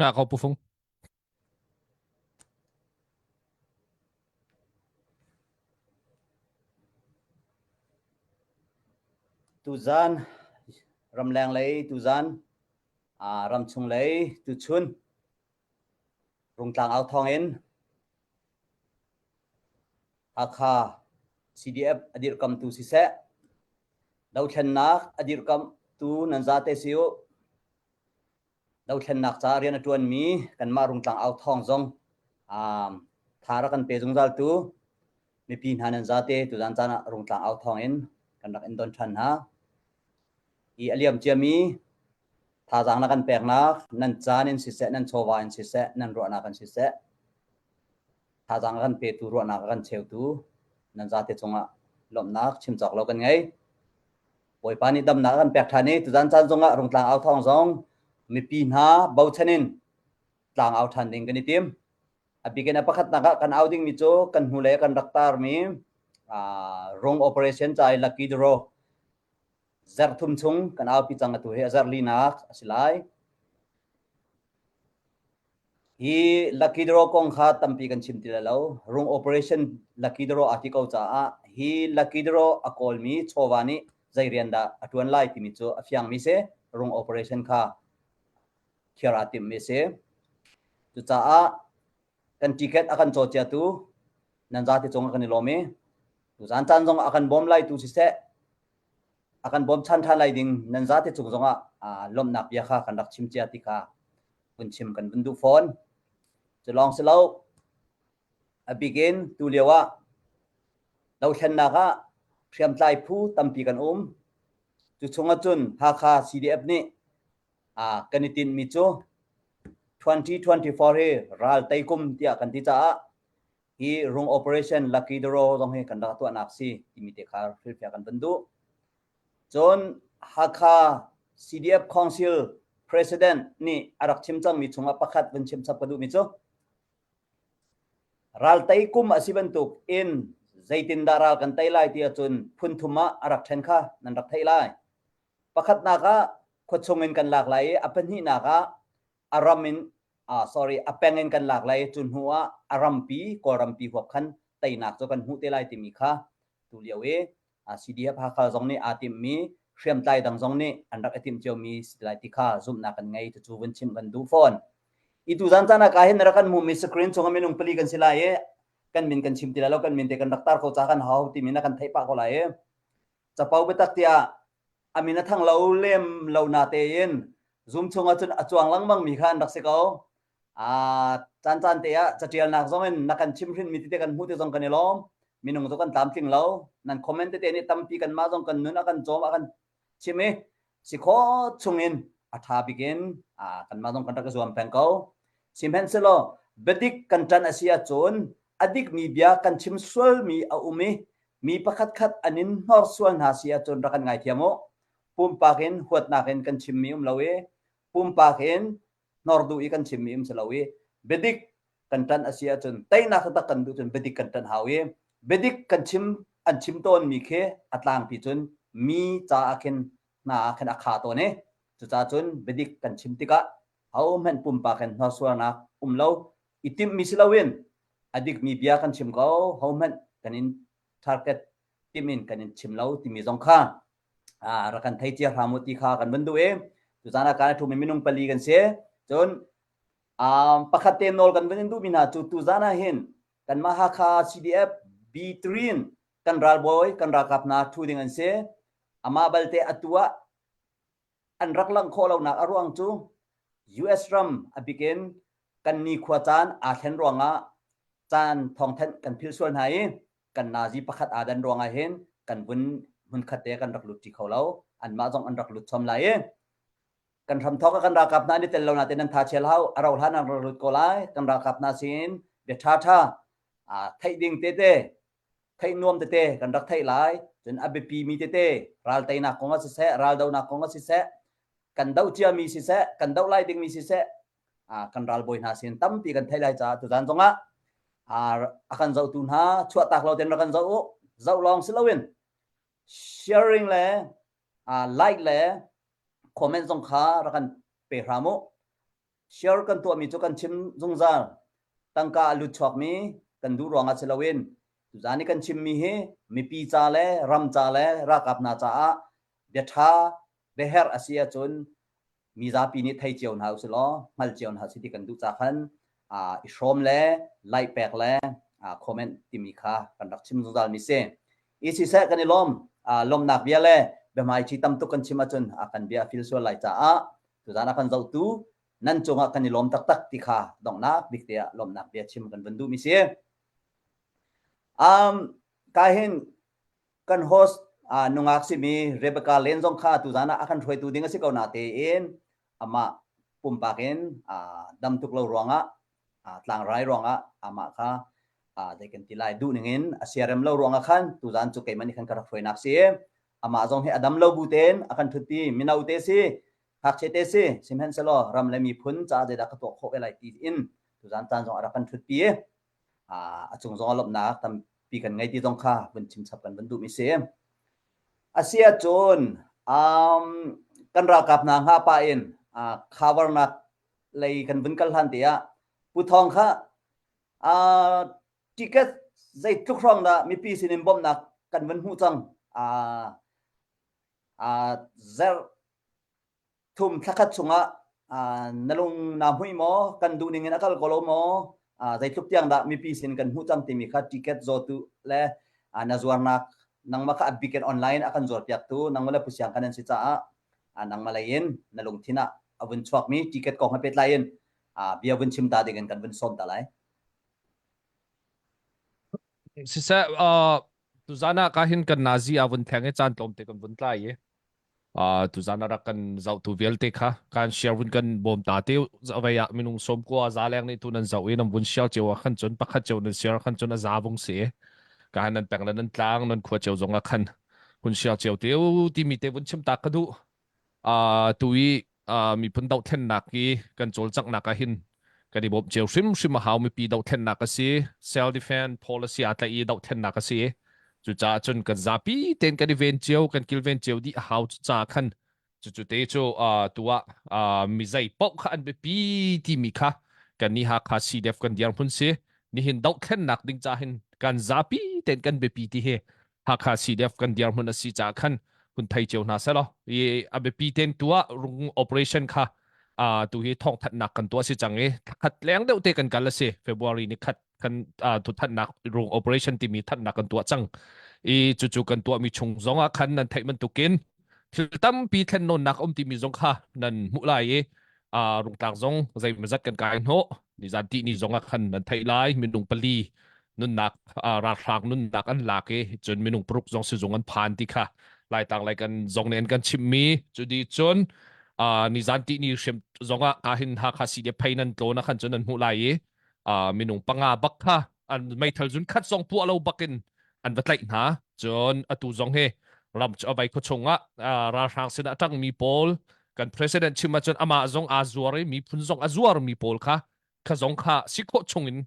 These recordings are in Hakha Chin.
Na ko pufung. Tuzan ramleng lei tuzan ramchung lei tuchun Rungtlang au thawng in Hakha CDF a dirhkamtu siseh, dothlennak a dirhkamtu nan zate si u. Dothlennak ca rian a ṭuanmi kanmah Rungtlang au thawng zong um, tha rak kan pe zungzaltu mipi hna nan zate tuzan caan ah Rungtlang au thawng in kan rak in don ṭhan hna. Hi a liam ciami thazaang na kan peknak nan caan in siseh, nan chawva in siseh, nan ruahnak in siseh, thazaang a kan petu, ruahnak a kan cheutu nan zate cungah lawmhnak chim cawk lo kan ngei. Bawipa nih damnak a kan pek ṭhan i tuzan caan zongah Rungtlang au thawng zong mipi hna bochan in tlang au ṭhan ding kan i tim. A bikin a pakhatnak ah kan au dingmi cu kan hnulei kan rak tarmi rung operation ca i lucky draw zarh thum chung kan aupi cang atu hi a zarh linak a si lai. Hi lucky draw kong kha tampi kan chim ti lai lo. Rung operation lucky draw aa ti ko caah hi lucky draw a kawlmi chawva nih zei rian dah a ṭuan lai timi cu a fiangmi si. Rung operation kha thiar aa timhmi si. Cucaah kan ticket a kan caw ciatu nan zate cung ah kan i lawm i tuzan caan zong a kan bawm lai tu siseh a kan bawmchan ṭhan lai ding nan zate cung zongah lawmhnak bia kha kan rak chim cia ti kha vun chim kan vun duh fawn. Cu lawng si lo, a bik in tu lio ah dothlennak ah hriamtlai phu tampi kan um. Cu chung ahcun Hakha CDF nih kan i tinhmi cu 2024 hi ral tei kum tiah kan ti caah hi rung operation lucky draw zong hi kan rak tuahnak si timi te kha hrilhfiah kan van duh. Cun Hakha CDF Council President nih a rak chim cangmi chungah pakhat vun chim chap ka duhmi cu ral tei kum a si bantuk in zeitindah ral kan tei lai ti ahcun phun thum ah a rak ṭhen kha nan rak theih lai. Pakhatnak ah khuachung in kan lak lai i a pahnihnak ah a ram in ah sorry a peng in kan lak lai cu hnu ah a rampi kawlrampi huap khan teinak cu kan hmuh te lai timi kha tu lio i CDF Hakha zong nih aa timhmi hriamtlai dang zong nih an rak i timh ciomi si lai ti kha zumhnak kan ngei cucu vun chimh kan duh fawn. I tu zan caan ah ka hin rak kan hmuhmi screen chung ah minung pali kan si lai i kan min kan chim ti lai lo kan min te kan rak tar ko ca kan hau timi na kan theih pah ko lai i capo biatak tiah a min a thang lo lem lo na tein Zoom chung ah cun a cuang lengmang mi kha an rak si ko. A caan caan te ah catialnak zong in na kan chimhrin mi tete kan hmuh te zong kan i lawm. Minung cu kan tlamtling lo. Nan comment tete nih tampi kanmah zong kan nun a kan cawm a kan chim i si khawh chung in a ṭha bik in kanmah zong kan rak i zuam peng ko. Sihmanhsehlaw biadik kan ṭan a si ahcun a dikmi bia kan chim sualmi a um i mi pakhatkhat an in hnorsual hna si ahcun rak kan ngaithiam u. Pumpak in huatnak in kan chimmi um lo i pumpak in hnor duh i kan chimmi um si lo i biadik kan ṭanh a si ahcun teinak taktak kan duh cun biadik kan ṭanh hau i biadik kan chim an chim tawnmi khi a tlangpi cun mi caah khin hna ah khin a kha tawn i cucaah cun biadik kan chim tikah hohmanh pumpak in hnorsualnak um lo i timhmi si loin a dikmi bia kan chim ko hohmanh kan in target tim in kan in chim lo timi zong kha rak kan thei cia hram u ti kha kan vun duh i tuzan ah kan thumi minung pali kan si cun pakhat te nawl kan vun in duhmi hna cu tuzan ah hin kanmah Hakha CDF B3 in kan ralbawi kan ralkap hna thu ding an si amah balte atu ah an rak langh khawh lonak a ruang cu US ram a bikin kan nikhua caan aa thlen ruangah caan thawngthanh kan philh sual hna i kan nazi pakhat aa dan ruangah hin kan vun hmunkhat te kan rak lut ṭi kho lo anmah zong an rak lut chom lai i kan hramthawk ah kan ralkap hna an i tel lo nain nan tha chia hlah a rauh hlan an rak lut ko lai kan ralkap hna sin bia ṭha ṭha theih ding tete theih nuam tete kan rak theih lai cun a biapi mi tete ral teinak kong ah siseh ral donak kong ah siseh kan doh ciami siseh kan doh lai dingmi siseh kan ralbawi hna sin tampi kan theih lai caah tuzan zongah a kan zohtu hna chuahtak lo ten rak kan zoh u zoh lawng si loin sharing le like le comment zong kha rak kan pe hram u. Share kan tuahmi cu kan chim zungzal. Tangka a lut chuakmi kan duh ruangah si loin tuzaan i kan chimmi hi mipi ca le ram ca le ralkap hna caah bia ṭha biaherh a si ahcun mizapi nih thei cio hna usih law hngal cio hna usih ti kan duh ca khan i hrawm le like pek le comment timi kha kan rak chim zungzal mi si. I siseh kan i lawm. Lawmhnak bia le biahmaiṭhi tam tuk kan chim ahcun kan bia a fil sual lai caah tuzaan a kan zohtu nan cungah kan i lawm taktak ti kha donghnak bik te ah lawmhnak bia chim kan vun duhmi si. Um, ka hin kan host uh, nungak simi Rebecca Len zong kha tuzaan ah a kan hruaitu ding a si ko na tein amah pumpak in uh, dam tuk lo ruangah uh, tlangrai ruangah amah kha uh, dei kan ti lai duh ning in a siarem lo ruangah khan tuzaan cu keimah nih khan ka rak hruainak si amah zong hi a dam lo bu tein a kan thutpi mino te si ngakchia te si sihmanhsehlaw ram le miphun caah zeidah ka tuah khawh ve lai ti in tuzaan caan zong a rak kan thutpi a cung zong a lawmhnak tampi kan ngei ti zong kha vun chim chap kan vun duhmi si. A si ahcun um, kan ralkap hna hnga pa in uh, covernak lei kan vun kal hlan te ah Pu Thawng kha uh, ticket zeitluk hrawng dah mipi sinin bawmhnak kan vun hmuh cang uh, uh, zer thum thlakhat chungah na lung naa hmuih maw kan duh ning in a kal ko lo maw zeitluk tiang dah mipi sin kan hmuh cang timi kha ticket zawtu le na zuarnak nangmah kha a bik in online a kan zuarpiaktu nangmah le pusiang kan an si caah nangmah lei in na lungthin ah a vun chuakmi ticket kong he pehtlai in bia vun chim ta ding in kan vun sawm ta lai. Siseh, tuzan ah ka hin kan nazi a vun theng i caan tlawmte kan vun tlai i Uh, tuzan a rak kan zohtu vialte kha kan share vun kan bawm ta te vei ah minung som kwa za leng nih tu nan zoh i nan vun share cio ah khan cun pakhat cio nan share khan cun a za vung si ka han nan peng le nan tlang nan khua cio zong ah khan hun share cio te timi te vun chim ta ka duh uh, tu i uh, miphun dohthlennak i kan cawlcanghnak ah hin kan i bawmh cio hrimhrim a hau mipi dohthlennak a si self defense policy aa tlaih i dohthlennak a si cucaah cun kan zapi tein kan i ven cio kan kilven cio dih a hau caah khan cucu te cu uh, tu ah uh, mi zei paoh kha an biapi timi kha kan ni Hakha CDF kan dirhmun si nihin dohthlennak ding ca hin kan zapi tein kan biapi ti hi Hakha CDF kan dirhmun a si caah khan hun thei cio hna selaw i a biapi ten tu ah rung operation kha uh, tu hi thawngthanhnak kan tuah si cang i khat leng deuh te kan kal a si February ni khat kan uh, tu thanhnak rung operation timi thanhnak kan tuah cang i cucu kan tuah mi chung zong ah khan nan theih bantukin thil tampi thlen nawnnak um timi zong kha nan hmuh lai i uh, rungtlak zong zeimazat kan kai hnawh nizan ti ni zong ah khan nan theih lai minung pali nunnak ralhrang nunnak an lak i cun minung paruk zong sizung an phan ti kha laitang lai kan zong nih an kan chimmi cu di cun nizan ti ni hrim zong ah ka hin Hakha si de phei nan tlawn ah khan cun an hmuh lai i minung panga bak kha an meithal zun khat zong puah lo bakin an va tlaih hna cun atu zong hi ram cu avai khuachung ah ralhrang sin a tangmi pawl kan president chim ahcun amah zong aa zuar i miphun zong a zuar mi pawl kha kha zong kha si khawh chung in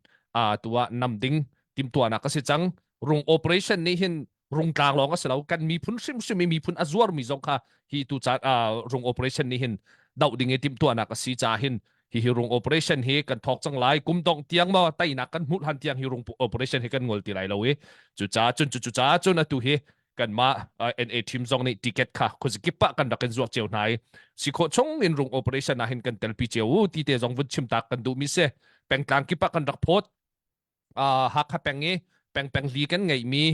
tu ah nam ding timtuahnak a si cang rung operation nih hin rungtlang lawng a si lo kan miphun hrimhrim i miphun a zuar mi zong kha hi tu caan rung operation nih hin doh ding i timtuahnak a si ca hin hi hi rung operation hi kan thawk cang lai kum dong tiang maw teinak kan hmuh hlan tiang hi rung operation hi kan ngol ti lai lo i cu ca cun cu ca cun atu hi kanmah NA team zong nih ticket kha khuazakip ah kan rak in zuak cio hna i si khawh chung in rung operation ah hin kan telpi cio u ti te zong vun chim tak kan duh mi si pengtlang kip ah kan rak phawt Hakha peng i peng peng li kan ngeihmi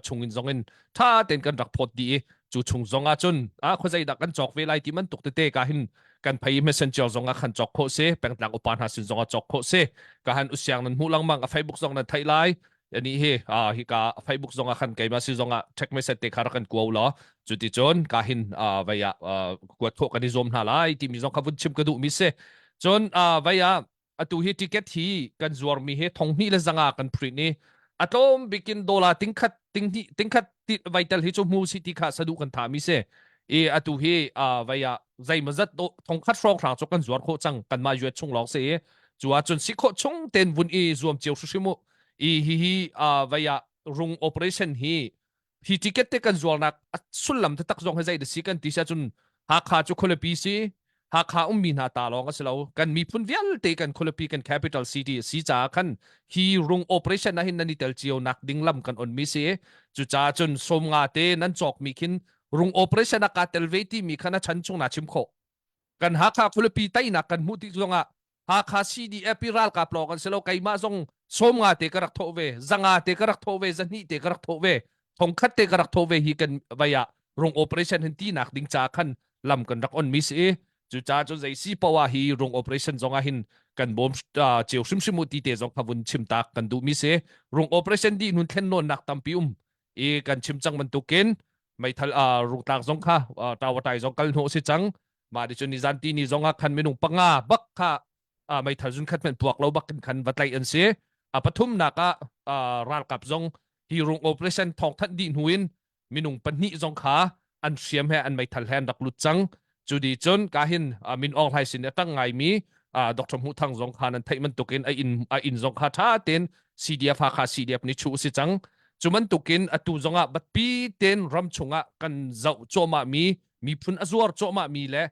chung in zong in tha tein kan rak phawt dih i cu chung zong ah cun a khuazei dah kan cawk ve lai ti man tuk tete ka hin kan phei messenger zong ah khan cawk khawh si pengtlang upa hna sin zong ah cawk khawh si ka han usiang nan hmuh lengmang a Facebook zong nan theih lai ani hi hi ka Facebook zong ah khan keimah si zong ah text message te kha rak kan kuau law cuti cun ka hin vei ah kuat khawh kan i zuam hna lai timi zong kha vun chim ka duh mi si cun vei ah atu hi ticket hi kan zuarmi hi thong hnih le zanga kan print i a tlawm bikin dollar tingkhat tinghnih tingkhat vaitel hi cu hmu si ti kha sadu kan tha mi si i atu hi vei ah zeimazat thongkhat hrawng hrang cu kan zuar khawh cang kanmah yuet chung lawng si i cu ahcun si khawh chung ten vun i zuam cio hrimhrim u i hi hi vei ah rung operation hi hi ticket te kan zuarnak a sullam taktak zong hi zei da si kan ti sia cun Hakha cu khualipi si. Hakha ummi hna ta lawng a si lo. Kan miphun vialte kan khualipi kan capital city a si caah khan hi rung operation ah hin nan i tel cio nak ding lam kan on mi si. Cucaah cun 50 te nan cawk mi khin rung operation ah kaa tel ve ti mi kha na chan chung na chim khawh. Kan Hakha khualipi teinak kan hmuh tik zongah Hakha CDF i ralkap lawng an si lo keimah zong 50 te ka rak thawh ve 500 te ka rak thawh ve 200 te ka rak thawh ve 1000 te ka rak thawh ve hi kan vai ah rung operation hin tinak ding ca khan lam kan rak on mi si i cucaah cun zei si poah hi rung operation zong ah hin kan bawm cio hrimhrim u ti te zong kha vun chim tak kan duh mi si rung operation dih nun thlen nawn nak tampi um i kan chim cang bantukin meithal rungtlak zong kha tawatai zong kal hnawh si cang mah ti cun nizan ti ni zong ah khan minung panga bak kha meithal zun khat hmanh puak lo bak in khan va tlaih an si a pathumnak ah ralkap zong hi rung operation thawng thanh dih hnu in minung pahnih zong kha an hriam he an meithal he an rak lut cang cu di cun ka hin Min Aung Hlaing sin a tang ngaimi Dr. Hmuh Thang zong kha nan theih bantukin a inn a inn zong kha tha tein CDF Hakha CDF nih chuh si cang cu bantukin atu zongah batpi ten ram chungah kan zoh cuahmah mi miphun a zuar cuahmah mi le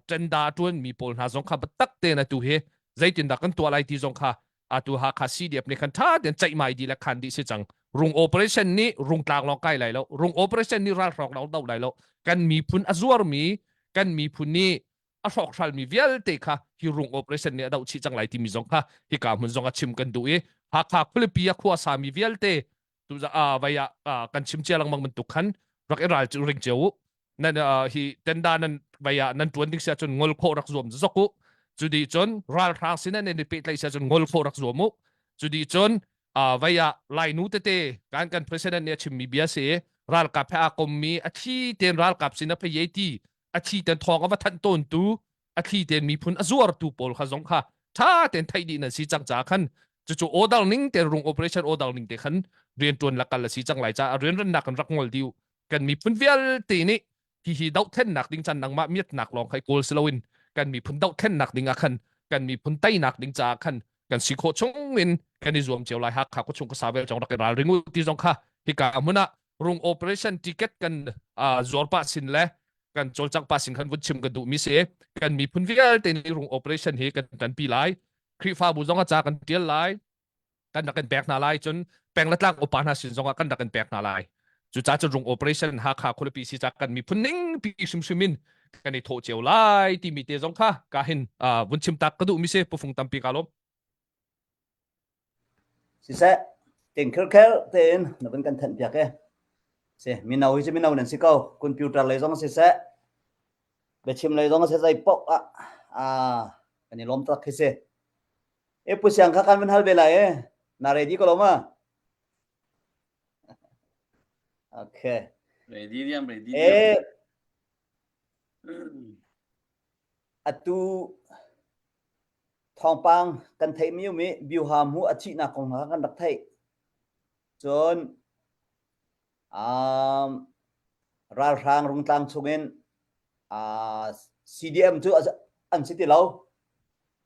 tenda a ṭuan mi pawl hna zong kha biatak tein atu hi zeitindah kan tuah lai ti zong kha atu Hakha CDF nih khan ṭha tein ceihmai dih le khan dih si cang. Rung operation nih rungtlang lawng kai lai lo. Rung operation nih ralhrawk lawng do lai lo. Kan miphun a zuarmi kan miphun nih a hrawkhralmi vialte kha hi rung operation nih a doh chih cang lai timi zong kha hika hmun zong a chim kan duh i Hakha khualipi a khua sami vialte tu vai ah kan chim cia lengmang bantuk khan rak i ral ring cio u nan hi tenda nan vai ah nan tuan ding sia cun ngol khawh rak zuam zok u cu di cun ralhrang sin nan i pehtlaih sia cun ngol khawh rak zuam u cu di cun vai ah lainu tete kan kan president nih a chimmi bia si ralkap he aa kommi a thli ten ralkap sin a phei ti a thli ten thawng a va thanh tawn tu a thli ten miphun a zuartu pawl kha zong kha tha ten theih dih nan si cang ca khan cucu order ning ten rung operation order ning te khan rian tuan la kal a si cang lai ca a rian rannak kan rak ngol diu kan miphun vialte nih hi hi dohthlennak ding chan nangmah miatnak lawng khai kawl si loin kan miphun dohthlennak ding ah khan kan miphun teinak ding caah khan kan si khawh chung in kan i zuam cio lai Hakha ko chung ka sa vel chong rak i ral ring u ti zong kha hika hmun ah rung operation ticket kan zuar pah sin le kan cawlcangh pah sin khan vun chim kan duh mi si kan miphun vialte nih rung operation hi kan tanpi lai Khrihfabu zong a ca kan tial lai kan rak in pek hna lai cun peng le tlang upa hna sin zongah kan rak in pek hna lai cucaah cun rung operation Hakha khualipi si ca kan miphun ning pi hrimhrim in kan i thawh cio lai timi te zong kha ka hin vun chim tak ka duh mi si pufung tampi ka lawm Siseh, ting khirkhel tein na vun kan thanh piak e. Si, mino hi cu mino nan si ko. Computer lei zong siseh, biachim lei zong siseh, zei paoh ah ah kan i lawm tak khi si. E pu siang kha kan van hal ve lai e. Na ready ko lo ma? Okay. Ready diam, ready diam. E atu Thawngpang kan theihmi um i Byuha hmu a thihnak kong kha kan rak theih. Cun um, ralhrang rungtlang chungin uh, CDM cu an si ti lo.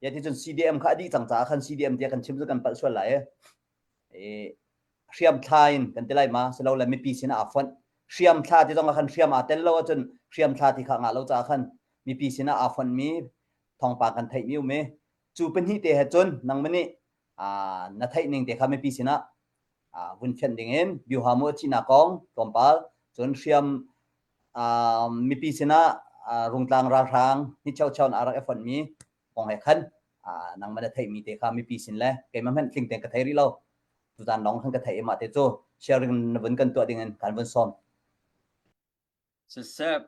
Ya ti cun CDM kha a dih cang caah khan CDM tiah kan chim cu kan palh sual lai. E, hriam thla in kan ti lai ma silo le mipi sin ah aa fonh. Hriam thla ti zong ah khan hriam aa tel lo ahcun hriam thla ti kha ngah lo caah khan mipi sin ah aa fonhmi thawngpang kan theihmi um i cu pahnih te he cun nangmah nih na theih ning te kha mipi sinah vun fianh ding in Byuha mu a thihnak kong tlawmpal cun hriam mipi sinah rungtlang ralhrang ni cheu na rak i fonhmi kong he khan nangmah na theihmi te kha mipi sin le keimah hmanh tling tein ka thei rih lo tuzan lawng khan ka theih i mah te cu sharing na vun kan tuah ding in kan vun sawm Siseh,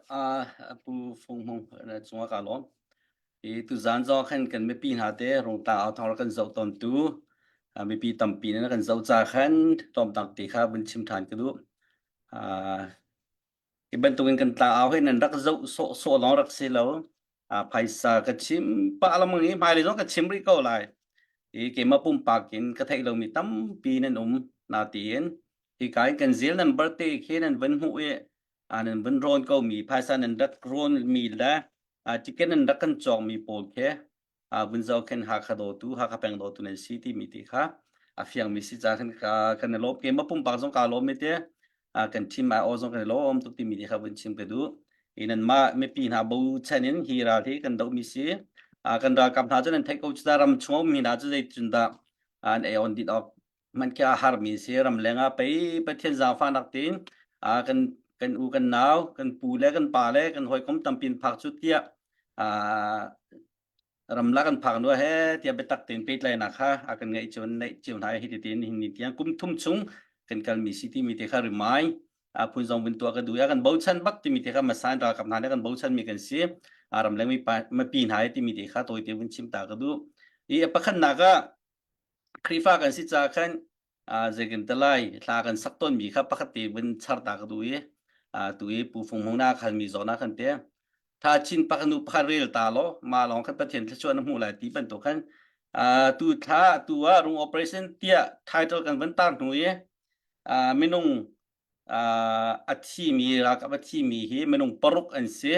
Pu Fung Hmung na cungah kaa lawm. Hi tuzaan zong khan kan mipi hna te Rungtlang au thawng rak kan zoh tawntu mipi tampi nih na kan zoh ca khan tlawmtak ti kha vun chim ṭhan ka duh. Hi bantukin kan tlang au hi nan rak zoh sawhsawh lawng rak si lo. Phaisa ka chim pah lengmang i hmailei zong ka chim rih ko lai. Hi keimah pumpak in ka theih lomi tampi nan um natiin hika in kan zil nan birthday khi nan vun hmuh i nan vun rawn ko mi phaisa nan rak rawn mi le ticket nan rak kan cawk mi pawl khi vun zoh khin Hakha dawtu Hakha peng dawtu nan si timi ti kha a fiang mi si ca khan ka kan i lawm keimah pumpak zong kaa lawm mi te kan team ai aw zong kan i lawm tuk timi ti kha vun chim ka duh. I nanmah mipi hna bochan in hi ral hi kan dohmi si. Kan ralkap hna cu nan theih ko cu ram chung a ummi hna cu zeitin dah an ei on dit awk hmanh khi a harmi si. Ramleng ah pei Pathian zaangfahnak tein kan kan u kan nau kan pu le kan pa le kan hawikom tampi in phak cu tiah ramlak an phak hnu he tiah biatak tein pehtlaihnak kha a kan ngeih cio neih cio hna hi ti nihin ni tiang kum thum chung kan kalmi si timi te kha remind a phun zong vun tuah ka duh ya kan bochan bak timi te kha masan ralkap hna nih kan bochan mi kan si a ramleng mi mipi hna timi te kha tawite vun chim ta ka duh i pakhatnak ah Khrihfa kan si caah khan zeikin te lai hla kan sak tawnmi kha pakhat te vun char ta ka duh i tu i Pu Fung Hmung na khalmi zawn ah khan te tha chin pakhat nu pakhat rel ta law ma lawng khan Pathian thluachuah na hmuh lai ti bantuk khan tu thla tu ah rung operation tiah title kan van tar hnu i minung a thimi ralkap a thimi hi minung paruk an si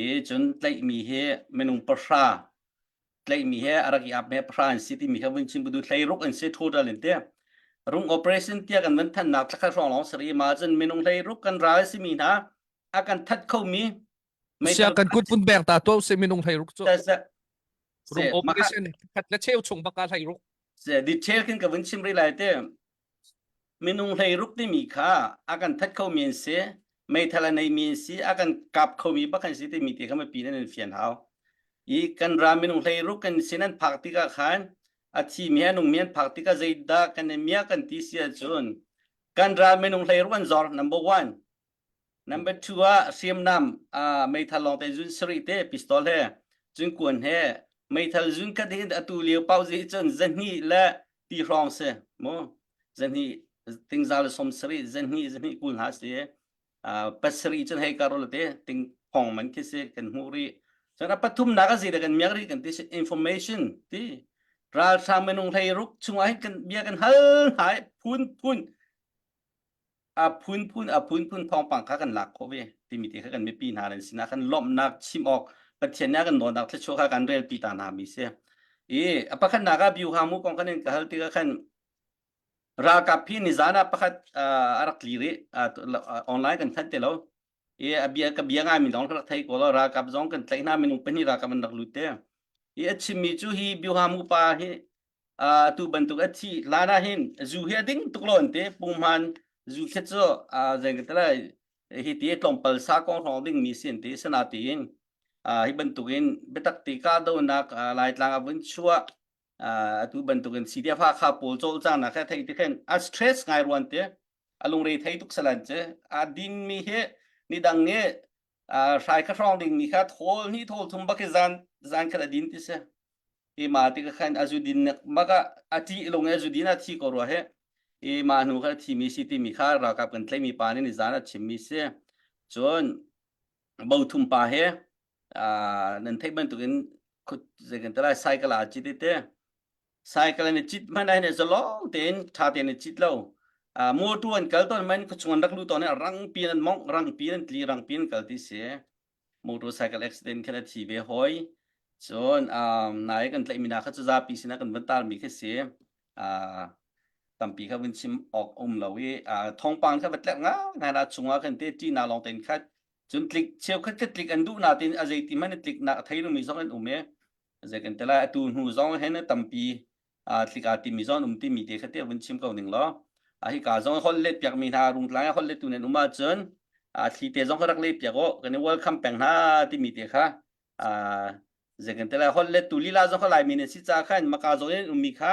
i cun tlaihmi hi minung pahra tlaihmi he a rak i ap he pahra an si timi kha vun chim budu hleiruk an si total in te rung operation tia kan van thannak thlakhat hrawng lawng sari ma cun minung hleiruk kan ral simi hna a kan that kho mi sia kan kut pun bek ta to se minung hleiruk cu rung operation khat le cheu chung baka hleiruk se detail kin ka vun chim ri lai te Minung hleiruk timi kha a kan that khomi an si, meithal a neimi an si, a kan kap khomi bak an si timi ti kha mipi nan in fian hau. I kan ram minung hleiruk kan sin an phak tikah khan a thimi he a nungmi an phak tikah zeidah kan i miak kan ti si ahcun kan ram minung hleiruk an zor number one. Number two ah hriamnam uh, meithal lawng te zun sarih te pistol he cun kuan he meithal zun khat hin atu lio pau zi cun zahnih le ti hrawng si mu zahnih tingza le som sarih zahnih zahnih kul hna si uh, pasarih cun hei karol te ting phong man khi si kan hmuh rih cun a pathumnak a zi le kan miak rih kan ti si information ti ralhrang minung hlei ruk chungah hin kan bia kan hal hna phun phun a phunphun a phunphun thawngpang kha kan lak khawh ve timi te kha kan mipi hna nan sinah kan lawmhnak chim awk Pathian nih a kan dawtnak thluachuah kha kan relpi ta hna mi si i a pakhatnak ah biu ha mu kong kan in ka hal tikah khan ralkap hi nizan ah pakhat a rak tli rih online kan thanh te lo i a bia ka bia ngai mi dong ka rak thei ko lo ralkap zong kan tlaih hna minung pahnih ralkap an rak lut te i a chimmi cu hi biu ha mu pa hi tu bantuk a thi hlan ah hin zu hi a ding tuk lo an ti punghman zu khi cu zei ka ti lai hi ti tlawmpal sa kong hrawng ding mi si an ti sana tiin hi bantukin biatak ti ka donak laitlang a vun chuah atu bantukin CDF Hakha pawl cawlcang nak he thei ti khin a stress ngai ruan te a lungre thei tuk salan che a din mi hi ni dang nge hrai kha hrawng ding mi kha thawl ni thawl thum bak zan zan khat a din ti se i ma ti ka khan azu din nek maka a ti lung e zu din a thi ko rua he i ma hnu kha thi mi si ti mi kha ralkap kan tlai mi pa nih zan a chim mi si cun bo thum pa he nan theih bantukin zei kan te lai cycle a cit te cycle an cit hmanh ah hin zalong tein tha tein an cit lo motor an kal tawn man khuachung an rak lu tawn rang pi an mong rang pi an tli rang pi an kal ti si motorcycle accident khan a thi ve hoi cun nai kan tlaih mi hna kha cu zapi sinah kan van tar mi khi si tampi kha vun chim awk um lo i thawngpang kha va tlek nga ngai na chungah khan te ṭi na lawng tein khat cun tlik cheukhat kha tlik an duh na tin a zeiti hmanh tlik nak a thei lomi zong an um e zei kan te lai atu hnu zong hen tampi tlik aa timi zong um timi te kha te vun chim ko ning law a hi ka zong hol let piak mi hna rungtlang hol let tu nan um ahcun a thli te zong kha rak le piak o kan i welcome peng hna timi te kha zei kan te lai hol let tu lila zong kha lai mi nan si ca khan maka zong in ummi kha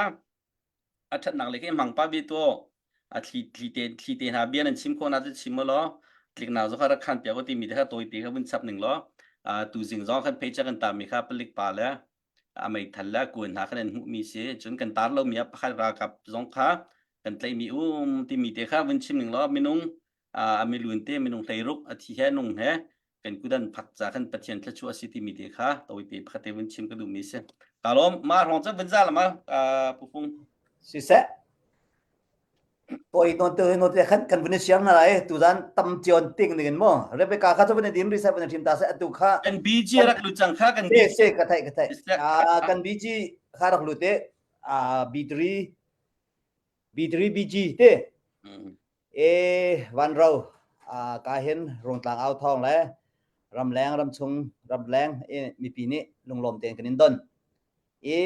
a ṭhatnak le khi hmang pa ve tu a thli thli te thli te hna bia nan chim khawh na cu chim law tliknak zong kha rak khan piak timi te kha tawi te kha vun chap ning law tu zing zong khan phei cha kan ta mi kha palik pa le a meithal le kuan hna khan an hmuhmi si cun kan tar lomi ah pakhat ralkap zong kha kan tlaihmi um timi te kha vun chim ning law minung a milun te minung hleiruk a thi he nung he kan kudan phak ca khan Pathian thluachuah a si timi te kha tawite pakhat te vun chim ka duhmi si ka lawm ma hrawng cu vun za lama pufung siseh Poi non te no te khan kan vun siang na lai tu zan tam tion ting ning mo Rebecca kha chu vun dim ri sa vun thim ta se atu kha kan BG rak lu chang kha kan se se ka thai ka thai a kan BG kha rak lu te a B3 B3 BG te e van ro a ka hin rong tlang au thong le. Ramleng ramchung ramleng i mipi nih lunglawm tein kan in don. I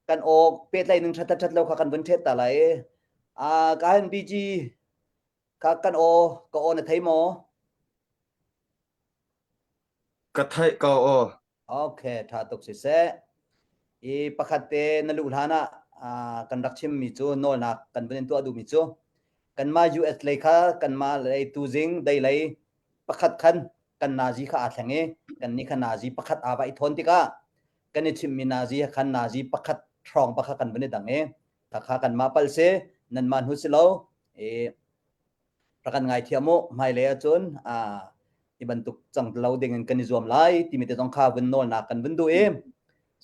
kan aw pehtlaih ning ṭhat ṭhat lo kha kan vun ṭhet ta lai i ka hin BG kha kan aw ka aw na thei maw? Ka theih ko aw. Okay, ṭha tuk siseh. I pakhat te na luh hlan ah kan rak chimmi cu nawlnak kan vun in tuah duhmi cu kanmah US lei kha kanmah lei tuzing dei lei pakhat khan kan nazi kha aa thleng i kannih kha nazi pakhat aa va i thawn tikah kan i chimhmi nazi khan nazi pakhat hrawng pakhat kan vun i dang i khakha kanmah pal si nanmah hnu si lo i rak kan ngaithiam u hmailei ahcun i bantuk cang lo ding in kan i zuam lai timi te zong kha vun nawlnak kan vun duh i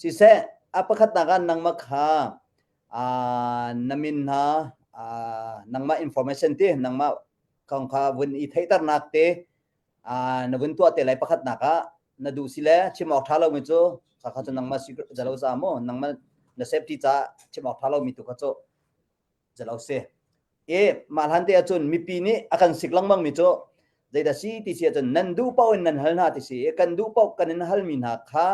siseh a pakhatnak ah nangmah kha na min hna nangmah information ti nangmah kong kha vun i theihternak te na vun tuah te lai pakhatnak ah na duh si le chim awk ṭha lomi cu kha kha cu nangmah zalo ca mu nangmah na safety ca chim awk ṭha lomi tu kha cu zalo si i mah hlan te ahcun mipi nih a kan sik lengmang mi cu zeidah si ti si ahcun nan duh paoh in nan hal hna ti si i kan duh paoh kan in halmi hna kha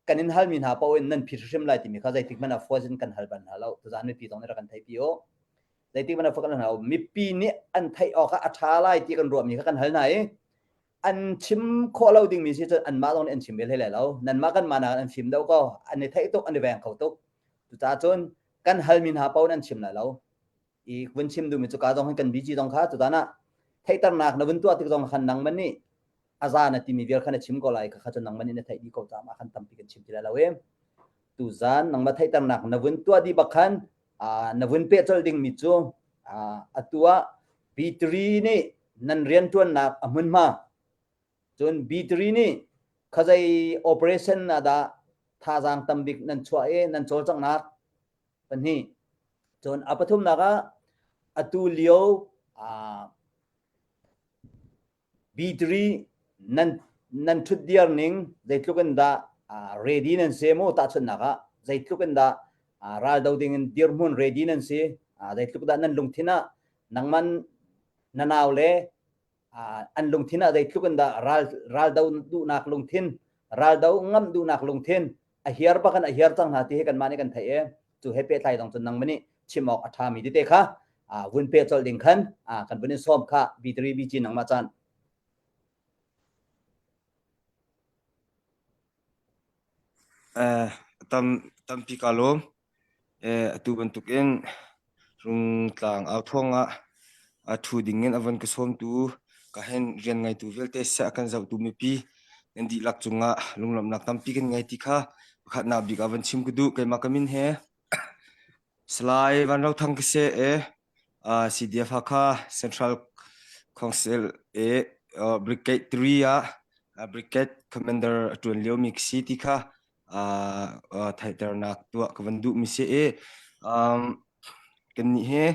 kan in halmi hna paoh in nan phit hrim lai timi kha zeitik hmanh ah force in kan hal bal hna lo tuzaan mipi zong nih rak kan theihpi u zeitik hmanh ah kan hal mipi nih an theih awk ah a ṭha lai ti kan ruahmi kha kan hal hna i an chim khawh lo dingmi si cun anmah zong nih an chim ve hlei lai lo nanmah kanmah nakin an fim deuh ko an i theih tuk an i veng kho tuk cucaah cun kan halmi hna paoh in an chim lai lo i vun chim duhmi cu ka zong hin kan BG zong kha tutan ah theihternak na vun tuah tik zong khan nangman nih a za na timi vial kha na chim ko lai kha kha cu nangman nih na theih dih ko caah mah khan tampi kan chim ti lai lo i tuzan nangmah theihternak na vun tuah dih bak khan na vun peh colh dingmi cu atu ah B3 nih nan rianṭuannak a hmunhma cun B3 nih khazei operation ah dah thazaang tambik nan chuah i nan cawlcanghnak pahnih cun a pathumnak ah atu lio B3 nan nan ṭhutdir ning zeitluk in dah ready nan si mu tahchunhnak ah zeitluk in dah raldo ding in dirhmun ready nan si zeitluk dah nan lungthin ah nangman na nau le an lungthin ah zeitluk in dah ral raldo duhnak lungthin raldo ngamh duhnak lungthin a hiar bak in a hiar cang hna ti hi kanmah nih kan theih i cu he pehtlai zong cun nangmah nih chim awk a ṭhami tete kha vun peh colh ding khan kan vun in sawm kha B3 BG nangmah caan. Eh, tam tampi ka lawm. Eh, atu bantukin Rungtlang authawng ah a ṭhu dingin a von ka sawmtu ka hen rian ngeitu vialte seh a kan zohtu mipi nan dihlak cungah lunglawmhnak tampi kan ngei ti kha pakhatnak bik ah van chim ka duh. Keimah ka min he Salai Van Ro Thang ka si i CDF Hakha Central Council i Brigade 3 ah Brigade Commander a ṭuan liomi ka si ti kha theihternak tuah ka van duhmi si i kannih hi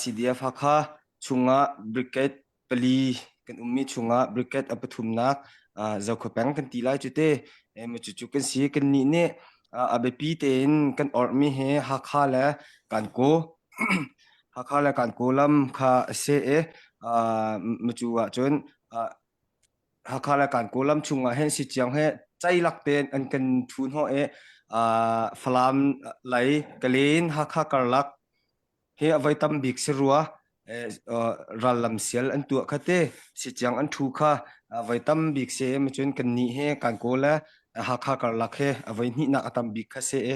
CDF Hakha chungah brigade pali kan ummi chungah brigade a pathumnak Zokhua peng kan ti lai cu te cucu kan si kannih nih a biapi tein kan orhmi hi Hakha le Kankaw Hakha le Kankaw lam kha a si i cu ahcun Hakha le Kankaw lam chungah hin Siciang he ceilak tein an kan thu hnawh i Falam lei Kalen Hakha karlak hi a voi tam bik si rua ral lam sial an tuah kha te Siciang an thu kha voi tam bik si cun kannih he Kankaw le Hakha karlak he a voi hnihnak a tam bik kha si i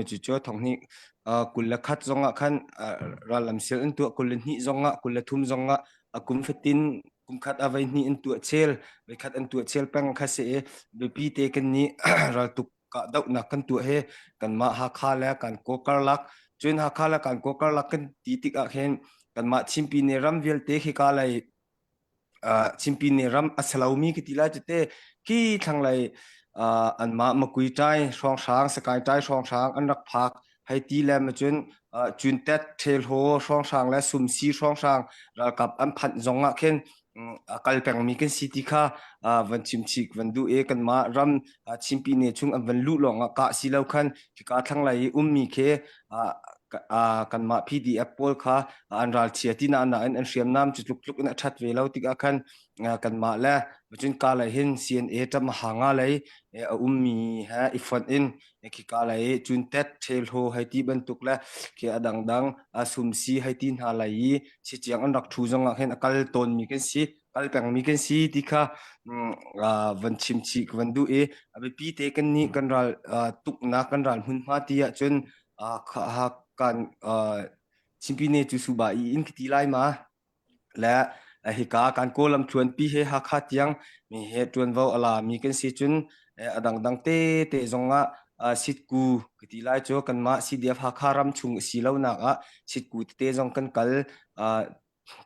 cucu thonghnih 21 zongah khan ral lam sial an tuah 22 zongah 23 zongah a kum fatin kumkhat a voi hnih an tuah chel voikhat an tuah chel peng kha si i biapi te kan nih raltuk kahdohnak kan tuah he kanmah Hakha le kan kaw karlak cun Hakha le kan kaw karlak kan ti tik ah khin kanmah Chinpi ne ram vialte khi ka lei Chinpi ne ram a salomi ka ti lai tete khi thlanglei anmah Makui ṭai hrawnghrang Sakai ṭai hrawnghrang an rak phak hei ti le cun cuntet ṭhelhaw hrawnghrang le sumsi hrawnghrang ralkap an phanh zong ah khin a kal pengmi kan si ti kha van chimchik van duh i kanmah ram Chinpi ne chung an van luh lawng ah kah si lo khan khika thlanglei i ummi khi. Kanmah PDF pawl kha an ralchia ti na nain an hriamnam cu tluk tluk in a ṭhat ve lo tikah khan kanmah le cun ka lei hin CNA ṭam hanga lei a ummi he i fonh in khika lei cun tet ṭhelho hei ti bantuk le khi a dangdang sumsi hei ti hna lei i sichiang an rak ṭhu zongah khin a kal tawnmi kan si kal pengmi kan si ti kha van chim chih ka van duh i a biapi te kan nih kan ral tuknak kan ral hmunhma ti ahcun kan Chimpine cu suba i in ka ti lai ma le hika kan Kawlam thluanpi he Hakha tiang mi he ṭuanvo a la mi kan si cun a dangdang te te zong ah sitku ka ti lai cu kanmah CDF Hakha ram chung a si lonak ah sitku tete zong kan kal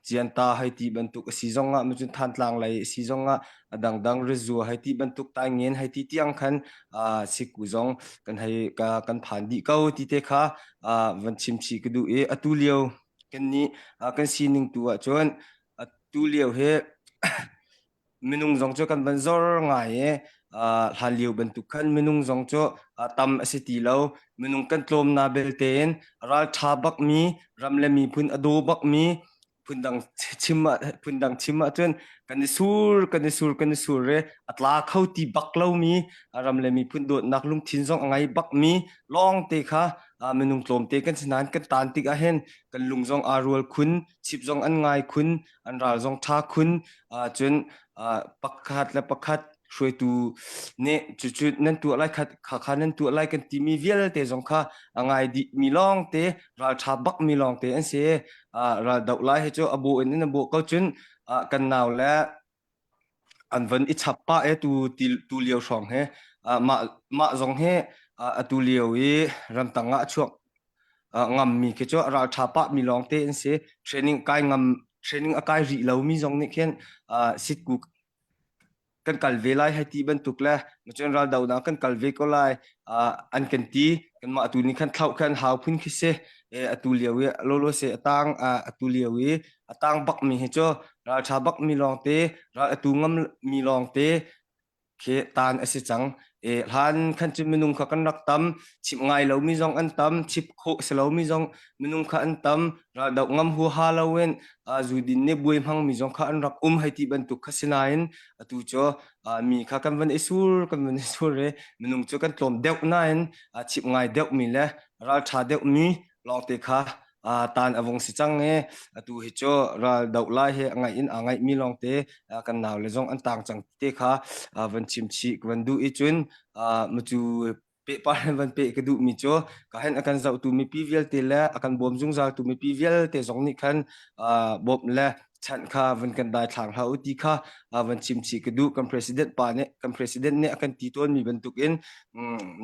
Cianta hei ti bantuk a si zong ah cun Thantlang lei a si zong ah a dangdang Rizua hei ti bantuk Taingen hei ti tiang khan siku zong kan hei kan phan dih ko ti te kha van chim chih ka duh i atu lio kan nih kan sining tu ah cun atu lio hi minung zong cu kan van zor ngai i hlan lio bantuk khan minung zong cu tam a si ti lo minung kan tlawm na belte in ral ṭha bakmi ram le miphun a daw bakmi phundang chim ah phundang chim ahcun kan i sur kan i sur kan i sur i a tla kho ti bak lomi ram le miphun dawtnak lungthin zong a ngei bakmi lawng te kha minung tlawmte kan si nain kan tan tik ahhin kan lung zong aa rual khun chip zong an ngai khun an ral zong ṭha khun cun pakhat le pakhat hruaitu nih cucu nan tuah lai kha kha nan tuah lai kan timi vialte zong kha a ngai dih mi lawng te ral ṭha bak mi lawng te an si. Ral doh lai hi cu a bu in in a bu ko cun kan nau le an van i chap pah e tu tu lio hrawng he mah mah zong hi atu lio i ramtang ah a chuak ngammi khi cu ralṭha pah mi lawng te an si. Training kai ngam training a kai rih lomi zong nih khin sitku kan kal ve lai hei ti bantuk le cun raldonak kan kal ve ko lai an kan ti. Kanmah atu ni khan thlauh khan hau phun khi si. Atu lio i lolo se atang atu lio i atang bak mi hi cu ralṭha bak mi lawng te ral atu ngam mi lawng te khi tan a si cang. E hlan khan cu minung kha kan rak tam, chimh ngai lomi zong an tam, chip khawh si lomi zong minung kha an tam, raldoh ngam huaha loin zudin nih buai hmangmi zong kha an rak um hei ti bantuk kha si nain atu cu mi kha kan van i sur kan van i sur i minung cu kan tlawm deuh nain chimh ngai deuhmi le ralṭha deuhmi lawngte kha tan a vung si cang i atu hi cu ral doh lai he a ngaih in aa ngaihmi lawngte kan nau le zong an tang cang te kha van chim chih ka van duh i cun macu pehpar in van peh ka duhmi cu ka hen a kan zohtu mipi vialte le a kan bawm zungzaltu mipi vialte zong nih khan bawmh le chanh kha van kan daithlang hlah u ti kha van chim chih ka duh. Kan president pa nih kan president nih a kan ti tawnmi bantukin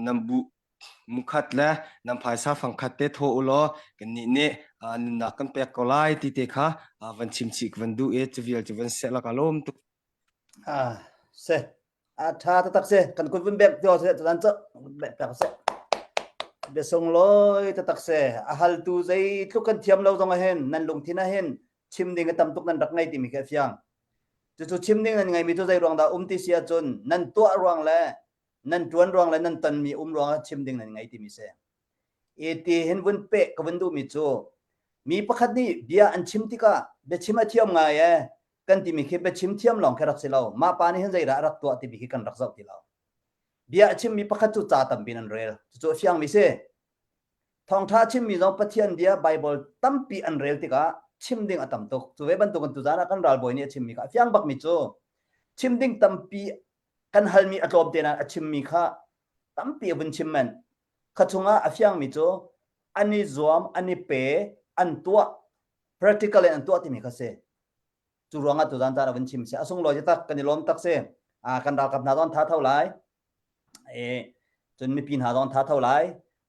nan bu mukhat le nan phaisa fangkhat te thaw u law kannih nih nunnak kan pek ko lai ti te kha van chim chih ka van duh i cu vial cu van seh la ka lawm tuk. Ah, se a tha taktak se kan kun vun bek tio se tuan cho bek tak se biasung loi taktak se a hal tu zei tluk kan thiam lo zong ah hin nan lungthin ah hin chim ding a tam tuk nan rak ngei timi khi a fiang. Cucu chim ding nan ngeimi cu zei ruang dah um ti si ahcun nan tuah ruang le nan ṭuan ruang le nan tonmi um ruangah chim ding nan ngei timi si. I ti hin vun peh ka vun duhmi cu mi pakhat nih bia an chim tikah biachim a thiam ngai e kan timi khi biachim thiam lawng khi rak si lo. Mah pa nih hin zeidah a rak tuah timi khi kan rak zoh ti lo. Bia a chimmi pakhat cu ca tampi nan rel. Cucu a fiangmi si. Thawngṭha a chimmi zong Pathian bia Bible tampi an rel tikah chim ding a tam tuk. Cu ve bantukin tuzaan ah kan ralbawi nih a chimmi kha a fiang bakmi cu chim ding tampi kan halmi a tlawm te nain a chimmi kha tampi a vun chim men. Kha chungah a fiangmi cu an i zuam, an i pe, an tuah, practical in an tuah timi kha si. Cu ruangah tuzaan caan a vun chim si. A sunglawi tak kan i lawm tak si. Ah kan ralkap hna zong tha tho lai. E cun mipi hna zong tha tho lai.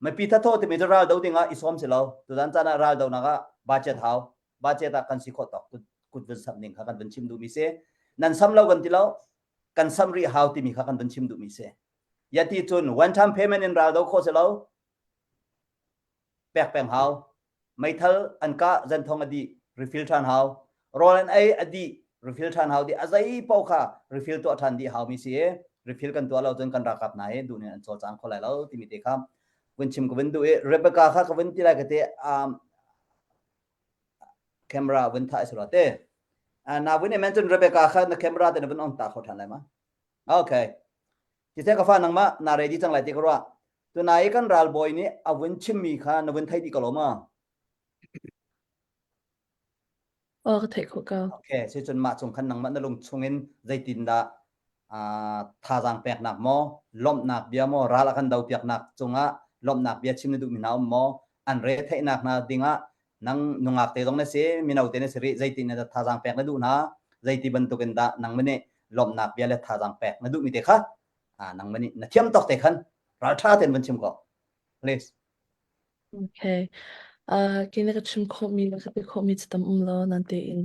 Mipi thatho timi cu ral do dingah i sawm si lo. Tuzaan caan ah ral donak ah budget hau. Budget ah kan si khawh tawk kut vun sam ning kha kan vun chim duhmi si. Nan sam lo kan ti lo. Kan sam rih hau timi kha kan vun chim duhmi si. Yati cun one time payment in ral do khawh si lo. Pek peng hau. Meithal an kah zenthong a dih refill ṭhan hau. Rawl an ei a dih refill ṭhan hau dih. A zei paoh kha refill tuah ṭhan dih hau mi si i refill kan tuah lo cun kan ralkap hna hi duh ning an cawlcang kho lai lo timi te kha. vun chim ka vun duh i Rebecca kha ka vun ti lai ka te um, camera vun thah si lo te. Na vun i cun Rebecca kha na camera te na vun on ta kho than lai ma? Okay. Ti te ka fa nangmah na ready cang lai ti ka ruah. Tunai kan ralbawi nih a vun chimmi kha na vun thei dih ko lo ma? Aw ka theih khawh ko. Okay, si cun mah cung khan nangmah na lung chungin zeitindah uh, thazaang peknak maw, lawmhnak bia maw, ral a kan do piaknak cungah lawmhnak bia chim na duhmi hna um maw, an re theihnak hna dingah nang nungak te zong na si, mino te na si rih, zeitin na thazaang pek na duh hna, zeiti bantukin dah nangmah nih lawmhnak bia le thazaang pek na duhmi te kha ah nangmah nih na thiam tawk te khan ralṭha tein vun chim ko. Please. Okay. Uh, kei na ka chim khawhmi le ka ti khawhmi cu tam um lo nan tein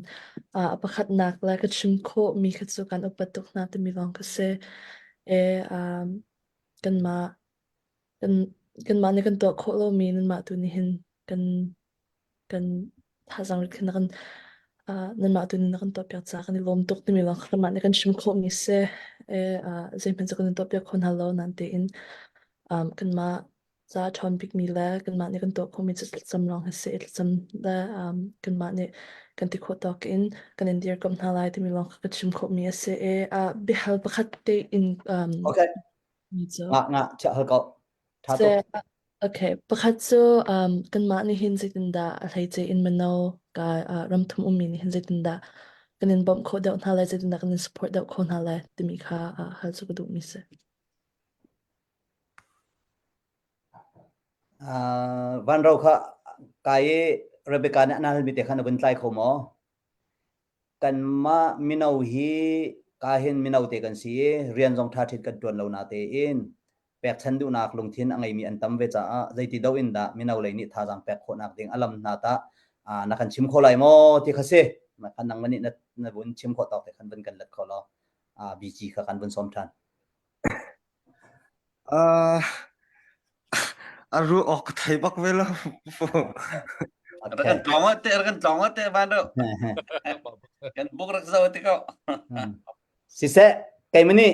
uh, a pakhatnak le ka chim khawhmi kha cu kan upat tuk hna timi lawng ka si. E, um, kanmah kan kanmah nih kan tuah khawh lomi nanmah tu nih hin kan kan thazaang rit khin na kan uh, nanmah tu nih na kan tuahpiak caah kan i lawm tuk timi lawng kha kanmah nih kan chim khawhmi si. E, uh, zeihmanh cu kan in tuahpiak kho hna lo nan tein um, kanmah ca a ṭhawn bikmi le kanmah nih kan tuah khawhmi cu thlacam lawng hi si i thlacam le um, kanmah nih kan ti khawh tawk in kan in dirkamh hna lai timi lawng kha ka chim khawhmi a si i uh, biahal pakhat te in um, Okay. mi cu Nga nga chia hal ko. Tha Se, tuk. okay pakhat cu um, kanmah nih hin zeitindah a hleice in mino ka uh, ramthum ummi nih hin zeitindah kan in bawmh khawh deuh hna lai zeitindah kan in support deuh khawh hna lai timi kha uh, hal cu ka duhmi si. Uh, vanro kha kai i Rebecca nih an halmi te kha na vun tlai kho maw? Kanmah mino hi ka hin mino te kan si i rian zong ṭha ṭhit kan ṭuan lo na tein pekchan duhnak lungthin a ngeimi an tam ve caah zeiti do in dah mino lei nih thazaang pek khawhnak ding a lam hna tah uh, na kan chim kho lai maw ti kha si. Ma khan nangmah nih na, na vun chim khawh tawk te khan vun kan let kho law uh, BG kha kan vun sawm ṭhan. Uh, a ru awk ka thei bak ve lo. Rak kan tlawng te rak kan tlawng te van ro. Kan buk rak zo te ko. Siseh keimah nih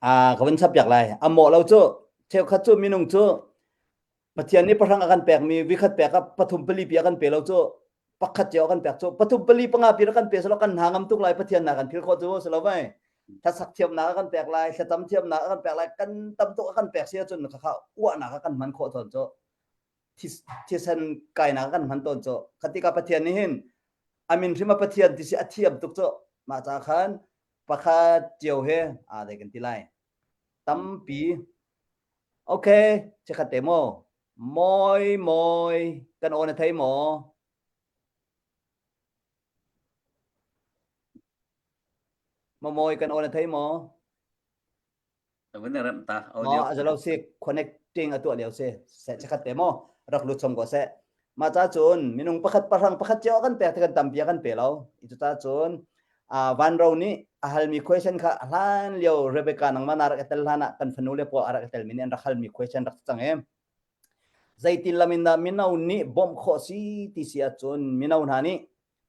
a ka vun chap piak lai. A mawh lo cu cheukhat cu minung cu Pathian nih pahrang a kan pekmi vikhat pek ah pathum pali pi a kan pe lo cu pakhat cio a kan pek cu pathum pali panga pi kan pe selo kan hna ngam tuk lai Pathian na kan phil khawh cu si lo vai thlasak thiamnak a kan pek lai thlacam thiamnak a kan pek lai kan tam tuk a kan pek si ahcun khakha uahnak a kan hman khawh tawn cu thisen kainak a kan hman tawn cu khatika Pathian nih hin amin hrim a Pathian ti si a thiam tuk cu mah ca khan pakhat cio he aa dei kan ti lai tampi Okay, chikkhat te maw? Mawi mawi kan aw na thei maw? Mawi kan aw na thei maw? Vun rem ta audio. Ma zalo si connecting a tuah lio si. Se chikkhat te maw? Rak lut chom ko se. Ma cha cun minung pakhat pahrang pakhat cio kan pek te kan tampi kan pe lo. Itu ta cun Vanro nih a halmi question kha hlan lio Rebecca nangmah na rak i tel hlan ah kan fanu le pawl a rak i telmi nih an rak halmi question rak cang em. Zeitin lam in dah mino nih bawmh khawh si ti si ahcun mino hna nih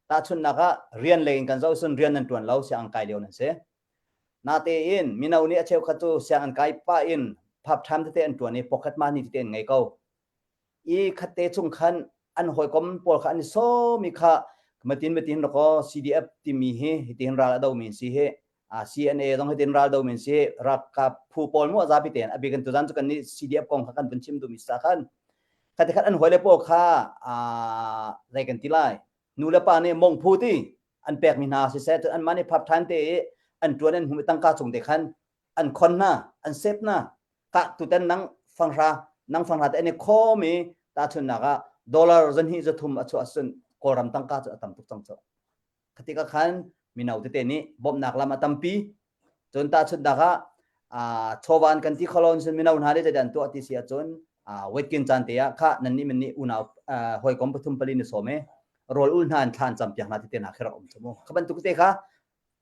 tahchunhnak ah rian lei in kan zoh cun rian nan ṭuan lo sianginn kai lio nan si. Natein mino nih a cheukhat cu sianginn kai pah in part time tete an ṭuan i pocket money tete an ngei ko. I khatte chung khan an hawikom pawl kha an i sawm i kha matin matin rakaw CDF timi hi hitihin ral a domi si hi CNA zong hitin ral domi si ralkap phu pawl mu zapi tein a bikin tuzan cu kan nih CDF kong kha kan vun chim duhmi sa khan khati khat an hawile pawl kha zei kan ti lai nu le pa nih mong phu ti an pekmi hna siseh cun anmah nih part time te i an ṭuan an hmuh tangka chung te khan an khon hna an sep hna ka tutan nang fanghra nang fanghra te an i khawm i tahchunhnak ah dollar zanhnih zathum a chuah ahcun kawlram tangka cu a tam tuk cang cu khatika khan mino tete nih bawmhnak lam a tampi cun tahchunhnak ah chawvan kan ti kholon sun mino hna le zeidah an tuah ti si ahcun wetkin caan te ah kha nan nih min nih unau hawikom pathum pali ni sawm e rawl ul hna an thla an cam piak hna ti te hna khi rak um cu mu kha bantuk te kha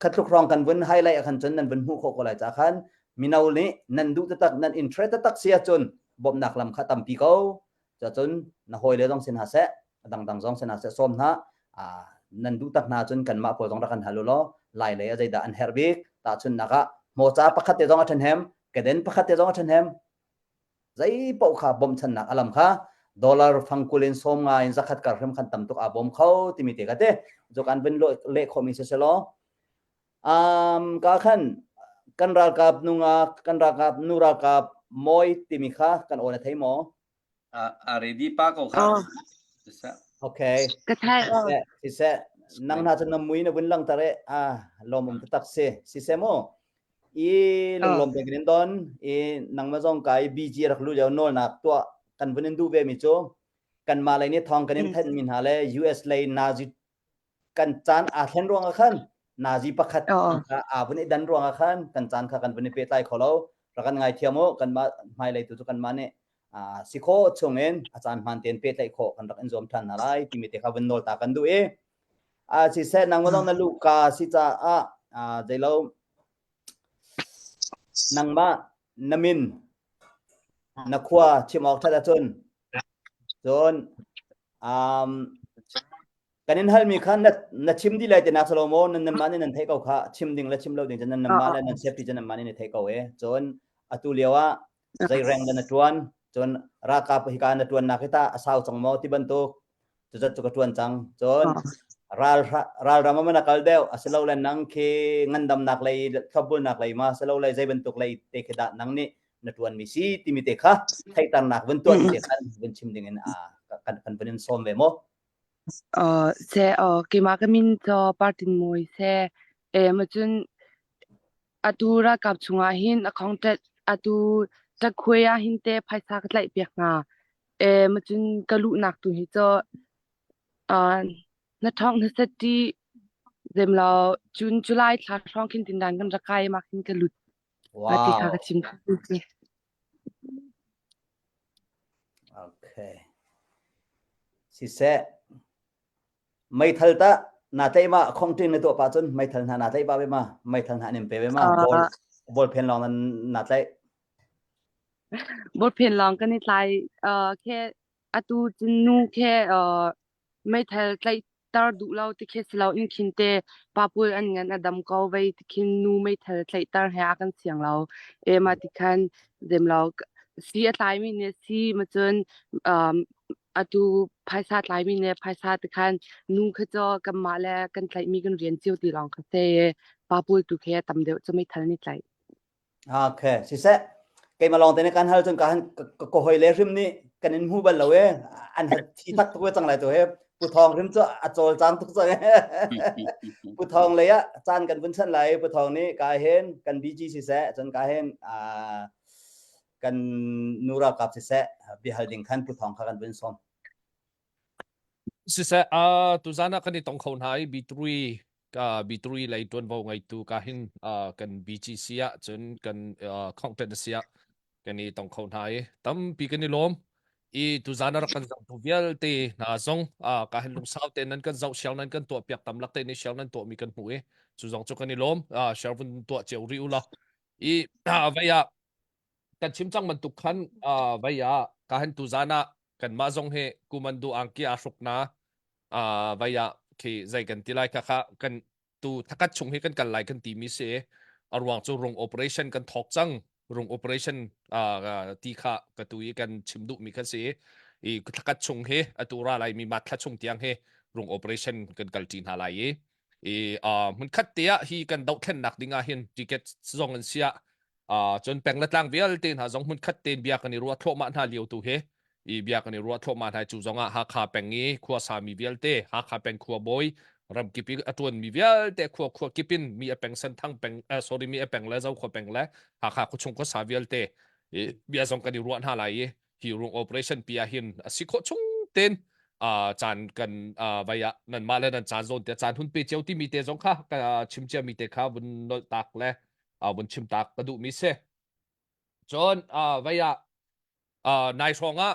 khatluk hrawng kan vun highlight ah khan cun nan vun hmuh khawh ko lai ca khan mino nih nan duh taktak nan interest taktak si ahcun bawmhnak lam kha tampi ko cun na hawile zong sin hna seh a dangdang zong sin hna seh sawm hna nan duh tak hna cun kanmah pawl zong rak kan hal u law lai lei ah zeidah an herh bik tahchunhnak ah hmawca pakhat te zong a ṭhahnem keden pakhat te zong a ṭhahnem. Zei paoh kha bawmchannak a lam kha dollar fangkul in sawm nga in zakhat kar hrim khan tam tuk aa bawm kho timi te ka te cu kan vun leh khawhmi si selaw um ka khan kan ralkap nungak kan ralkap nu ralkap moi timi kha kan aw na thei maw A ready pa ko kha. Oh. Okay. Ka thai oh. Siseh nang hna cu na mui na vun langter e ah lawm um taktak si siseh mu i lunglawm te kan in don i nangmah zong ka i BG rak lu lio nawlnak tuah kan vun in duh ve mi cu kanmah lei nih thawng kan in thanh mi hna le US lei Nazi kan caan aa thlen ruangah khan Nazi pakhat kha aa vun i dan ruangah khan kan caan kha kan vun i pehtlai kho lo rak kan ngaithiam u kanmah hmailei tu cu kanmah nih si khawh chungin a caan hmaan tein pehtlaih khawh kan rak in zuam ṭhan hna lai timi te kha vun nawl ta kan duh i a siseh nang zong na luhka si caah zeilo nangmah na min na khua chim awk ṭhat ahcun cun um, kan in halmi kha na, na chim dih lai tinak salo maw nan nanmah nih nan theih ko kha chim ding le chim lo ding cu nan nanmah le nan safety cu nanmah nih nan theih ko e cun atu lio ah zei reng dah na ṭuan cun ralkap hika na ṭuannak hi tah a sau cang maw ti bantuk cuzat cu ka ṭuan cang cun ral ralram ah na kal deuh asilole nang khi ngandamnak lei thlopbulnak lei ma asilole zei bantuk lei te khi dah nang nih na ṭuanmi si timi te kha theihternak vun tuah te khan vun chim ding in kan kan vun in sawm ve mu Uh, se uh, keimah ka min cu Partin Mawi se e ma cun atu ralkap chungah hin a contact atu cakhuai ah hin te phaisa ka tlaih piak hna e ma cun ka luhnak tu hi cu uh, na thong na set ti zem lo cun July thla hrawng khin tindan kan rak kai ma khin ka lut ma ti kha wow ka chim kho okay siseh meithal tah naa tlaih ma khongṭing na tuah pah cun meithal hna naa tlaih pah ve ma meithal hna an in pe ve ma ball Uh, ball phen lawng nan naa tlaih ball phen lawng kan i tlai uh, khe atu cun nu khe uh, Meithal tlaihter duh lo ti khi si loin khin te papul an ngan a dam ko vei ti khin nu meithal tlaihter he a kan siang lo. E mah ti khan zem lo si a tlaimi nih si ma cun um, atu phaisa tlaimi nih phaisa ti khan nu kha cu kanmah le kan tlaihmi kan rian cio ti lawng kha se papul tu khi a tam deuh cu meithal nih tlaih. Okay, siseh keimah lawng te nih kan hal cun ka han ka hoi le hrim nih kan in hmu bal lo e an hat thi tak tuk cang lai to he pu thong hrim cu a cawl cang tuk cang pu thong lei ah caan kan vun chan lai pu thong nih ka hen kan BG siseh cun ka hen kan nu ralkap siseh bia hal ding khan pu thong kha kan vun som Siseh, uh, tuzan ah kan i tong kho hna i B3 ka B3 lei ṭuanvo ngeitu ka hin uh, kan BGC ah cun kan uh, accountant a si ah kan i tong kho hna i tampi kan i lawm. I tuzan a rak kan zohtu vialte hna zong uh, ka hin lungsau te nan kan zoh share nan kan tuah piak tam lak te nih share nan tuah mi kan hmuh i cu zong cu kan i lawm. Uh, share vun tuah cio rih u law. I uh, vei ah kan chim cang bantuk khan uh, vai ah ka han tu zan ah kanmah zong hi kumandu angki aa hruk na uh, vai ah khi zei kan ti lai kha kha kan tu thakat chung hi kan kal lai kan ti mi si a ruang cu rung operation kan thok cang rung operation uh, ti kha ka tu i kan chim duh mi kha si i thakat chung hi atu ra lai mi ma thla chung tiang hi rung operation kan kal ti hna lai i i uh, hmun khat te ah hi kan dohthlennak ding ah hin ticket zong an sia Uh, cun peng le tlang vialte hna zong hmun khat tein bia kan i ruah thluahmah hna lio tu hi i bia kan i ruah thluahmah hna cu zong ah Hakha peng i khua sami vialte Hakha peng khua bawi ramkip i a ṭuanmi vialte khua khua kip in mi a peng Senthang peng uh, sorry mi a peng le Zokhua peng le Hakha khuachung khuasa vialte i bia zong kan i ruah hna lai i hi rung operation pi ah hin a si khawh chung ten uh, caan kan uh, vai ah nan mah le nan caan zawn te caan hun pe cio timi te zong kha ka chim cia mi te kha vun nolh tak le vun chim tak ka duhmi si. Cun vei ah nai hrawng ah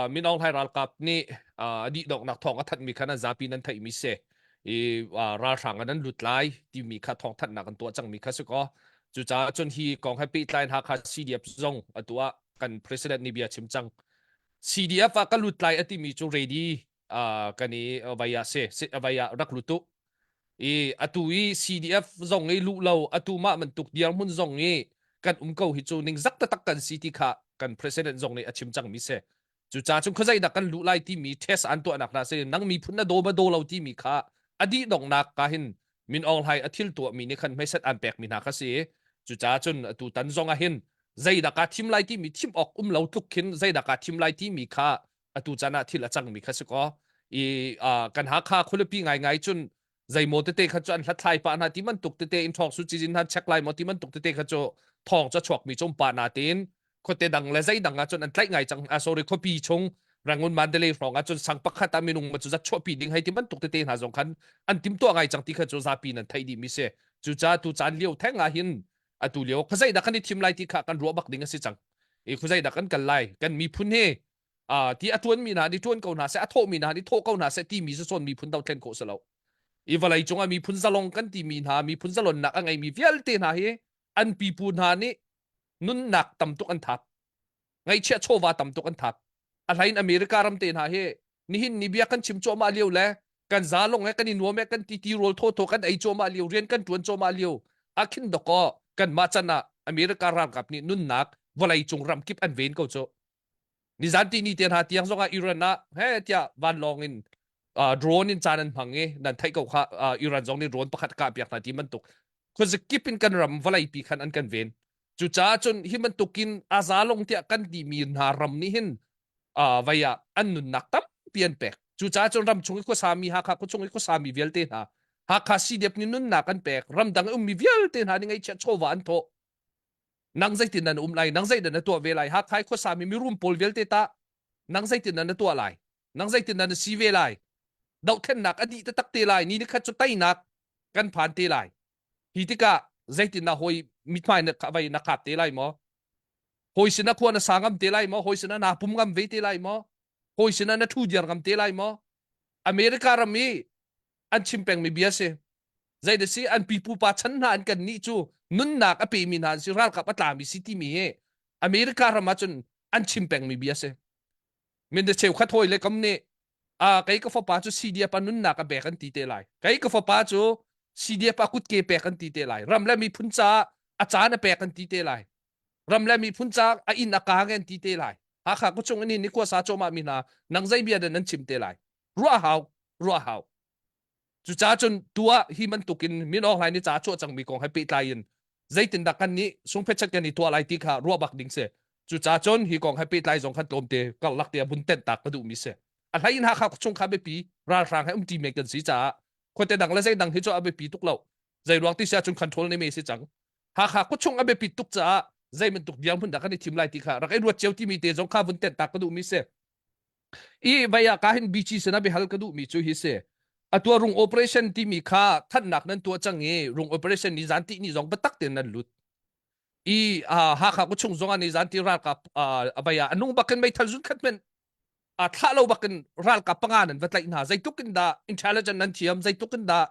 Min Aung Hlaing ralkap nih a dihdonghnak thawng a thanhmi kha nan zapi nan theihmi si. I ralhrang ah nan lut lai timi kha thawngthanhnak an tuah cangmi kha si kaw. Cucaah cun hi kong he pehtlai in Hakha CDF zong atu ah kan president nih bia chim cang. CDF ah ka lut lai a timi cu ready kan i vai ah si vai ah rak lut u i atu i CDF zong i luh lo atu mah bantuk dirhmun zong i. kan um ko hi cu ningzak taktak kan si ti kha kan president zong nih a chim cangmi si. Cucaah cun khuazei dah kan luh lai timi test an tuahnak hna si nang miphun na daw ma daw lo timi kha a dih donghnak ka hin Min Aung Hlaing a thil tuahmi nih khan hmeiset an pekmi hna kha si. Cucaah cun atu tan zong ah hin zeidah kaa thim lai timi thim awk um lo tluk khin zeidah kaa thim lai timi kha atu caan ah thil a cangmi kha si kaw i kan Hakha khualipi ngaingai cun zeimaw tete kha cu an hlathlai pah hna ti bantuk tete in ṭhawng su cizin hna check lai maw ti bantuk tete kha cu thawng cu a chuakmi cu um pah na tiin khuate dang le zei dang ah cun an tlaih ngai cang ah sorry khuapi chung Rangoon Mandalay hrawng ah cun sang pakhat ah minung ma cu zat chuahpi ding hei ti bantuk tete hna zong khan an timtuah ngai cang ti kha cu zapi nan theih dih mi si cucaah tu caan lio theng ah hin atu lio khuazei dah kan i thim lai ti kha kan ruah bak ding a si cang i khuazei dah kan kal lai kan miphun hi ti a tuan mi hna nih tuan ko hna seh a thawh mi hna nih thawh ko hna seh ti mi cu cawn miphun dothlen khawh si lo i vawlei cungah miphun zalong kan ti mi hna miphun zalonnak a ngei mi vialte hna hi an pipu hna nih nunnak tam tuk an thap ngaihchiah chawva tam tuk an thap a hlain America ram te hna hi nihin ni bia kan chim cuahmah lio le kan za long he kan i nuam he kan ti ti rawl thaw thaw kan ei cuahmah lio rian kan tuan cuahmah lio a khin doko kan mah chan ah America ralkap nih nunnak vawlei cung ram kip an ven ko cu nizan ti ni te hna tiang zong ah Iran ah he tiah vanlawng in uh, drone in caan an hmang i nan theih ko kha uh, Iran zong nih drone pakhat kah piak hna ti bantuk khuazakip in kan ram vawlei pi khan an kan ven cucaah cun hi bantukin aza long tiah kan timi hna ram nih hin uh, vai ah an nunnak tampi an pek cucaah cun ram chung i khuasami Hakha khuachung i khuasami vialte hna Hakha CDF nih nunnak an pek ramdang i ummi vialte hna nih ngaihchiah chawva an thawh nang zeitin nan um lai nang zeidah na tuah ve lai Hakha i khuasami mirum pawl vialte tah nang zeitin nan na tuah lai nang zeitin nan na si ve lai dohthlennak a dih taktak te lai ni ni khat cu teinak kan phan te lai hi tikah zeitin na hawi mithmai na vai na kap te lai maw hawi sin a khua na sa ngam te lai maw hawi sin na pum ngam ve te lai maw hawi sin na thu diar ngam te lai maw America ram i an chim pengmi bia si zei da si an pipu pa chan hna an kan nih cu nunnak a pemi hna an si ralkap a tlami si timi hi America ram ah cun an chim pengmi bia si min de cheukhat hawi le kam nih a kei ka fapa cu CDF a nunnak a bek an ti te lai kei ka fapa cu CDF a kutke pek an ti te lai ram le miphun caah a caan a pek an ti te lai ram le miphun caah a inn a kaang an ti te lai Hakha ku chung in ni khua sa choma mi hna nang zei bia dan nan chim te lai ruah hau ruah hau Cucaah cun tuah hi bantukin Min Aung Hlaing nih ca a chuah cangmi kong he pehtlai in zeitindah kan nih sungphetchet kan i tuah lai ti kha ruah bak ding si. Cucaah cun hi kong he pehtlai zong khan tlawmte karlak te ah vun tenh tak ka duhmi si. A hlei in Hakha chung kha biapi ralhrang he umṭi men kan si caah khuate dang le zeidang hi cu a biapi tuk lo. Zei ruang ti si ahcun control ne me si cang. Hakha khuachung a biapit tuk caah zei bantuk dirhmun dah kan i thim lai ti kha rak i ruat cio timi te zong kha vun tenh tak ka duhmi si. I vai ah ka hin BG sana biahal ka duhmi cu hi si. Atua rung operation timi kha thannak nan tuah cang i rung operation ni zan ti ni zong biatak tein nan lut. I Hakha ku chung zong ah ni zan ti ralkap vai ah anung bakin meithal zun khat men a thlah lo bakin ralkap panga nan va tlaih hna zeitluk in dah intelligent nan thiam zeitluk in dah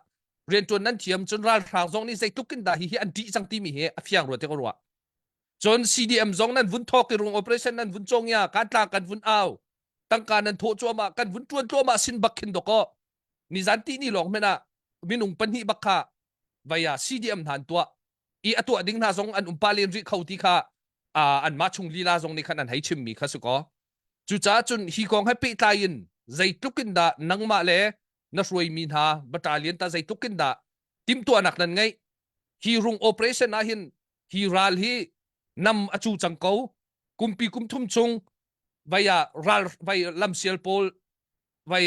riantuan nan thiam cun ralhrang zong nih zeitluk in dah hi hi an ṭih cang timi hi a fiang rua te ko rua Cun CDM zong nan vun thawk i rung operation nan vun cawng ya kan tlang kan vun au tangka nan thawh cuahmah kan vun tuan tluahmah sin bak khin doko nizan ti ni lawng hmanh ah minung pahnih bak kha vaya CDM hna an tuah i a tuah ding hna zong an um pa len rih kho ti kha anmah chung lila zong nih khan an hei chimmi kha si kaw cucaah cun hi kong he pehtlai in zeitluk in dah nangmah le na hruaimi hna battalion ta zeitluk in dah timhtuahnak nan ngeih hi rung operation ah hin hi ral hi nam a cu cang ko kumpi kum thum chung vai ah ral vai lamsial pawl vai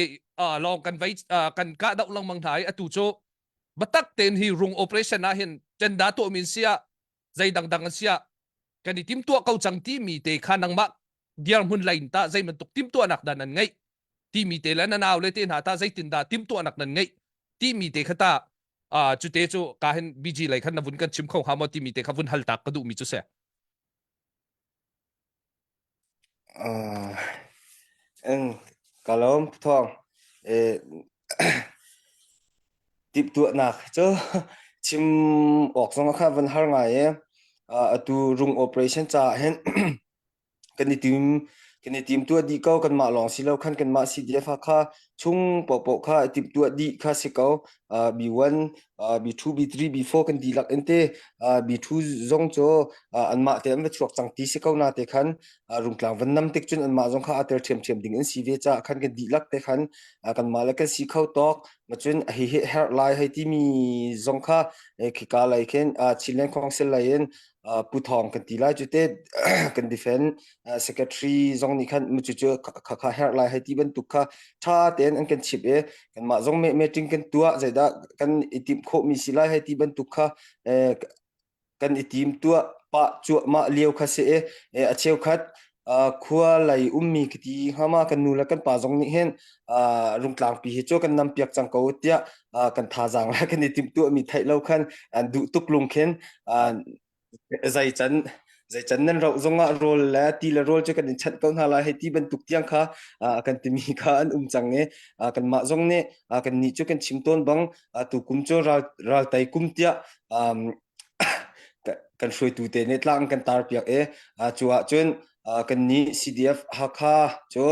lawng kan vai kan kah doh lengmang hna i atu cu batak ten hi rung operation ah hin tenda tuah min sia zei dangdang an sia kan i timtuah ko cang ti mi te kha nangmah dirhmun lain ta zei bantuk timtuahnak dah nan ngeih timi te le na nau le te hna ta zeitin dah timtuahnak nan ngeih timi te kha ta cu te cu ka hin BG lei khan na vun kan chim kho hnga maw timi te kha vun hal tak ka duhmi cu si. Uh, eng kalom thong e tip tuahnak cu chim awk zong kha van har ngai e atu rung operation ca hin kan i tim. Kan i timtuah dih ko kanmah lawng si lo khan kanmah CDF Hakha chung paohpaoh kha i timtuah dih kha si ko. Uh, B1, uh, B2, B3, B4 kan dihlak in te uh, B2 zong cu uh, anmah te an va chuak cang ti si ko na te khan uh, rungtlang van nam tik cun anmah zong kha aa tel ṭhiamṭhiam ding in si ve caah khan kan dihlak te khan uh, kanmah le kan si kho tawk ma cun hi hi herh lai hei timi zong kha khika lei khin uh, Chinland Council lei in uh, Pu Thawng kan ti lai cu te kan defend uh, secretary zong nih khan cu cu kha kha herh lai hei ti bantuk kha tha tein an kan chip i kanmah zong meeting kan tuah zeidah kan i timh khawhmi si lai hei ti bantuk kha eh, kan i tim tuah pah cuahmah lio kha si i eh, a cheukhat uh, khua lei ummi ka ti hngama kan nu le kan pa zong nih hin uh, rungtlangpi hi cu kan nam piak cang ko tiah uh, kan thazaang le kan i timhtuahmi theih lo khan an duh tuk lung khin uh, zei can zei can nan roh zongah rawl le ti le rawl cu kan in chanh ko hna lai hei ti bantuk tiang kha uh, kan timi kha an um cang i uh, kanmah zong nih uh, kan nih cu kan chim tawn bang uh, tu kum cu ral ral tai kum tiah um, kan hruaitu te nih tlang kan tar piak i uh, cu ah cun uh, kan nih CDF Hakha cu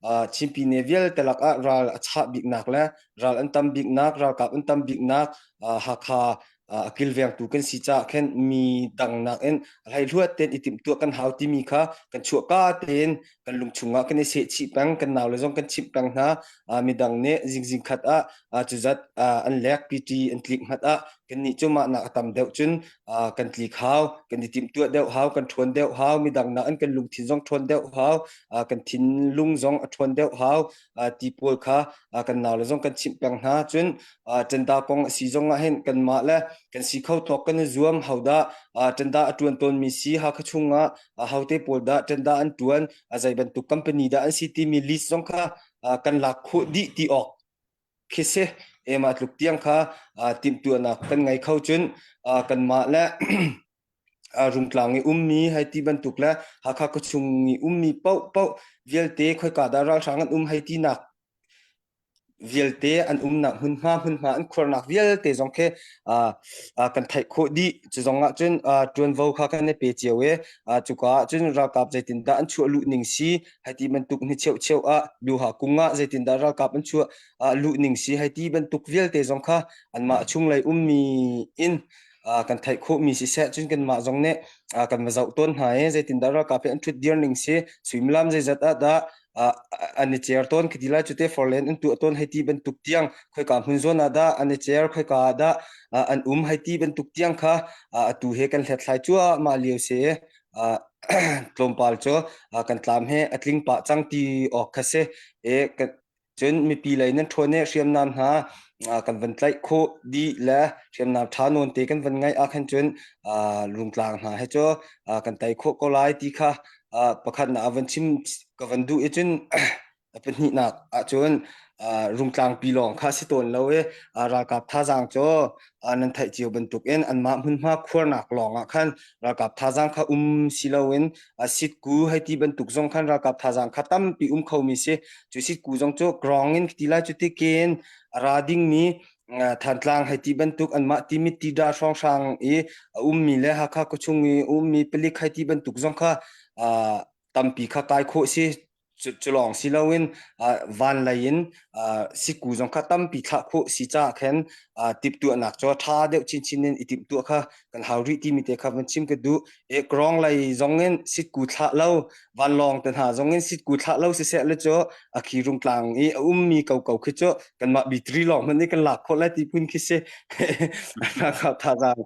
uh, Chinpi ne vialte lakah ral a chah biknak le ral an tam biknak ralkap an tam biknak uh, Hakha a kilvengtu kan si caah khin mi dang nakin hleihluat tein i timhtuah kan hau timi kha kan chuahka tein kan lung chungah kan i sehchih peng kan naule zong kan chimh peng hna midang nih zingzing khat ah cuzat an lek PT an tlik hmat ah kannih cu mah nak a tam deuh cun kan tlik hau kan i timhtuah deuh hau kan ṭhawn deuh hau midang nakin kan lungthin zong ṭhawn deuh hau kan thinlung zong a ṭhawn deuh hau ti pawl kha kan naule zong kan chimh peng hna cun ṭenda kong a si zong ah hin kanmah le kan si kho tawk kan i zuam hodah ṭenda a ṭuan tawnmi si Hakha chungah hote pawl dah ṭenda an ṭuan zei bantuk company dah an si timi list zong kha kan lak khawh dih ti awk khi si ema tluk tiang kha timhtuahnak kan ngei kho cun kanmah le rungtlang i ummi hei ti bantuk le Hakha khuachung i ummi paohpaoh vialte khoika dah ralhrang an um hei ti nak vialte an umnak hmunhma hmunhma an khuarnak vialte zong khi kan theih khawh dih. Cu zong ah cun ṭuanvo kha kan i pe cio i cuka ah cun ralkap zeitindah an chuah luh ning si hei ti bantuk ni cheucheu ah luha kung ah zeitindah ralkap an chuah luh ning si hei ti bantuk vialte zong kha anmah chunglei ummi in kan theih khawhmi siseh cun kanmah zong nih kan va zoh tawn hna i zeitindah ralkap hi an ṭhut dir ning si suimilam zeizat ah dah an i cer tawn khi ti lai cute forlen an tuah tawn hei ti bantuk tiang khoika hmun zawn ah dah an i cer khoika ah dah an um hei ti bantuk tiang kha atu he kan hlethlai cuahmah lio si tlawmpal cu kan tlam he a tling pah cang ti awk kha si e Cun mipi lei nan ṭhawn i hriamnam hna kan van tlaih khawh dih le hriamnam ṭha nawn te kan van ngeih ahkhan cun rungtlang hna he cu kan tei khawh ko lai ti kha pakhatnak ah van chim ka van duh i cun a pahnihnak ahcun rungtlangpi lawng kha si tawn lo i ralkap thazaang cu nan theih cio bantukin anmah hmunhma khuarnak lawng ah khan ralkap thazaang kha um si loin sitku hei ti bantuk zong khan ralkap thazaang kha tampi um khomi si cu sitku zong cu grong in ti lai cu ti ken a ra dingmi Thantlang hei ti bantuk anmah timit tida hrawnghrang i a ummi le Hakha khuachung i ummi palik hei ti bantuk zong kha tampi kha kai khawh si cu lawng si loin van lei in siku zong kha tampi thlah khawh si caah khan timhtuahnak cu ṭha deuh chinchin in i timhtuah kha kan hau rih timi te kha van chim ka duh. E krong lei zong in sitku thlah lo vanlawng te hna zong in sitku thlah lo siseh le cu a khi rungtlang i a ummi ko ko khi cu kanmah bitri lawng hmanh nih kan lak khawh lai ti phun khi si. Thazaang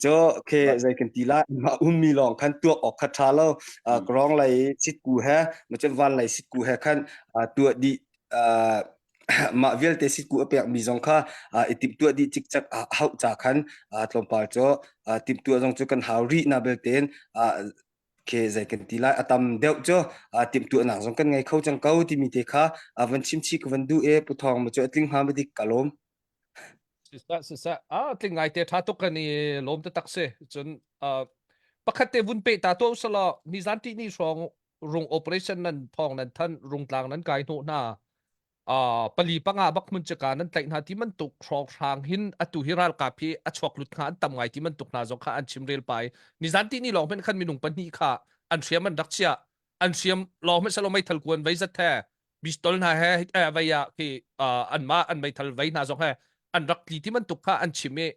cu khi zei kan ti lai mah ummi lawng khan tuak awk kha ṭha lo. Krong lei sitku he macun van lei sitku he khan tuah dih mah vialte sitku a pekmi zong kha i timhtuah dih cikcek hauh ca khan tlawmpal cu timhtuah zong cu kan hau rih na beltein ke zei kan ti lai a tam deuh cu timhtuahnak zong kan ngei kho cang ko timi te kha van chim chih ka van duh e Pu Thawng ma cu a tling hnga ma dik ka lawm. Siseh siseh ah tling ngai te tha tuk kan i lawm te tak si cun pakhat te vun pe ta to sala nizan ti ni hrawng rung operation nan thong nan than rungtlang nan kai hnu hna pali panga bak mun chika nan tlaih hna ti man tuk hrawng hrang hin atu hi ralkap hi a chuak lut kha an tam ngai ti man tuk hna zong kha an chim rel pai nizan ti ni lawng men khan minung pahnih kha an hriam an rak chia. An hriam lawng hmanh selo meithal kuan vei zat he pistol hna he eh, vei ah khi anmah an meithal vei hna zong he an rak tli ti bantuk kha an chim i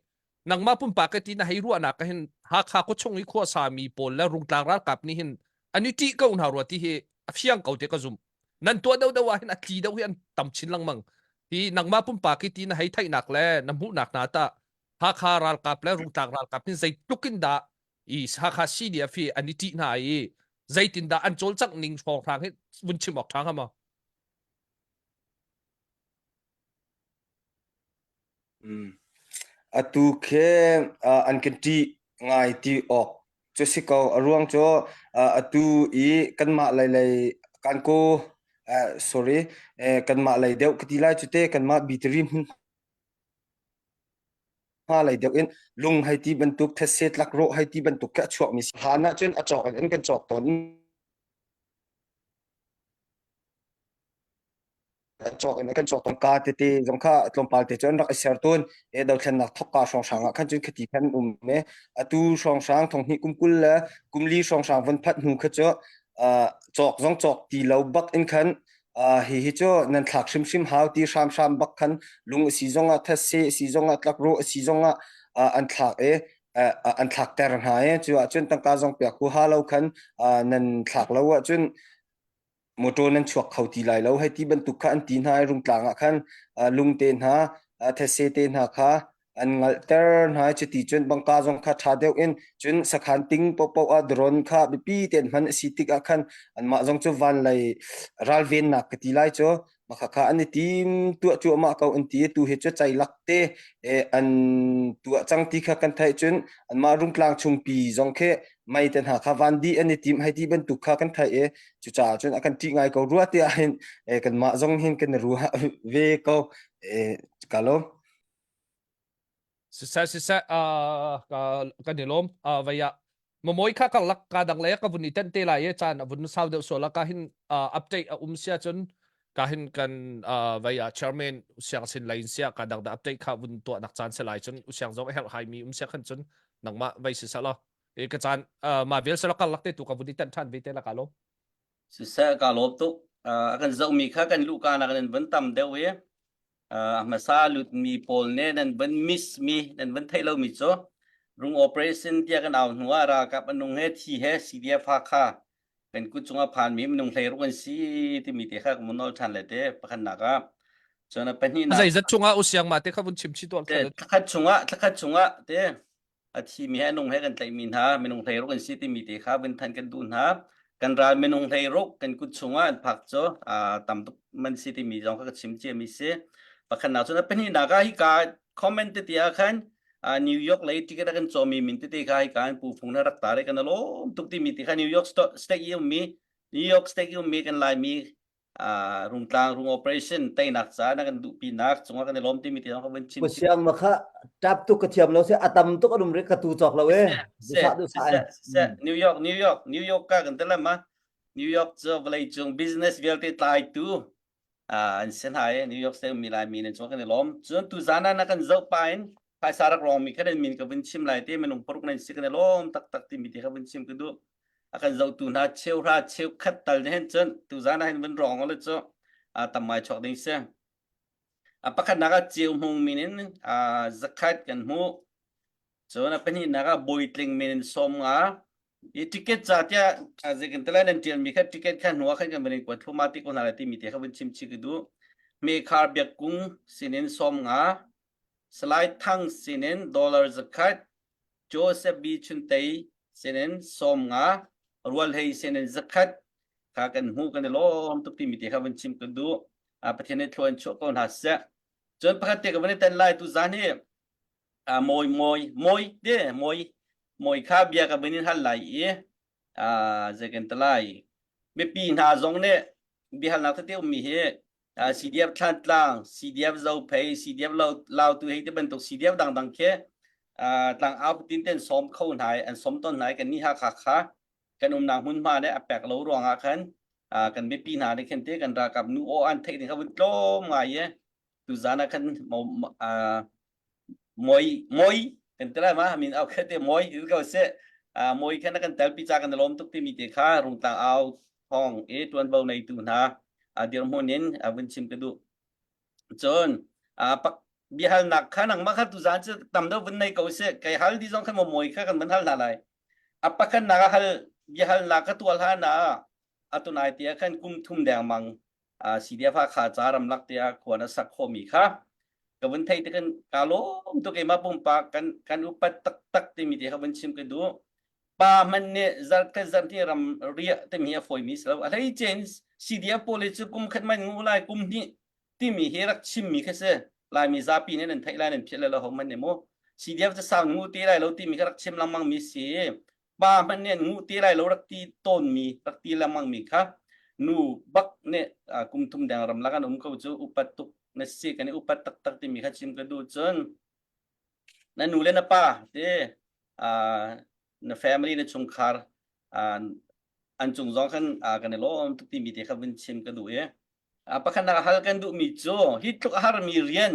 nangmah pumpak ka ti na hei ruahnak ka hin Hakha khuachung i khuasa mi pawl le Rungtlang ralkap nih hin an i ṭih ko hna rua ti hi a fiang ko te ka zum nan tuah deuh deuh ah hin a tli deuh hi an tam chin lengmang hi nangmah pumpak i ti na hei theihnak le na hmuhnak hna ta Hakha ralkap le Rungtlang ralkap hin zeitluk in dah i Hakha CDF hi an i ṭih hna i zeitindah an cawlcangh ning hrawnghrang hi vun chim awk ṭha hnga maw? Mm. Atu khi uh, an kan ṭih ngai ti awk cu si ko. A ruang cu uh, atu i kanmah lei lei kan ko uh, sorry eh, kanmah lei deuh ka ti lai cu te kanmah bitari hmun hma lei deuh in lung hei ti bantuk thetse tlakrawh hei ti bantuk khi a chuakmi si. Hlan ahcun a cawk in an kan cawk tawn. A cawk in kan cawk tawn ka tete zong kha tlawmpal te cu an rak i ser tawn. E dothlennak thokka hrawnghrang ah khan cun khati khan um e. Atu hrawnghrang thonghnih kum 20 le kum li hrawnghrang von phat hnu kha cu cawk zong cawk ti lo bak in khan hihi cu nan thlak hrimhrim hau ti hramhram bak khan lung a si zongah thetse a si zongah tlakrawh a si zongah an thlak i an thlakter hna i cu ahcun tangka zong pek huaha lo khan nan thlak lo ahcun motor nan chuak kho ti lai lo hei ti bantuk kha an ti hna i rungtlang ah khan lung te hna thetse te hna kha an ngalhter hna i cuti cun bangka zong kha ṭha deuh in cun sakhan ting paohpaoh ah drone kha biapi tein hman a si tik ah khan anmah zong cu van lei ralvennak ka ti lai cu mah kha an i tim tuah cuahmah ko an ti tu hi cu ceilak te an tuah cang ti kha kan theih cun anmah rungtlang chungpi zong khi mei te hna kha van dih an i tim hei ti bantuk kha kan theih i cucaah cun a kan ṭih ngai ko rua tiah hin kanmah zong hin kan i ruah ve ko ka lawm. Siseh siseh uh, ka kan i lawm uh, vei ah mamoi kha ka lak ka dang le ka vun i tenh te lai i caan a vun sau deuh sual ka hin uh, update a um sia cun ka hin kan uh, vei ah chairman usiang sin lain sia ka dang da update kha vun tuah nak caan se lai cun usiang zong a herh hai mi um sia khan cun nangmah vei si sala e ka caan uh, ma vel sala ka lak te tu ka vun i tenh than ve te la ka lawm Siseh ka lawm tuk. Uh, a kan zohmi kha kan luhka nak nan vun tam deuh i a hmasa lutmi pawl nih nan van miss mi nan van theih lomi cu rung operation tiah kan au hnu ah ralkap anung he thi he CDF Hakha kan kut cungah phanmi minung 16 an si timi te kha ka mun nawl ṭhan le te pakhatnak ah cun a pahnihnak zeizat chungah usiang ma te kha vun chim chi tuah thlakhat chungah thlakhat chungah te a thimi he a nung he kan tlaihmi hna minung 16 an si timi te kha vun thanh kan duh hna. Kan ral minung 16 kan kut chungah an phak cu tam tuk man si timi zong kha ka chim ciami si. Pakhatnak cun a pahnihnak ah hika comment tete ah khan New York lei ticket a kan cawmi min tete kha hika an pu phung na rak tar i kan lawm tuk timi te kha New York State i ummi New York State i ummi kan Laimi rungtlang rung operation teinak ca na kan duhpinak cungah kan i lawm timi te zong ka vun chim Siang ma kha tap tuk ka thiam lo se a tam tuk anum ri ka tu cawk lo e dusa dusa se New York New York New York ka kan telam ma New York cu vawlei cung business vialte tlaitu an si hna i New York State mi lai mi nan cung kan i lawm cun tu zan ah na kan zoh pa in phaisa rak rong mi kha nan min ka vun chim lai te minung paruk nan si kan i lawm taktak timi te kha vun chim ka duh a kan zohtu hna cheuhra cheukhat tal nih hin cun tuzan ah hin vun rawng le cu tam ngai chuak ding si. A pakhatnak ah Ceu Hmung min in zakhat kan hmuh. Cun a pahnihnak ah Bawi Tling min in 50. I ticket ca tiah zeikan te lai nan ṭialmi kha ticket kha hnu ah khan kan van in kuat thluahmah ti ko hna lai timi te kha vun chim chih ka duh. Mekhar Biak Kung sinin 50. Salai Thang sinin dollar 100. Joseph B. Chuntei sinin 50 Rual Hei sinin 100 kha kan hmuh kan i lawm tuk timi te kha vun chim kan duh. Pathian nih thlua in chuah ko hna seh. Cun pakhat te ka vun i tel lai tu zan hi mawi mawi mawi te mawi mawi kha bia ka vun in hal lai i zei kan ti lai mipi hna zong nih biahalnak tete ummi hi CDF Thlantlang, CDF Zophei, CDF Lautu hei ti bantuk CDF dangdang khi tlang au tin ten sawm kho hna i an sawm ton hna i kan nih Hakha kha kan umnak hmunhma le a pek lo ruangah khan kan mipi hna nih khin te kan ralkap nu aw an theih ding kha vun tlawm ngai i tuzan ah khan moi moi kan ti lai ma min au khe te moi ti ko se moi khan kan telpi cha kan lawm tuk timi te kha rungtlang au. thawng i ṭuanvo neitu hna dirhmun in vun chim ka duh. Cun biahalnak kha nangmah kha tuzaan cu tam deuh vun nei ko sih. Kei hal di zong khan maw mawi kha kan van hal hna lai. A pakhatnak ah hal biahalnak ka tuah hlan ah atunai tiah khan kum thum dengmang CDF Hakha ca ramlak tiah khua na sak khawhmi kha ka vun theih tikin ka lawm tuk i mah pumpak kan kan upat taktak timi te kha vun chim ka duh. Pa hmanh nih zarh khat zarh hnih ram riah timi hi a fawimi si lo. A hleice in CDF pawl hi cu kum khat man ngu lai kum hnih timi hi rak chimmi khi si. Laimi zapi nih nan theih lai nan philh lai lo ho hmanh nih mu. CDF cu sau ngu ti lai lo timi kha rak chim lengmang mi si. Pa hmanh nih an ngu ti lai lo rak ti tawnmi rak ti lengmang mi kha nu bak nih kum thum deng ram lak an um ko cu upat tuk na si kan i upat taktak timi kha chim ka duh cun na nu le na pa te na family na chungkhar an cung zong khan kan i lawm tuk timi te kha vun chim ka duh i pakhat nak hal kan duhmi cu hi tluk a harmi rian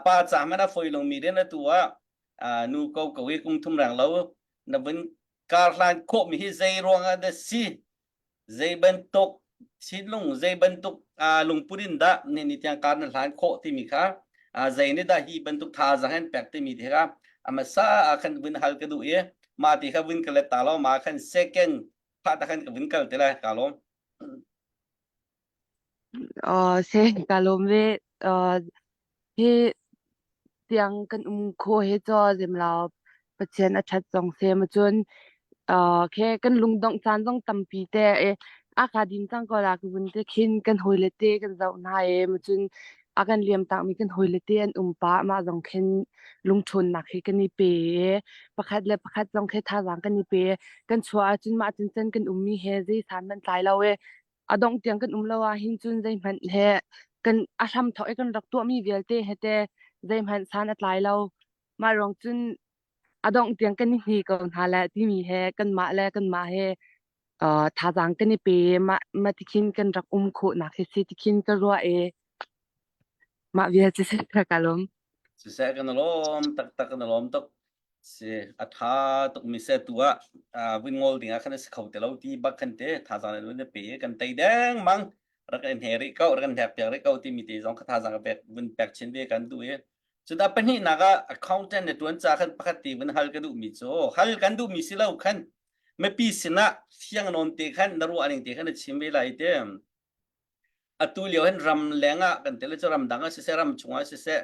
pa ca hmanh a fawi lomi rian atu ah nu ko ko i kum thum rang lo na vun kar hlan khawhmi hi zei ruangah dah si zei bantuk thinlung zei bantuk lungput in dah ni ni tiang kar na hlan khawh timi kha zei nih dah hi bantuk thazaang an pek timi te kha amasa ah khan vun hal ka duh i mah ti kha vun ka let ta lo ma khan second pha ta khan ka vun kal te lai ka lawm. Uh, se ka lawm ve. Uh, hi tiang kan um khawh hi cu zemlo Pathian a ṭhat zong si ma cun uh, khe kan lungdongh caan zong tampi te e a ka din cang ko la ka vun te khin kan hawile te kan zoh hna e ma cun a kan liam takmi kan hawile te an um pah mah zong khin lungṭhawnnak hi kan i pe e pakhat le pakhat zong khi thazaang kan i pe kan chuah ahcun mah cun can kan ummi he zei san man tlai lo e a dongh tiang kan um lo ah hin cun zeihmanh he kan a hram thawk i kan rak tuahmi vialte he te zeihmanh san a tlai lo. Mah ruang cun a dongh tiang kan i hni ko hna le timi he kanmah le kanmah he uh, thazaang kan i pe mah mah tikhin kan rak um khawhnak hi si tikhin ka ruah i mah vial cu si ka lawm. Siseh kan lawm taktak kan lawm tuk. Si a ṭha tukmi seh tu ah vun ngol ding ah khan a si kho te lo ti bak khan te thazaang in vun pe kan tei dengmang rak in he rih ko rak in hek piak rih ko timi te zong kha thazaang ka pek vun pek chin ve kan duh i cudah pahnihnak ah accountant le ṭuan ca khan pakhat ti vun hal ka duhmi cu hal kan duhmi si lo khan mipi sinah fiang nawn te khan na ruah ning te khan na chim ve lai te atu lio hin ram leng ah kan tel cu ram dang ah siseh ram chung ah siseh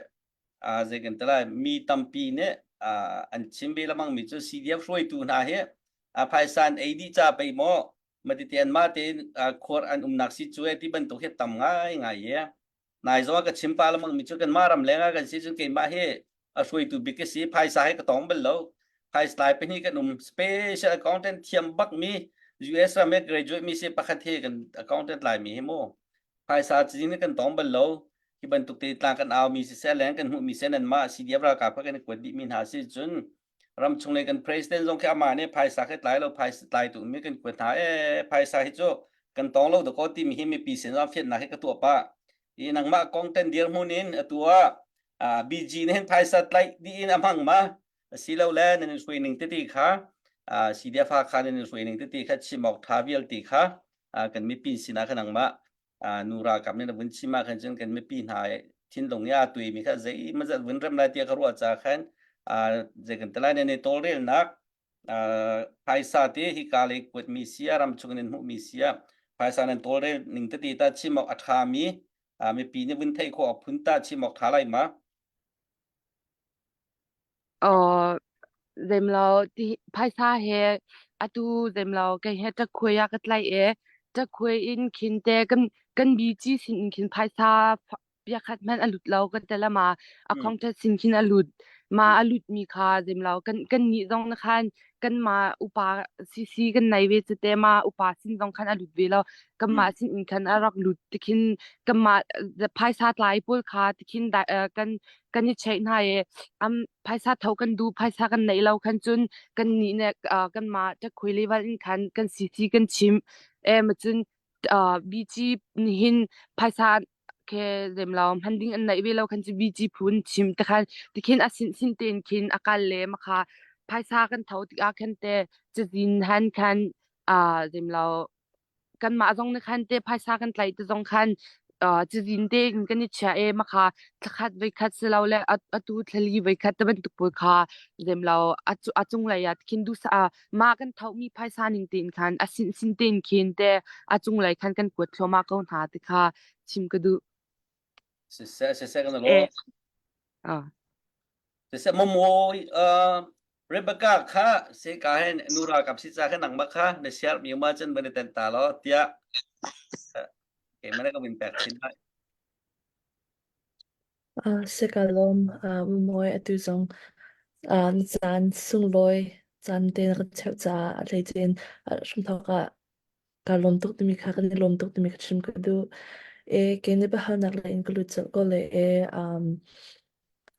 zei kan ti lai mi tampi nih an chim ve lamang mi cu CDF hruaitu hna hi phaisa an ei dih ca pei maw matiti an mah tein khuar an umnak si cu ti bantuk hi tam ngai ngai ye nai zong ka chim pa lamang mi cu kan mah ram leng ah kan si cun keimah hi a hruaitu bik ka si phaisa hi ka tong bal lo phaisa lai pahnih kan um special accountant thiam bak mi US ram he graduate mi si pakhat hi kan accountant lai mi hi mu Phaisa cazin hi kan tong bal lo. Hi bantuk te tlang kan au mi siseh leng kan hmuh mi seh nan mah CDF ralkap kha kan i kuat dih mi hna si cun ramchung lei kan president zong khi amah nih phaisa khi tlai lo phaisa tlai tu mi kan kuat hna e phaisa hi cu kan tong lo dakaw ti mi hi mipi sin zong fiannak hi ka tuah pah i nangmah kong ten dirhmun in atu ah BG nih hin phaisa tlaih dih in a hmang ma asilole nan in hruai ning tete kha CDF Hakha nan in hruai ning tete kha chim awk ṭha vialte kha kan mipi sinah khan nangmah nu ralkap nih na vun chim ah khan cun kan mipi hna thinlung i aa tuimi kha zeimazat vun rem lai tiah ka ruah ca khan zei kan ti lai nan i tawlrelnak phaisa te hi ka lei kuatmi si ah ram chung in hmuhmi si ah phaisa nan tawlrel ning tete ta chim awk a ṭhami mipi nih vun theih khawh awk phun ta chim awk ṭha lai ma? Uh, zemlo ti phaisa he atu zemlo kei he ṭakhuai ah ka tlaih i ṭakhuai in khin te kan kan bici sin in khin phaisa piakhat hmanh a lut lo kan te lama a Mm. khong ṭhat sin khin a lut ma a lut mi kha zemlo kan kan nih zong na khan kan ma upa CC kan nei ve cu te ma upa sin zong khan a lut ve lo kan Mm. mah sin in khan a rak lut tikhin kan mah phaisa tlai pawl kha tikhin kan kan i cheih hna i am phaisa tho kan duh phaisa kan neih lo khan cun kan nih ne kan mah ṭakhui level in khan kan CC kan chim e ma cun BG nihin phaisa ke lem lo hman ding an neih ve lo khan cu BG phun chim te khan tikhin a sin sin tein khin a kal le ma kha phaisa kan tho tikah khan te cazin han khan a lem lo. Kanmah zong nih khan te phaisa kan tlaih te zong khan uh, cazin te in kan i chia e makha thlakhat voikhat silo le atu thlali voikhat te bantuk pawl kha zem lo a cunglei ah khin dusa ma kan thomi phaisa ning tein khan a sin sin tein khin te a cunglei khan kan kuat thluahmah ko hna ti kha chim ka duh. Siseh siseh kan lo. Eh. Ah. Siseh momo uh, Rebecca kha se ka hen nura kap si cha kha nangmah kha na share mi ma chan ban ten ta lo tia ke mana ka min pek chin lai. Uh, se ka lom uh, moi atu zong uh, na caan sunglawi caan te na kan cheuh caah a hleice in uh, hramthawk ah Kaa lawm tuk timi kha kan i lawm tuk timi kha chim ka duh. E, kei nih biahalnak lei in ka lut colh ko le e, um,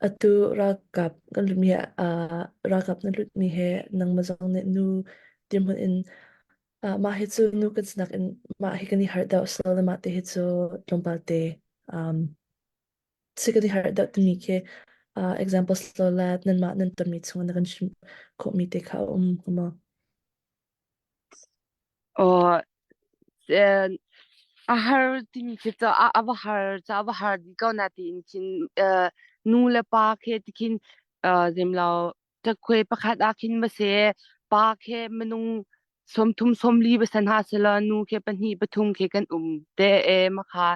atu ralkap kan lutmi uh, ralkap na lutmi he nangmah zong nih nu dirhmun in uh, mah hi cu nu kan sinak in mah hi kan i harh deuh so le mah te hi cu tlawmpal te um, si kan i harh deuh timi khi uh, example slow la nanmah nan tonmi chung na kan chim khawhmi te kha a um hnga maw? Aw, eh, a har timi khi cu a, a va har cu a va har dih ko na tiin khin eh, nu le pa khi ti khin eh, zemlo ṭakhuai pakhat ah khin va se pa khi minung 30 40 va san ha selaw nu khi pahnih pathum khi kan um te e makha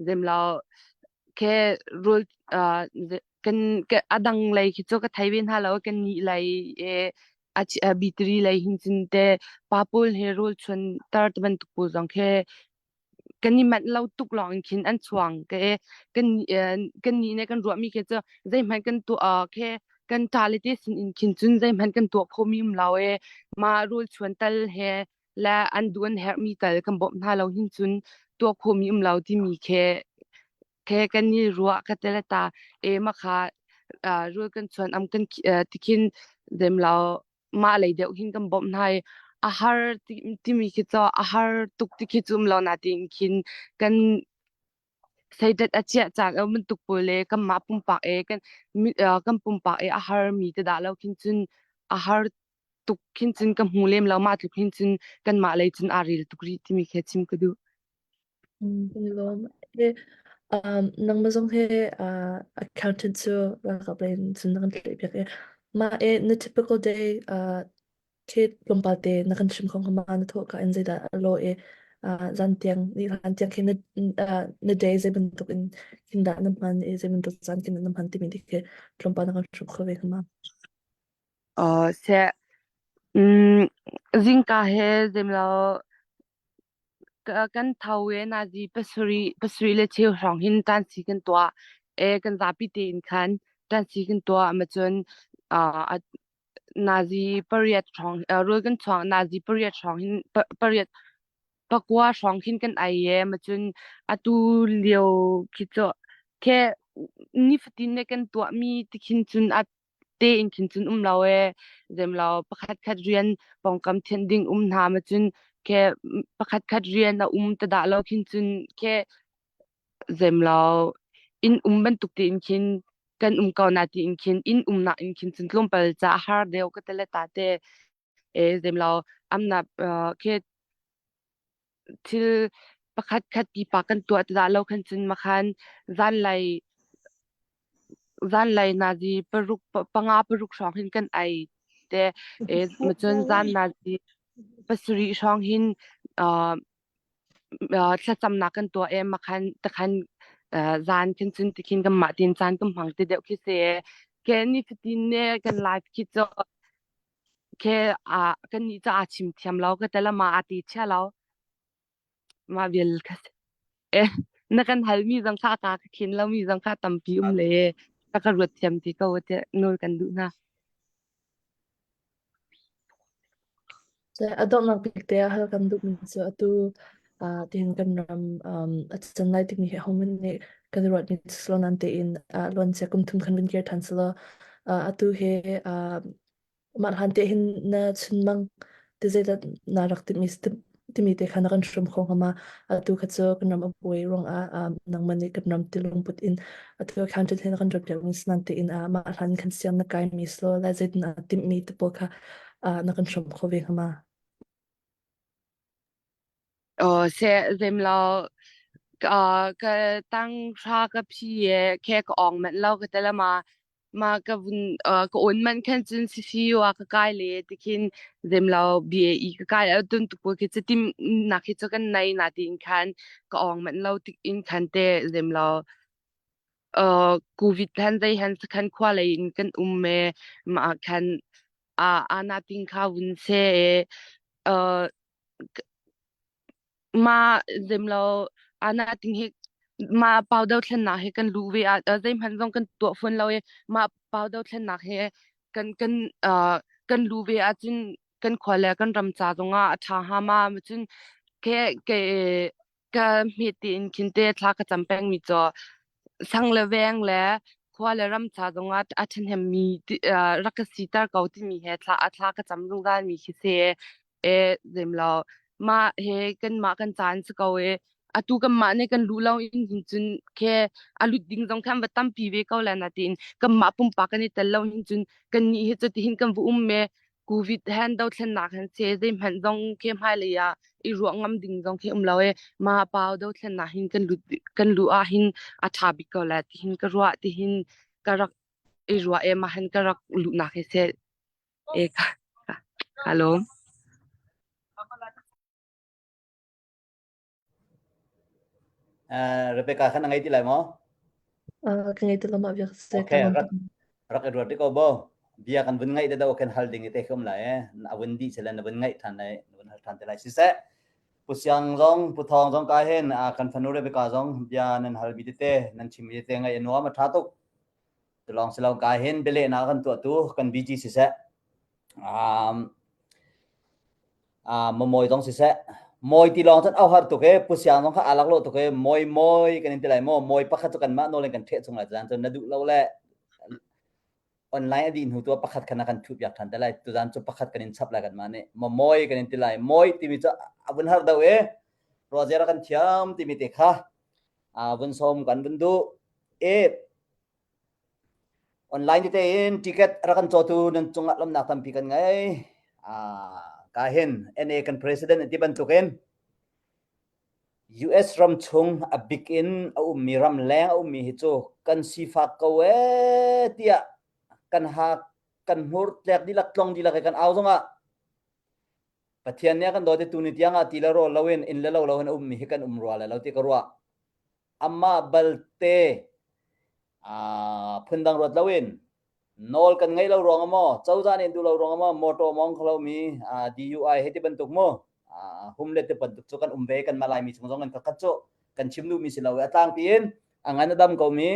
zemlo khi rul uh, kan a dang lei khi cu ka thei ve hna lo kan nih lei e a bitri lei hin cun te pa pawl he rawl chuan tar te bantuk pawl zong khi kan i manh lo tuk lawng in khin an chuang ke e kan kan nih ne kan ruahmi khi cu zeihmanh kan tuah khi kan ṭa le te sin in khin cun zeihmanh kan tuah khomi um lo e ma rawl chuan tal he le an duh an herhmi tal kan bawmh hna lo hin cun tuah khomi um lo timi khi Khe kan i ruah ka te le ta e ma kha rul kan chuan am kan tikhin dem lo mah lei deuh hin kan bawmh hna i a har timi khi cu a har tuk ti khi cu um lo na tiin khin kan seidat a chiah caan a bantuk pawl le kanmah pumpak e kan kan pumpak e a har mi te dah lo khin cun a har tuk khin cun ka hmu lem lo mah tluk hin cun kanmah lei cun aa rel tuk rih timi khi chim ka duh. Kan i lawm. Eh, um, nangmah zong hi uh, accountant cu ralkap lei in cun na kan tlaih piak i mah i na typical day uh, khi tlawmpal te na kan chim kho hnga ma na thawh ka in zeidah a lawh i uh, zan tiang ni hlan tiang khi na, uh, na day zei bantuk in khin dah na hman i zei bantuk caan khin na hman timi ti khi tlawmpal na kan hrawm kho ve hnga ma? Uh, seh mm, zingka he zemlo Kan tho i nazi pasarih pasarih le cheu hrawng hin ṭansi kan tuah. E kan zapi tein khan ṭansi kan tuah. Macun uh, nazi pariat hrawng rawl kan chuang nazi pariat hrawng hin pariat pakua hrawng khin kan ei e macun atu lio khi cu khe nifatin ne kan tuahmi tikhin cun a tein khin cun um lo ee zem lo pakhat khat rian pawngkam thianh ding um hna ma cun ke pakhat khat rian a um te dah lo khin cun ke zem lo inn um bantuk tein khin kan um ko na tiin khin inn um nak in khin cun tlawmpal ca har deuh ka tele ta te e zem lo amna ke thil pakhat khat pipa kan tuah ti dah lo khan cun makhan zanlei zanlei nazi paruk panga paruk hrawng hin kan ei te e macun zan nazi pasarih hrawng hin uh, uh, thlacamnak kan tuah e makhan takhan uh, zan khin cun tikhin kan mah tin caan kan hmang ti deuh khi se ke ni fatin ne kan life khi cho Khe ah kannih cu aa chim thiam lo ka te le ma aa ti chia lo. Mah vial kha si. Eh, na kan halmi zong kha ka ka khin lomi zong kha tampi um le ka ka ruat thiam ti ko tiah nawl kan duh hna. A donghnak bik te ah hal kan duhmi cu atu uh, tihin kan ram um, a chan lai timi hi hohmanh nih kan i ruatmi si lo nain tein uh, luancia kum thum khan vun kir ṭhan selaw uh, atu hi uh, Mah hlan te hin na chunmang ti zeidah naa rak timhmi timi te kha na kan hrawm kho hnga ma? Atu kha cu kan ram a buai ruangah um, nangmah nih kan ram tilung put in atu accountant he na kan rat piakmi sinan tein ah mah hlan khan siang na kaimi silo le zeitin aa timhmi te pawl kha uh, na kan hrawm kho ve hnga ma? Uh se zem lo uh, ka tang hra ka phi ye khe ka ong man lo ka tela ma ma ka vun uh, ka on man khan cun CCU ah ka kai le tikhin zem lo BAE ka kai a tun tu ko khi chitim nak hi chu kan nei na tin khan ka ong man lo tik in khan te zem lo uh covid han zai han sakhan khwa lei in kan um me ma khan a ana ting kha vun se uh Ma zemlo ana ting hi ma pau dothlennak he kan luh ve ah zeihmanh zong kan tuah fawn lo i mah pau dothlennak he kan kan uh, kan luh ve ahcun kan khua le kan ram ca zongah a ṭha hnga ma cun ke ke ka hmet tiin khin te thla ka cam pengmi cu sang le veng le khua le ram ca zongah a ṭhahnemmi rak ka siter ko timi he thla a thla ka cam zungzal mi khi si. E zemlo mah he kanmah kan caan si ko e atu kanmah nih kan luh lo in hin cun khe a lut ding zong khan va tampi ve ko la na tiin kanmah pumpak kan i tel lo hin cun kannih hi cu tihin kan va um me covid han dothlennak han se zeihmanh zong khe hmailei ah i ruah ngam ding zong khi um lo e ma pau dothlennak hin kan lut kan luh ah hin a ṭha bik ko la tihin ka ruah tihin ka rak i ruah e ma han ka rak luhnak hi se e ka ka lawm. Uh, Rebecca khan na ngei ti lai maw? Uh, ka ngei ti lo mah bia se Okay, rak rak i ruat ko bo. Bia kan vun ngaih te do kan hal ding te khum lai eh. Na vun di selen na vun ngaih than lai, na vun hal than te lai. Siseh, Pu Siang zong, Pu Thawng zong ka hin kan fanu Rebecca zong bia nan hal mi tete, nan chim mi tete ngaih a nuam a tha tuk. Tulong silo ka hin bialehnak kan tuahtu kan BG siseh. Um, uh, mawi zong siseh mawi ti lawng cun au har tuk e pu siang zong kha alak lo tuk e mawi mawi kan in ti lai maw mawi pakhat cu kanmah nawl in kan ṭheh chung lai cun cun na duh lo le online a dih hnu tu pakhat khan kan thuh piak ṭhan te lai tuzan cu pakhat kan in chap lai kanmah nih maw mawi kan in ti lai mawi timi cu a vun har deuh e ruazera kan thiam timi te kha a vun som kan vun duh e Online tete in ticket rak kan cawtu nan cungah lawmhnak tampi kan ngei. Ah, ka hin NA kan president ti bantukin US ram chung a bik in a ummi ram leng a ummi hi cu kan sifak ko ee tiah kan hak kan hmur tlek dihlak tlong dihlak i kan au zongah Pathian nih a kan dawt i tuni tiang ah ti le rawl loin inn le lo loin a ummi hi kan um rua lai lo ti ka ruah. Amah balte phundang ruat loin nawl kan ngeih lo ruang ah maw cozah nih duh lo ruang ah maw motor mong kho lomi DUI he ti bantuk mu hum le ti bantuk cu kan um ve kan mah Laimi chung zong kan khat cu kan chim duhmi si lo i a tlangpi in a ngan a dam komi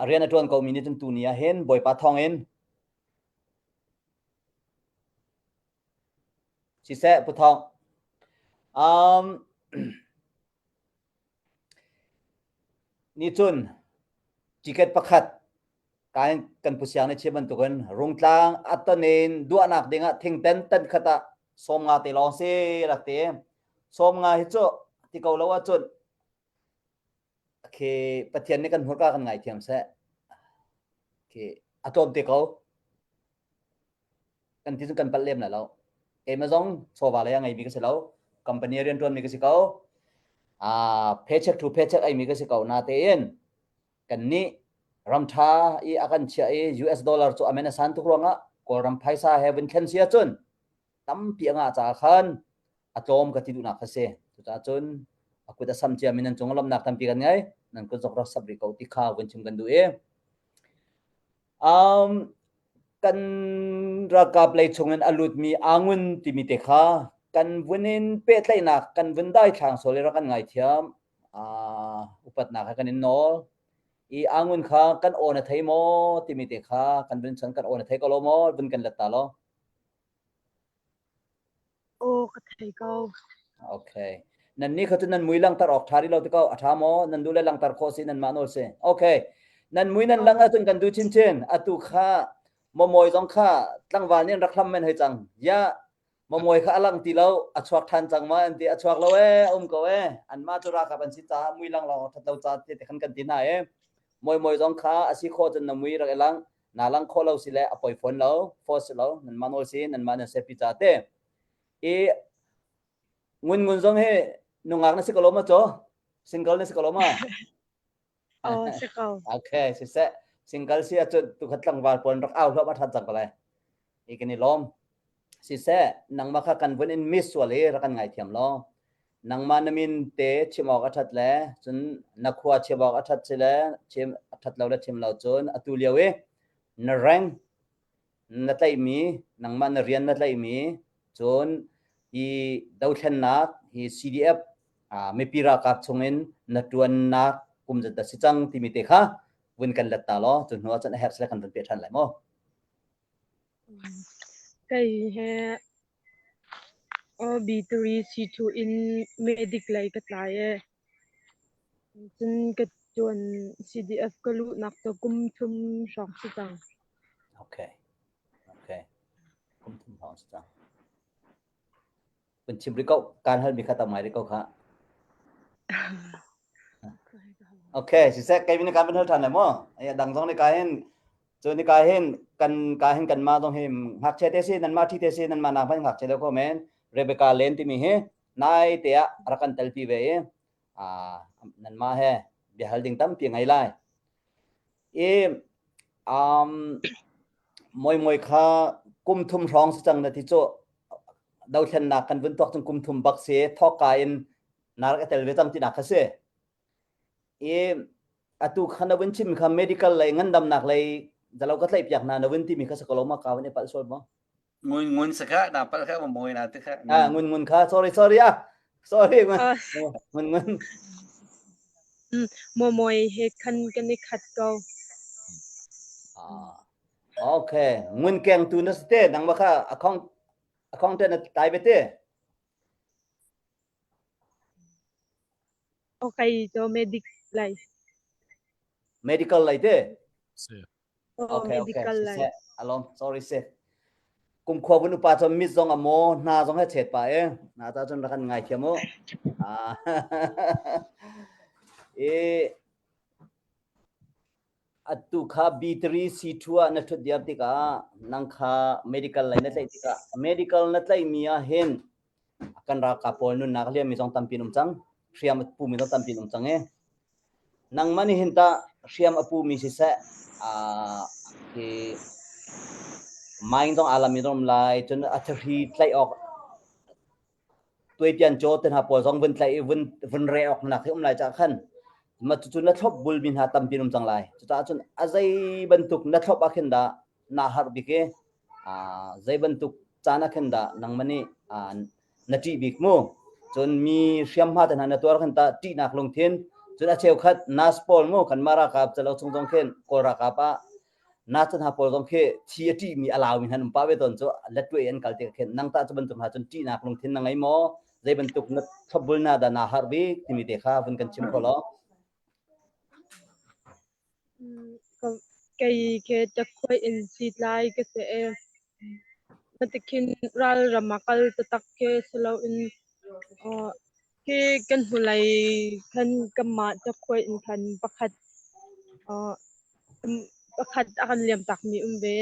rian a ṭuan komi nih cun tuni ah hin Bawipa thawng in siseh Pu Thawng um, Ni cun ticket pakhat kan kan pu siang nih chim bantukin rungtlang a ton in duahnak dingah thingten tan khat ah 50 te lawng si rak ti. 50 hi cu ti ko lo ahcun khi Pathian nih kan hmurka kan ngaithiam seh. Khi a tlawm te ko. Kan ti cun kan palh lem lai lo. Keimah zong chawva lei a ngeimi ka si lo. Company rian ṭuanmi ka si ko. Ah, paycheck to paycheck eimi ka si ko. Natein kannih ram ṭha i a kan chiah i US dollar cu amen a san tuk ruangah Kawlram phaisa he vun thlen si ahcun tampi a ngah caah khan a tlawm ka ti duhnak kha si. Cucaah cun a kut a sam ciami nan cung lawmhnak tampi kan ngei. Nan kut zong rak sap rih ko ti kha vun chim kan duh i. Um, kan ralkap lei chungin a lutmi Angun timi te kha kan vun in pehtlaihnak kan vun daithlang sual i rak kan ngaithiam. Uh, upatnak he kan in nawl. I Angun kha kan aw na thei maw timi te kha kan vun chan kan aw na thei ko lo maw vun kan let ta law. Aw ka thei ko. Okay. Nan nih kha cu nan mui langter awk ṭha rih lo ti ko. A ṭha maw? Nan duh le langter khawh si nanmah nawl si. Okay. Nan mui nan lang ahcun kan duh chinchin. Atu kha mawmawi zong kha tlangval nih an rak hlam men hoi cang. Ya mawmawi kha a lang ti lo, a chuak ṭhan cang ma an ti. A chuak lo ee, a um ko ee. Anmah cu ralkap an si caah mui lang lawng ṭhat lo ca te khan kan ti hna ee. Mawi zong kha a si khawh cun na mui rak i lang. Na lang khawh lo si le a poi fawn lo, force si lo, nanmah nawl si, nanmah nan sepi ca te. I. Ngun ngun zong hi nungak na si ko lo ma cho? Single na si ko lo ma? Oh, si ko. Okay, siseh. Single si ahcun tukhat tlangval pawl rak au hluah ma ṭhat cang ko lai. I kan i lawm. Siseh, nangmah kha kan vun in miss sual i rak kan ngaithiam law. Nangmah na min te chim awk a ṭhat le cun na khua chim awk a ṭhat si le chim a ṭhat lo le chim lo cun atu lio i na rank na tlaihmi nangmah na rian na tlaihmi cun hi dothlennak hi CDF mipi ralkap chungin na ṭuannak kum zat dah si cang timi te kha vun kan let ta law cu hnu ah cun a herh sile kan vun peh ṭhan lai mu. Kei he B3 C2 in medic lei ka tlai e. Cun ka ṭuan CDF ka luhnak cu kum thum hrawng si cang. Okay. Okay. Kum thum hrawng si cang. Kun chim rih ko, kaan hal mi kha tam ngai rih ko kha. Okay, siseh kei min kan hal ṭhan lai maw? Ai dang zong ni ka hin cu ni ka hin kan ka hin kan ma zong hi ngakchia te si nan ma thi te si nan ma nak hmanh ngakchia deuh ko men Rebecca Len timi hi nai te ah rak kan telpi ve i nan mah he biahal ding tampi ngei lai. I um, moi moi kha kum thum hrawng si cang na ti cu dothlennak kan vun tuak cun kum thum bak si thawk ka in na rak i tel ve cang tinak kha si. I atu kha na vun chim kha medical lei ngandamnak lei zalo ka tlaih piak hna na vun timi kha sakalo ma ka vun i palh sual maw? Ngun ngun sa kha na pal kha ma moi na te kha. Ah ngun ngun kha sorry sorry ah. Sorry ngun ngun ngun. Mo moi he khan kan i khat ko. Ah okay ngun keng tu na ste nang ma kha account accountant na tai be te. Okay to medic lai. Medical lai te. Si. Oh, Okay, okay. medical lai. Siseh, alom, sorry se. Kum khua vun upa chom mit zong amo, hna zong he chet pa e. Na ta chon rakan ngai thiam u. Ah. E atu kha B3 C2 ah na thut diar tikah nang kha medical lai na tlaih tikah medical na tlaih mi ah hin kan ralkap pawl nunnak liam mi zong tampi um cang hriam pu mi zong tampi um cang e Nangmah nih hin tah hriam a pumi siseh, hi mine zong aa lam in um lai, cun a thahri tlaih awk tuaitian caw te hna pawl zong vun tlaih i vun vun reh awk nak hi um lai caah khan mah cucu na thlop bulmi hna tampi an um cang lai. Cucaah cun a zei bantuk na thlop ah khin dah naa harh bik i zei bantuk caan ah khin dah nangmah nih na ṭih bik mu. Cun mi hriamhma te hna na tuar khan tah ṭihnak lungthin cun a cheukhat nas pawl mu kanmah ralkap calo chung zong khin kawl ralkap ah nas hna pawl zong khi thi a ṭihmi a laumi hna an um pah ve tawn cu lettuai an kal tik khin nang tah cu bantuk hna cun ṭihnak lungthin na ngei maw zei bantuk na thlopbul na dah naa harh bik timi te kha vun kan chim kho law. Kei ke ṭakhuai in sitlai ka si i Matikhin ralram ah kal taktak khi si loin khi kan hnulei khan kanmah ṭakhuai in khan pakhat pakhat a kan liam takmi um ve.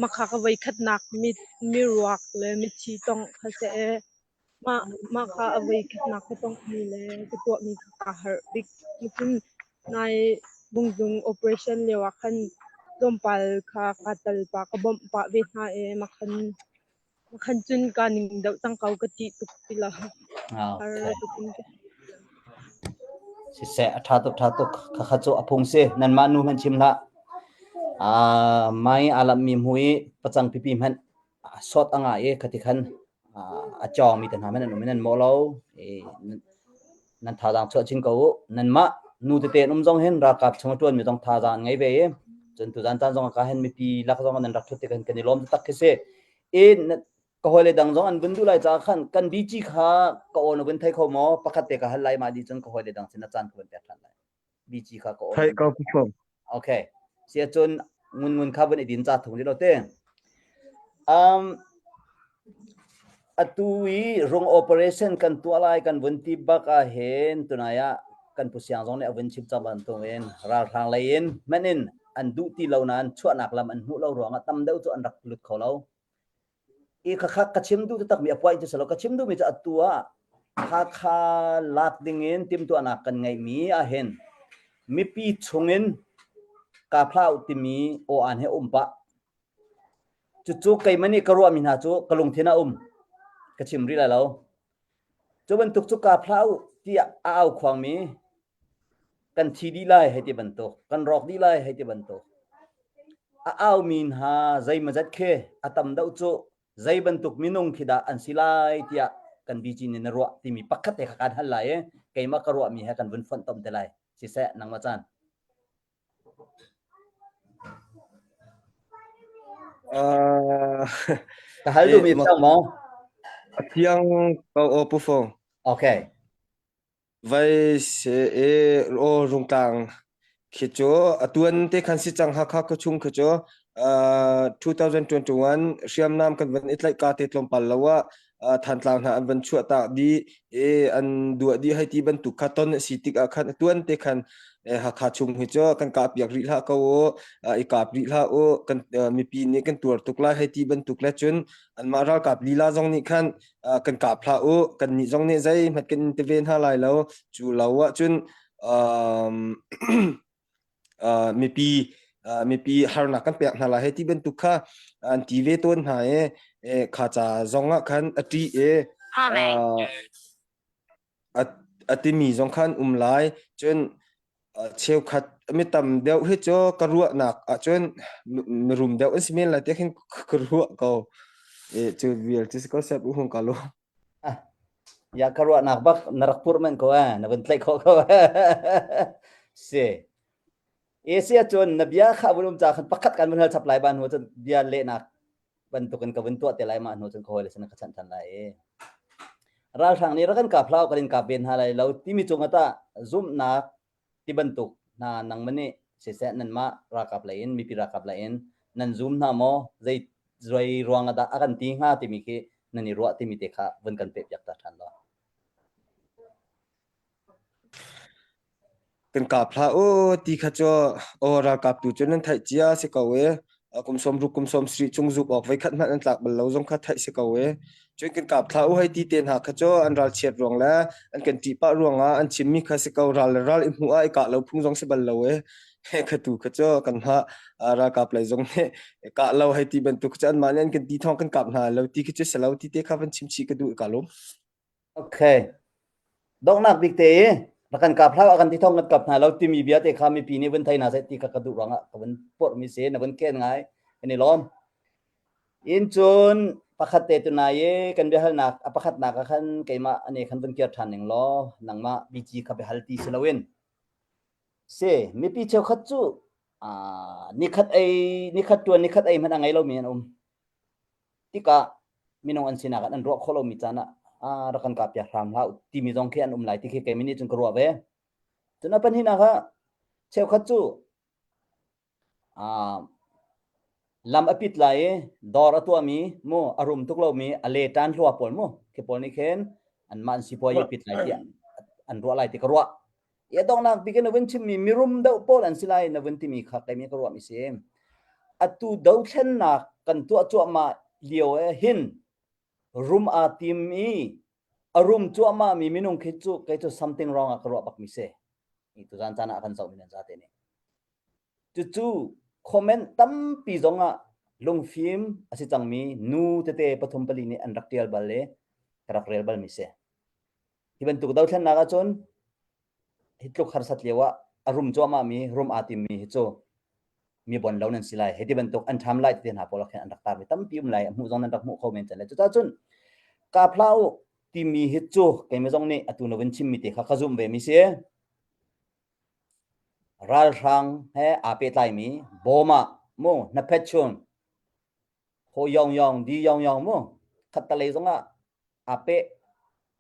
Mah kha ka voikhatnak miruak le mithi tongh kha si i Mah mah kha a voikhatnak ka tonghmi le ka tuahmi kha kaa harh bik. Cun nai bungzung operation lio ah khan tlawmpal kha kaa tal pah, ka bawmh pah ve hna i mah khan mah khan cun kaa ning deuh cang ko ka ṭih tuk ti lo. Har Okay. tuk in ka Siseh, a ṭha tuk, ṭha tuk. Khakha cu a phung si. Nanmah nu hmanh chim hlah. Ah, mai aa lamhmi hmu i pacang pipi hmanh sawt a ngah i khati khan a cawngmi te hna hmanh an um i nan mawh lo. Nan thazaang chuah chin ko u. Nanmah nu tete an um zong hin ralkap chung a ṭuanmi zong thazaang an ngei ve i cun tuzan caan zong ah ka hin mipi lak zong nan rak ṭhut tik hin kan i lawm taktak khi si. I ka hawile dang zong an vun duh lai caah khan kan BG kha ka aw na vun thei kho maw? Pakhat te ka hal lai mah dih cun ka hawile dang sin a caan ka vun pek ṭhan lai. BG kha ka aw. Theih ko pu Thum. Okay. Sia cun ngun ngun kha vun i din ca thung lo te. Um, atu i rung operation kan tuah lai kan vun ti bak ah hin tunai ah kan pu siang zong nih a vun chim cang bantuk in ralhrang lei in hmanh in an duh ti lo nain chuahnak lam an hmuh lo ruangah tam deuh cu an rak lut kho lo. I khakha ka chim duh takmi a point cu salo ka chim duhmi cu atu ah Hakha lak dingin timhtuahnak kan ngeihmi ahhin mipi chungin kaa hlah uh timi aw-aan he a um pah. Cucu keimah nih ka ruahmi hna cu ka lungthin ah a um. Ka chim rih lai lo. Cu bantuk cu kaa hlah uh tiah a aukhuangmi kan thi dih lai hei ti bantuk, kan rawk dih lai hei ti bantuk. A aumi hna zeimawzat khi a tam deuh cu zei bantuk minung khi dah an si lai tiah kan BG nih na ruah timi pakhat te kha kan hal lai i keimah ka ruahmi he kan vun fonh tom te lai. Siseh, nangmah caan. Uh, Ka hal duhmi eh, fiang maw? a fiang ko aw Pu Fung. Okay. Vai se e aw Rungtlang khi cu atuan te khan si cang Hakha khuachung khi cu uh, 2021 hriamnam kan van i tlaih ka te tlawmpal lo ah uh, Thantlang hna an van chuah tak dih i an duah dih hei ti bantuk kha ton a si tik ah khan atuan te khan eh, Hakha chung hi cu kan kah piak rih hlah ko u uh, i kap rih hlah u kan uh, mipi nih kan tuar tuk lai hei ti bantuk le cun anmah ralkap lila zong nih khan uh, kan kap hlah u kan nih zong nih zeihmanh kan in ti ve hna lai lo cu lo ah cun um, uh, mipi uh, mipi harnak kan pek hna lai hei ti bantuk kha an ti ve tawn hna i e, kha ca zong ah khan a ṭih i uh, a, a timi zong khan um lai cun uh, cheukhat mi tam deuh hi cu ka ruahnak ahcun mirum deuh an si men lai tiah khin ka ruah ko e cu vial cu si ko sep u hung ka lo Ah, ya ka ruahnak bak na rak purh manh ko eh na vun tlaih khawh ko si e si ahcun na bia kha vun um ca khan pakhat kan vun hal chap lai ba hnu cun bia lehnak bantukin ka vun tuah te lai ma hnu cun ka hawile sin ka chanh than lai i ralhrang nih rak kan kap hlah kan in kap ve hna lai lo timi cung ah tah zumhnak ti bantuk hna nangmah nih siseh nanmah ralkap lei in mipi ralkap lei in nan zum hna maw zei zei ruang ah dah a kan ti hnga timi khi nan i ruah timi te kha vun kan peh piak ta ṭhan law. Kan kap hlah u ti kha cu aw ralkap tu cu nan theih cia si ko e kum sawm ruk kum sawm sarih chung zuk awk voikhat hmanh an tlak bal lo zong kha theih si ko e cun kan kap thla u hei ti te hna kha cu an ral chiat ruang le an kan ṭih pah ruang ah an chimmi kha si ko ral le ral i hmuh ah i kah lo phung zong si bal lo e kha tu kha cu kan ha ralkap lei zong nih kah lo hei ti bantuk cu anmah nih an kan ti thawng kan kap hna lo ti khi cu si lo ti te kha van chim chih ka duh ka lum Okay. Donghnak bik te i rak kan kap hlah a kan ti thawng kan kap hna lo timi bia te kha mipi nih vun thei hna seh ti kha ka duh ruangah ka vun porh mi si na vun ken ngai kan i lawm. In cun pakhat te tu nai i kan biahalnak a pakhatnak ah khan keimah ane khan vun kir ṭhan ning law nangmah BG kha biahal ti si loin si mipi cheukhat cu nikhat ei nikhat ṭuan nikhat ei hmanh a ngei lomi an um. Tikah minung an sinak ah an ruah khawh lomi caan ah rak kan kah piak hram hlah u timi zong khi an um lai ti khi keimah nih cun ka ruah ve. Cun a pahnihnak ah cheukhat cu lam a pit lai i dawr a tuahmi mu a rum tuk lomi a le ṭan hlua pawl mu khi pawl nih khin anmah an sipuai a pit lai tiah an ruah lai ti ka ruah. I a donghnak bik in na vun chimmi mirum deuh pawl an si lai na vun timi kha keimah ka ruahmi si. Atu dothlennak kan tuah cuahmah lio eh hin rum aa tim i a rum cuahmah mi minung khi cu kei cu something wrong ah ka ruah bakmi si. I tuzan caan ah kan zohmi nan zate nih. Cucu comment tampi zong ah lungfim a si cangmi nu tete pathum pali nih an rak tial bal i ka rak rel balmi si. Hi bantuk dothlennak ahcun hi tluk harsat lio ah a rum cuahmah mi rum aa timmi hi cu mi bon lo nan si lai. Hi ti bantuk an ṭham lai ti hna pawl ah khin an rak tarmi tampi um lai. A hmuh zong nan rak hmuh kho men cang lai. Cucaah cun kap hlah u timi hi cu keimah zong nih atu na vun chimmi te kha ka zumh ve mi si. Ralhrang he aa pehtlaimi bawm ah mu hnaphet chun ho yong yong di yong yong mu khattalei zong ah aa peh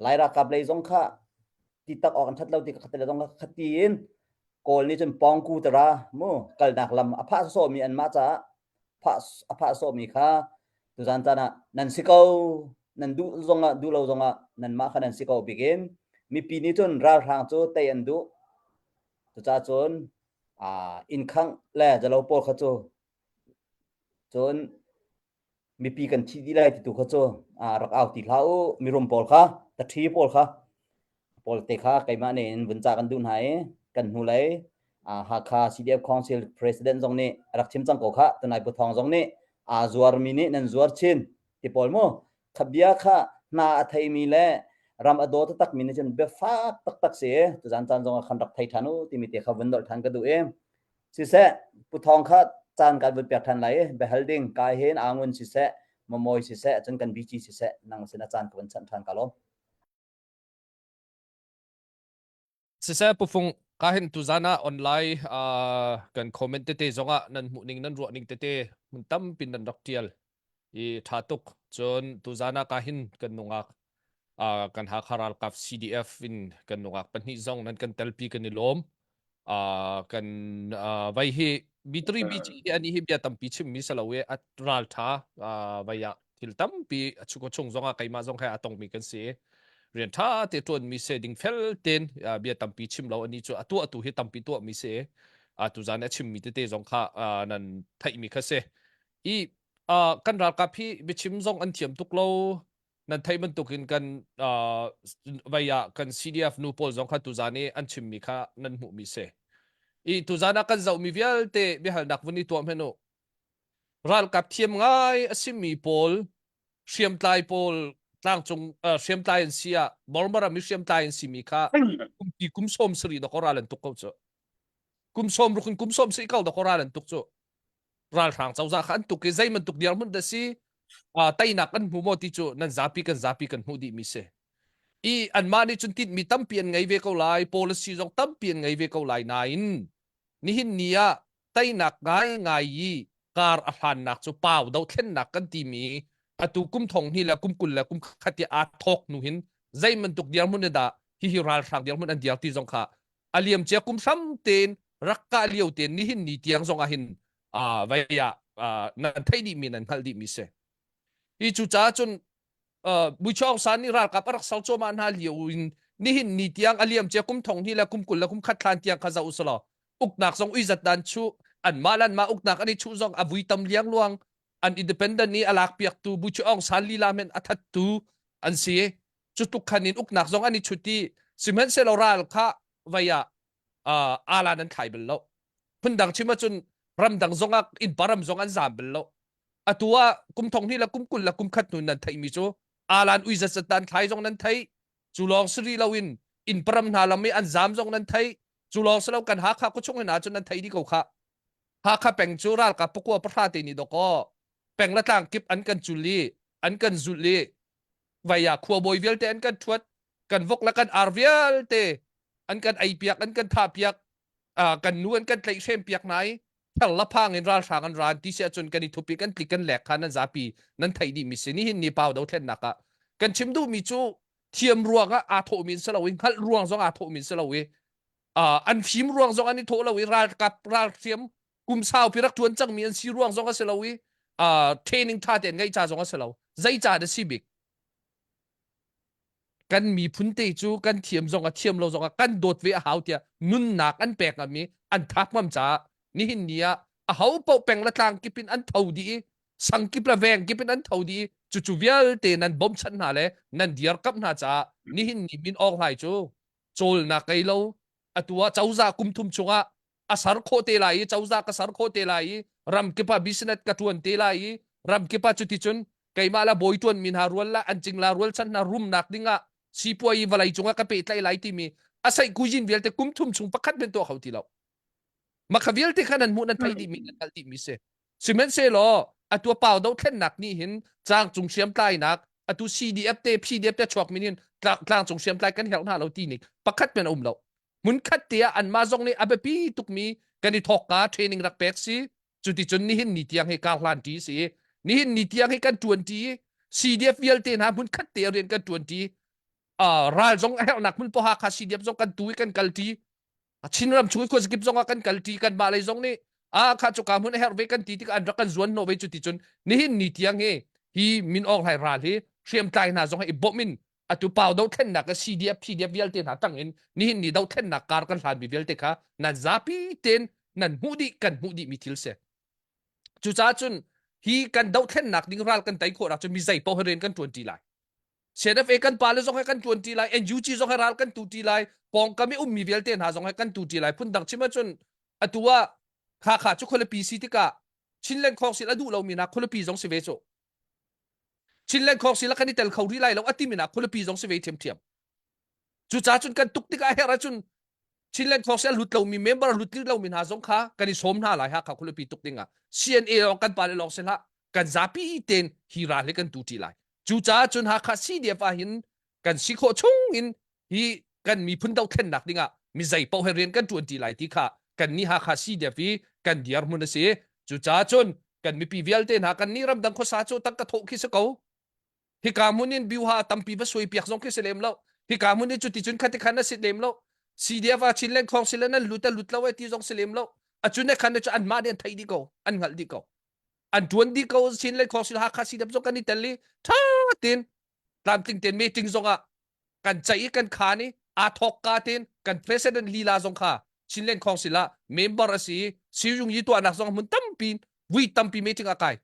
Lai ralkap lei zong kha ti tak awk an that lo ti ka khattalei zong kha khati in Kawl nih cun pawngku tara mu kalnak lam a phah sawhmi anmah caah phah a phah sawhmi kha tuzan caan ah nan si ko nan duh zongah duh lo zongah nanmah kha nan si ko bikin mipi nih cun ralhrang cu tei an duh cucaah cun inn khangh le zalo pawl kha cu cun mipi kan thi dih lai ti tu kha cu rak au ti hlah u mirum pawl kha taṭhi pawl kha. Pawl te kha keimah nih in vun ca kan duh hna i kan hnulei Hakha CDF Council President zong nih a rak chim cang ko kha tunai Pu Thawng zong nih aa zuarmi nih nan zuar chin ti pawl mu kha bia kha hna a theimi le ram a daw taktak mi nih cun biafak taktak si tuzan caan zong ah khan rak thei ṭhan u timi te kha vun dolh ṭhan ka duh i siseh Pu Thawng kha caan kan vun pek ṭhan lai i biahal ding kai hin aa ngun siseh mamawi siseh cun kan BG siseh nang sin a caan ka vun chanh ṭhan ka lawm. Siseh Pu Fung, ka hin tuzan ah online uh, kan comment tete zongah nan hmuh ning nan ruah ning tete mun tampi nan rak tial i tha tuk cun tuzan ah ka hin kan nungak uh, kan Hakha ralkap CDF in kan nungak pahnih zong nan kan telpi kan i lawm uh, kan uh, vai hi B3 BG hi ani hi bia tampi chim mi salo e at ral tha uh, vai ah thil tampi a chung chung zong ah keimah zong he a tong mi kan si rian tha te tuan mi se ding fel ten bia tampi chim lo ani chu atu atu hi tampi tuah mi se a tu zan a chim mi tete zong kha nan theih mi kha se i kan ralkap hi biachim zong an thiam tuk lo nan theih bantukin kan vai ah kan CDF nu pawl zong kha tuzan i an chimmi kha nan hmuhmi si. I tuzan ah kan zohmi vialte biahalnak vun i tuah hmanh u. Ralkap thiam ngai a simi pawl hriamtlai pawl tlangcung uh, hriamtlai an si ah Burma ram i hriamtlai an simi kha kumpi kum sawm sarih dawkaw ral an tuk ko cu. Kum sawm ruk in kum sawm sarih kal dawkaw ral an tuk cu. Ralhrang cozah kha an tuk i zei bantuk dirhmun dah si uh, teinak an hmu maw ti cu nan zapi kan zapi kan hmuh dih mi si. I anmah nih cun tinhmi tampi an ngei ve ko lai, policy zong tampi an ngei ve ko lai nain nihin ni ah teinak ngaingai i kar a hlannak cu pau dothlennak kan timi atu kum thong hnih le kum 20 le kum khat i aa thawk hnu hin zei bantuk dirhmun in dah hihi ralhrang dirhmun an dir ti zong kha a liam cia kum hram tein rak kah lio tein nihin ni tiang zong ah hin vai ah nan theih dih mi nan hngalh dih mi si hi cu caah cun Buichu Aung San nih ralkap a rak ser cuahmah hna lio in nihin ni tiang a liam cia kum thong hnih le kum 20 le kum khat hlan tiang kha zoh usalaw uknak zong uizat dan chu anmah le anmah uknak an i chuh zong a vui tam liangluang an independent i a lak piaktu Buichu Aung San lila men a thattu an si cu tuk khan in uknak zong an i chut i sihmanhsehlaw ral kha vei ah alan an thlai bal lo phundang chim ahcun ramdang zong ah innpa ram zong an zaam bal lo atu ah kum thong hnih le kum 20 le kum khat hnu nan theihmi cu alan ui zat zat thlai zong nan theih cu lawng si rih loin inn param hna lam i an zaam zong nan theih cu lawng si lo kan Hakha khuachung hin ahcun nan theih dih ko khah Hakha peng cu ralkap pakua pahra te nih dawkaw peng le tlang kip an kan cul i an kan zulh i vai ah khuabawi vialte an kan ṭhuat kan vok le kan ar vialte an kan ei piak an kan thah piak kan nu an kan tlaihhrem piak hna i ther la phang in ralhrang an ran ti si ahcun kan i thup i kan tlik kan lek kha nan zapi nan theih dih mi si nihin ni pau dothlennak ah kan chim duh mi cu thiam ruang ah aa thawh mi si lo i hngalh ruang zong aa thawh mi si lo i an fim ruang zong an i thawh lo i ralkap ralhriam kum saupi rak ṭuan cangmi an si ruang zong a si lo i training ṭha tein ngeih ca zong a si lo zei ca dah si bik kan miphun te cu kan thiam zong a thiam lo zong ah kan dawt ve a hau tiah nunnak an pek ngam i an thak ngam caah nihin ni ah a ho paoh peng le tlang kip in an tho dih i sang kip le veng kip in an tho dih i cucu vialte nan bawmchan hna le nan dirkamh hna caah nihin ni Min Aung Hlaing cu cawlnak ngei lo atu ah cozah kum thum chungah a sar khawh te lai i cozah ka sar khawh te lai i ramkip ah business ka tuan te lai i ramkip ah cuticun keimah la bawi tuan mi hna rual la an cingla rual chan hna rumnak dingah sipuai i vawlei cungah ka pehtlaih lai timi a saih kujin vialte kum thum chung pakhat men tuah kho ti lo makha vialte kha nan hmuh nan theih dih mi nan hngalh dih mi si sihmanhsehlaw atu pau dothlennak nih hin tlangcung hriamtlainak atu CDF te PDF te chuak min hin tlangcung hriamtlai kan herh hna lo ti ning pakhat men a um lo hmunkhat te ah anmah zong nih a biapi tukmi kan i thawkka training rak pek si cuticun nihin ni tiang hi kar hlan ṭi si nihin ni tiang hi kan ṭuan ṭi CDF vialte hna hmunkhat te rian kan ṭuan ṭi ral zong a herhnak hmun poha kha CDF zong kan tu i kan kal ṭi Chinram chung i khuazakip zong ah kan kal ṭi kan mah lei zong nih a kha cu ka hmun a herh ve kan ti tikah an rak kan zuan hnawh ve cu ti cun nihin ni tiang hi hi Min Aung Hlaing ral hi hriamtlai hna zong hi i bawmh in atu pau dothlennak a CDF PDF vialte hna tang in nihin ni dothlennak kar kan hlan mi vialte kha nan zapi ten nan hmuh dih kan hmuh dih mi thil si cucaah cun hi kan dothlennak ding ral kan tei khawh nak cun mi zei paoh rian kan tuan ṭi lai. CNFA kan pale zong he kan ṭuan ṭi lai, NUG zong he ral kan tu ṭi lai, pawngkam i ummi vialte hna zong he kan tu ṭi lai. Phundang chim ahcun atu ah Hakha cu khualipi si tikah Chinland Council a duh lomi hna khualipi zong si ve cu. Chinland Council ah kan i tel kho rih lai lo a timi hna khualipi zong si ve ṭhiamṭhiam. Cucaah cun kan tuk tikah herh ahcun Chinland Council a lut lomi member a lut lomi hna zong kha kan i sawm hna lai Hakha khualipi tuk dingah. CNA lawng kan pale lawng si hlah kan zapi tein hi ral hi kan tu ṭi lai. Cucaah cun Hakha CDF ah hin kan si khawh chung in hi kan miphun dothlennak dingah mi zei paoh he rian kan ṭuan ṭi lai ti kha kan nih Hakha CDF i kan dirhmun a si. Cucaah cun kan mipi vialte hna kan nih ramdang khuasa cu tangka thawh khi si ko. Hika hmun in biuha tampi va suai piak zong khi si lem lo. Hika hmun in cuti cun khati khan a si lem lo. CDF ah Chinland Council an lut a lut lo ai ti zong si lem lo. A cun ne khan cu anmah nih an theih dih ko, an hngalh dih ko. An ṭuan dih ko Chinland Council Hakha CDF zong kan i tel i ṭha tein tlamtling tein meeting zong ah kan ceih i kan khaan i aa thawk ka tein kan president lila zong kha Chinland Council ah member a si i Siyung yi tuahnak zong hmun tampi vui tampi meeting a kai.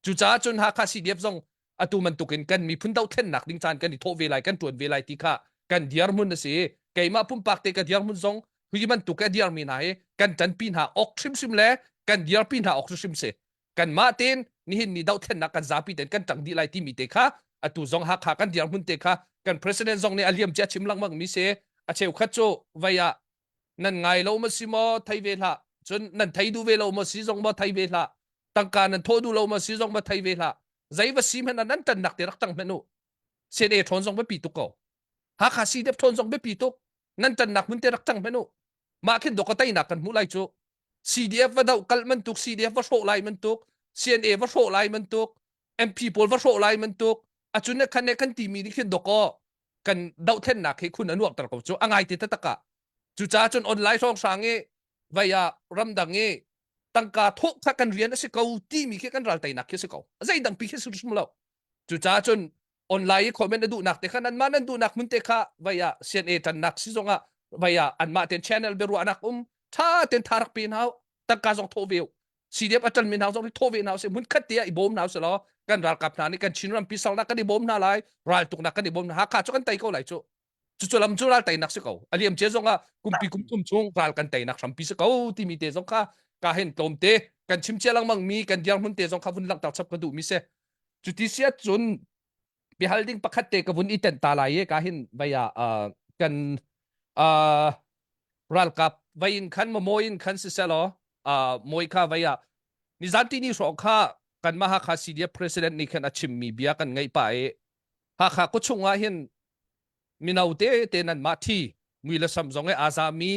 Cucaah cun Hakha CDF zong atu bantukin kan miphun dohthlennak ding caan kan i thawh ve lai kan ṭuan ve lai ti kha kan dirhmun a si i keimah pumpak te ka dirhmun zong hi bantuk a dirmi hna hi kan ṭanpi hna awk hrimhrim le kan dirpi hna awk hrimhrim si. Kanmah tein nihin ni dohthlennak kan zapi tein kan ṭang dih lai timi te kha atu zong Hakha kan dirhmun te kha kan president zong nih a liam cia chim lengmang mi si a cheukhat cu vei ah nan ngai lo ma si maw thei ve hlah cun nan thei duh ve lo maw si zong maw thei ve hlah tangka nan thawh duh lo maw si zong ma thei ve hlah zei va si hmanh ah nan tannak te rak tang hmanh u CNA ṭhawn zong biapi tuk ko Hakha CDF ṭhawn zong biapi tuk nan tannak hmun te rak tang hmanh u mah khin dawk teinak kan hmuh lai cu CDF va doh kal bantuk CDF va hrawh lai bantuk CNA va hrawh lai bantuk MP pawl va hrawh lai bantuk acun ne khan ne kan timi nih khin dawk aw kan dohthlennak hi khun a nuakter ko cu a ngai te taktak ah cucaah cun online hrawng hrang i vai ah ramdang i tangka thawh kha kan rian a si ko timi khi kan ral teinak khi si ko zeidang pi khi si hrim lo cucaah cun online i comment a duhnak te kha nanmah nan duhnak hmun te kha vai ah CNA tannak si zong ah vai ah anmah ten channel biaruahnak um tha ten tha rak pe hna tangka zong thawh ve CDF a ṭanmi hna zong nih thawh ve hna usih hmun khat te ah i bawm hna usih law kan ralkap hna nih kan Chin rampi salnak kan i bawm hna lai raltuknak kan i bawm hna Hakha cu kan tei ko lai cu cucu lam cu ral teinak si ko a liam cia zong ah kumpi kum thum chung ral kan teinak hrampi si ko timi te zong kha ka hen tlawmte kan chim cia lengmang mi kan dirhmun te zong kha vun langhter chap ka duh mi si cuti si ahcun biahal ding pakhat te ka vun i tenh ta lai i ka hin vai ah kan ralkap vai in khan maw in khan siselaw moi kha vai ah nizan ti ni hrawng kha kan mah Hakha CDF president nih khan a chimmi bia kan ngaih pa i Hakha khuachung ah hin mino te te nan mah thi mui le sam zong he aa zami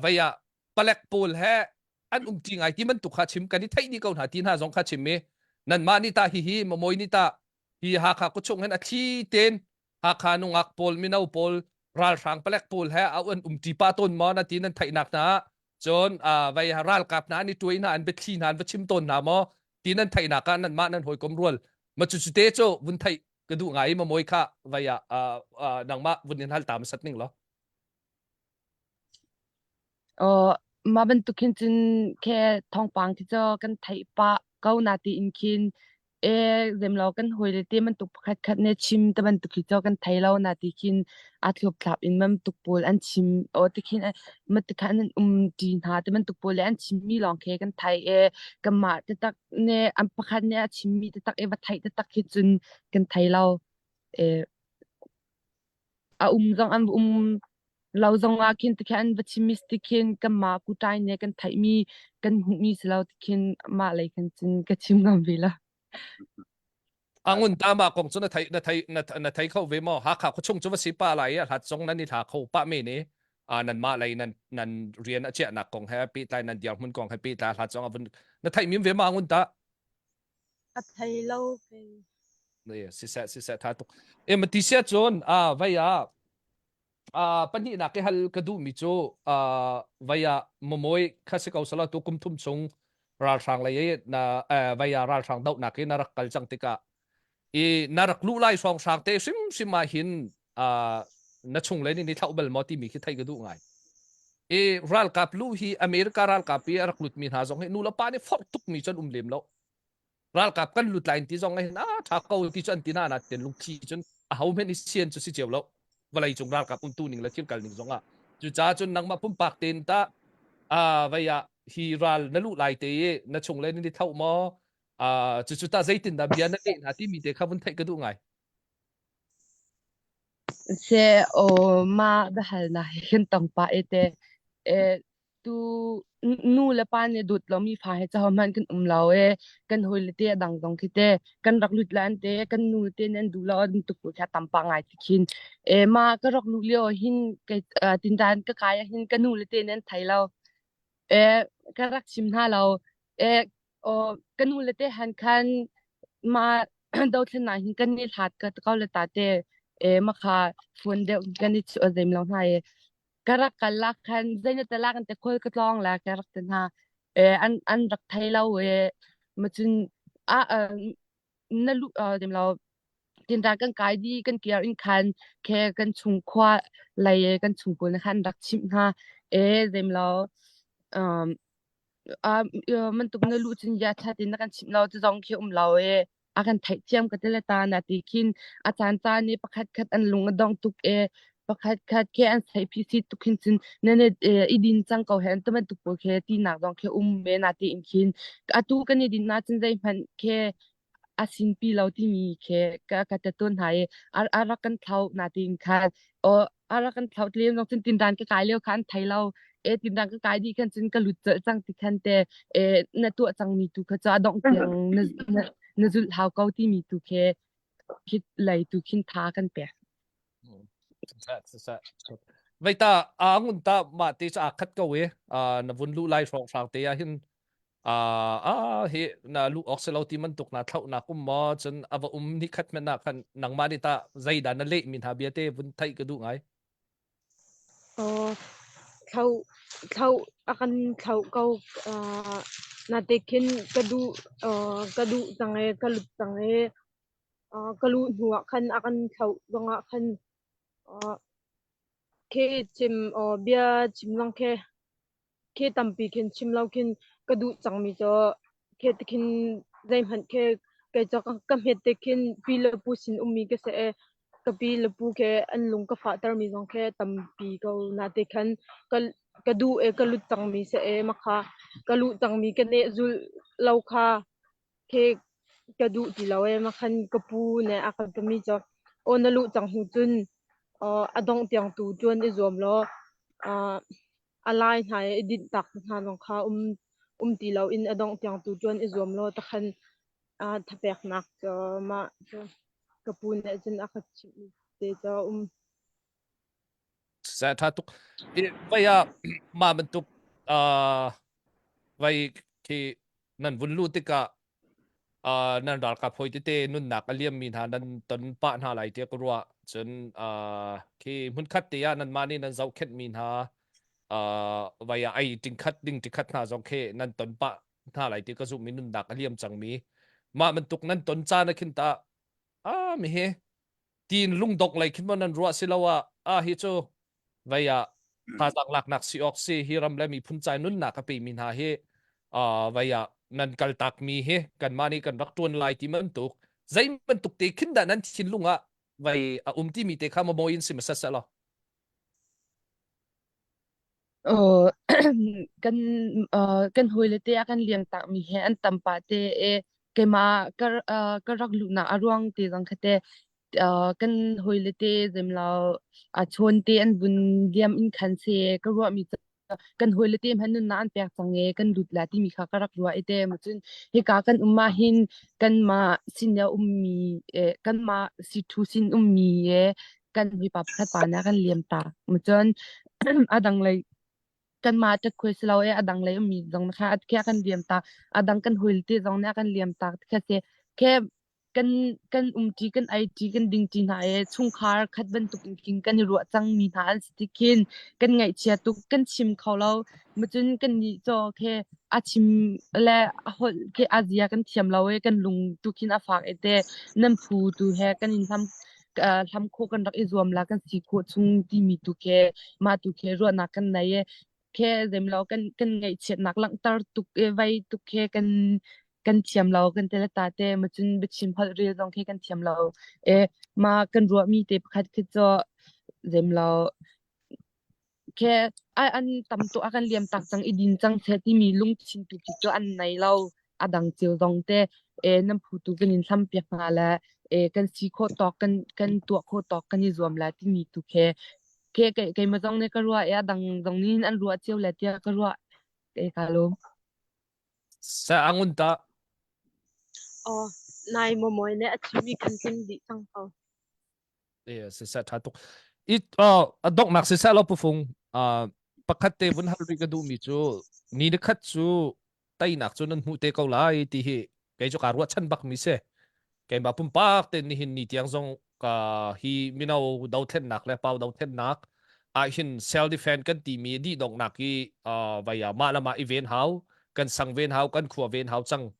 vai ah palek pawl he an um ṭi ngai ti bantuk kha chim kan i theih dih ko hna ti hna zong kha chim i nanmah nih tah hihi mamawi nih tah hi Hakha khuachung hin a thli tein Hakha nungak pawl mino pawl ralhrang palek pawl he a an um ṭi pah tawn maw na ti nan theihnak hna cun vai ralkap hna an i tuai hna an biathli hna an va chim tawn hna maw ti nan theihnak ah nanmah nan hawikom rual ma cu cu te cu vun theih ka duh ngai mamawi kha vai ah nangmah vun in hal ta hmasat ning law Aw, mah bantuk khin cun khe thawngpang khi cu kan theih pah ko na tiin khin e zemlo kan hawile te bantuk pakhat khat nih chim te bantuk khi cu kan thei lo na ti khin aa thluap in bantuk pawl an chim aw ti khin ma ti khan an um ṭi hna te bantuk pawl le an chimmi lawng khi kan thei e kanmah taktak nih an pakhat nih a chimmi taktak e va theih taktak khi cun kan thei lo e a um zong an um lo zong ah khin tikhin an va chim mi si tikhin kanmah kuṭai nih kan theihmi kan hmuhmi si lo tikhin mah lei khan cun ka chim ngam ve lo. Angun ta ma kong cu na thei na thei na na thei kho ve maw Hakha khuachung cu va si pa lai i a hlat zong nan i thla kho pah me ne a nan mah lei nan nan rian a chiahnak kong he pehtlai nan dirhmun kong he pehtlai hlat zong a vun na theih mim ve ma angun ta A thei lo kei. Ne siseh siseh tha tuk. E ma ti sia cun a vai ah a pahnihnak i hal ka duhmi cu a vai ah mamawi kha si ko sala tu kum thum chung ralhrang lei i na vai ah ralhrang dohnak i na rak kal cang tikah i na rak luh lai hrawnghrang te hrimhrim ah hin na chung le nih ni thlauh bal maw timi khi theih ka duh ngai. I ralkap lu hi America ralkap i a rak lutmi hna zong hi nu le pa nih forh tukmi cu an um lem lo. Ralkap kan lut lai ti zong hin a tha ko ti cu an ti na na ten lungthi cun a ho men i sian cu si cio lo. Vawlei cung ralkap umtu ning le thil kal ning zong ah. Cucaah cun nangmah pumpak tein ta a vei ah hi ral na luh lai te i na chung le ni tho maw cucu ta zeitin dah bia na leh hna timi te kha vun theih ka duh ngai. Se o ma biahalnak hi kan tong pah i te e tu nu le pa nih dawt lomi fa he caho hmanh kan um lo e kan hawi le te a dang zong khi te kan rak lut la an te kan nu le te nih an duh lo an tuk kha tam pa ngai ti khin e ma ka rak lu lio hin kai tindan ka kai ah hin ka nu le te nih an thei lo e ka rak chim hna lo e o ka nu le te han khan ma dothlennak hin kan i hlat ka ko le ta te e ma kha phone deuh kan i chu zem lo hna e ka rak kal la khan zei te la kan te khol ka tlong la ka rak te hna e an an rak thei lo e ma cun a na lu dem lo tinta kan kai di kan kiar in khan khe kan chung khua lei e kan chung pawl na khan rak chimh hna e zem lo um man tuk na lu cun ya tha tin na kan chimh lo ti zong khi um lo e a kan theihthiam ka ti le ta na ti khin a caan caan i pakhat khat an lung a dong tuk e pakhat khat ke an sei phi si tuk hin cun ne ne i din cang ko he an taman tuk pawl khe ti nak zong khe um me na ti in khin atu kan i din na cun zei hmanh khe a sin pi lo timi khe ka ka te ton hna i a rak kan thlau na ti in khan o a rak kan thlau tlem zong cun tindan ka kai lio kha an thei lo e tindan ka kai dih khan cun ka lut colh cang ti khan te e na tuah cangmi tu kha cu a dongh tiang na na na zulh hau ko timi tu khe khit lei tu khin tha kan pek. Vei ta a ngun ta ma te cha khat ko e na vun lu lai hrawng hrang te ah hin a a hi na lu ok selo ti man tuk na thlau na kum mo cun ava um ni khat men na khan nangma ni ta zaida na le min ha bia te vun thai ka du ngai. Thlo thlo a kan thloh ko. Natein khin ka duh ka duh cang i ka lut cang i ka luh hnuah khan a kan thloh zongah khan khi chim bia chim zong khi Khi tampi khin chim lo khin ka duh cangmi cu khi ti khin zeihmanh khi kei cu ka hmet te khin pi le pu sin ummi ka si i ka pi le pu khi an lung ka fahtermi zong khi tampi ko nate khan ka ka duh i ka lut cangmi si i makha ka luh cangmi ka neh zulh lo kha khi ka duh ti lo ee makhan ka pu nih a ka timi cu aw na luh cang hnu cun a dongh tiang tu ṭuan i zuam law a lai hna i i dinh tak hna zong kha um um ti loin a dongh tiang tu ṭuan i zuam law takhan thapeknak cu mah cu ka pu nih cun a ka chimh te cu a um. Sa tha tuk. Vai ah mah bantuk vai khi nan vun lu tikah uh, nan ralkap hoi tete nunnak a liammi hna nan ton pah hna lai tiah ka ruah. Cun uh, khi hmunkhat te ah nanmah nih nan zohkhenhmi hna uh, vai ah ei tingkhat ding tikhat hna zong khi nan ton pah hna lai ti ka zumh mi nunnak a liam cangmi mah bantuk nan ton caan ah khin ta ah mi hi tiin lungdongh lei khin maw nan ruah si lo ah ah hi cu vei ah thazaang laknak si awk si hi ram le miphun cai nunnak a pemi hna hi uh, vei ah nan kaltak mi hi kanmah nih kan rak tuan lai ti bantuk zei bantuk te khin dah nan thinlung ah vei a um ti mi te kha maw in sim sat selaw Uh, kan uh, kan hawile te a kan liam tak mi he an tam pa te e keimah ka uh, ka rak luhnak a ruang te zong kha te uh, kan hawile te zemlo a chawn te an vun liam in khan se ka ruah mi kan hawile te hman nunnak an pek cang e kan lut la timi kha ka rak ruah i te ma cun hika kan um ma hin kan ma sin ya ummi e kan ma si thu sin ummi e kan mipa pakhat pa nih a kan liam tak. Cun a dang lei kanmah ṭatkhuai si lo e a dang lei ummi zong kha khi a kan liam tak. A dang kan huil ti zong nih a kan liam tak ti kha si. Khe kan kan umṭi kan eiṭi kan dingṭi hna e chungkhar khat bantuk in khin kan i ruah cangmi hna an si ti khin kan ngaihchia tuk kan chim kho lo. Macun kan nih caw khe a chim le a holh khi a zia kan thiam lo e kan lung tu khin a fak e te nan phu tu he kan in hlam hlam khawh kan rak i zuam la kan si khawh chung timi tu khe mah tu khe ruahnak kan nei e khe zemlo kan kan ngaihchiatnak langhter tuk e vai tuk khe kan kan thiam lo kan te le ta te ma cun biachim holh rel zong khi kan thiam lo e ma kan ruahmi te pakhat khi cu zem lo Khe an tam tuk a kan liam tak cang i din cang seh timi lungthin tu khi cu an nei lo. A dang cio zong te e nan phu tu kan in hlam piak hna le e kan si khawh tawk kan kan tuah khawh tawk kan i zuam la timi tu khe khe kei keimah zong nih ka ruah i a dang zong nih an ruah cio le tiah ka ruah e ka lawm. Sa angun ta. Aw, nai maw ne a chimmi kan tling dih cang ko. Eh, siseh ṭha tuk. I uh, a donghnak siseh lo pufung uh, pakhat te vun hal rih ka duhmi cu ni ni khat cu teinak cu nan hmuh te ko lai ti hi kei cu kaa ruahchan bak mi si. Keimah pumpak te nihin ni tiang zong ka hi mino dothlennak le pau dothlennak ah hin self defense kan timi dih donghnak hi uh, vai ah mah le mah i ven hau kan sang ven hau kan khua ven hau cang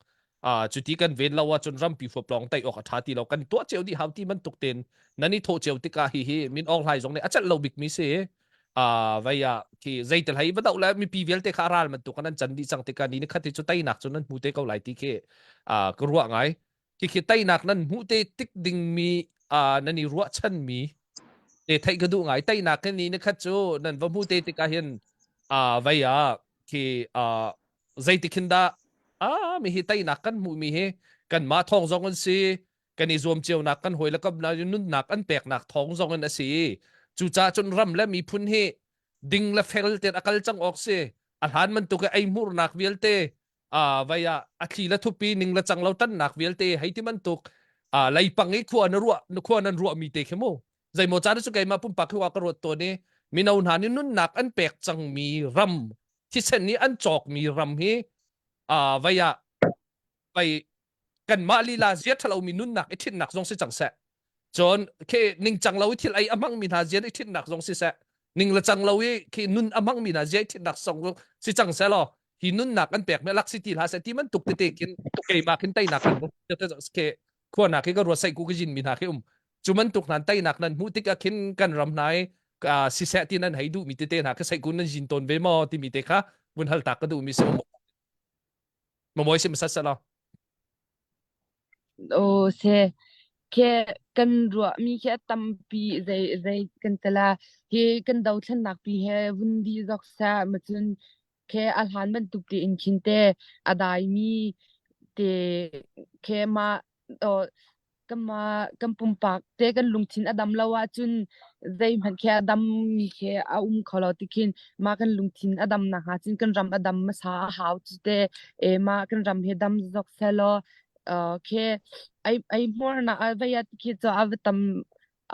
Ah cuti kan ven lo ahcun rampi huap lawng tei awk a ṭha ti lo. Kan tuah cio dih hau ti bantuk tein nan i thawh cio tikah hihi Min Aung Hlaing zong nih a celh lo bikmi si. Ah vei ah khi zeitil hei va doh le mipi vialte kha a ral bantuk in an can dih cang tikah ni ni khat hi cu teinak cu nan hmu te ko lai ti khi ah ka ruah ngai. Khi teinak nan hmuh te tik dingmi ah nan i ruahchanmi te theih ka duh ngai. Teinak hi ni ni khat cu nan va hmu te tikah hin ah vei ah khi ah zeitik hin dah ah mi hi teinak kan hmuhmi hi kanmah thawng zong an si kan i zuam cionak kan hawi le kam nunnak an peknak thawng zong in a si cucaah cun ram le miphun hi ding le fel tein a kal cang awk si a hlan bantuk i ei hmurnak vialte a vai ah a thli le thupi ning le cang lo tannak vialte hei ti bantuk a leipang i khua na ruah khua nan ruah mi te khi mu zeimaw caan cu keimah pumpak hi ka ruat tawn i mino hna nih nunnak an pek cangmi ram thisen nih an cawkmi ram hi uh, vei ah vei kanmah lila zia ṭhalomi nunnak i ṭhitnak zong si cang seh cun khi ningcang lo i thil ei a hmangmi hna zian i ṭhitnak zong si seh ning le cang lo i khi nun a hmangmi hna zia i ṭhitnak zong si cang seh law hi nunnak an pek mi lak si ti hlah seh ti man tuk tete khin keimah khin teinak kan ke khua nak hi ka ruat sai ku ka jin mi hna khi um cu bantuk hna teinak nan hmuh tikah khin kan ram hna i siseh ti nan hei duhmi tete hna kha seikun nan zin tawn ve maw timi te kha vun hal tak ka duhmi si mamoy sim sat sala O se ke kan ruah mi khi tampi zei zei kan tala hi kan dothlennak pi he vun di zok sa ma cun ke a hlan bantuk te in khin te a dai mi te ke ma kanmah kan pumpak te kan lungthin a dam lo ahcun zeihmanh khi a dammi khi a um kho lo ti khin mah kan lungthin a dam nakhnga cun kan ram a dam hmasa a hau cu te e mah kan ram hi dam zok sehlaw uh, khi ai ai hmurnak a vei ah ti khi cu a va tam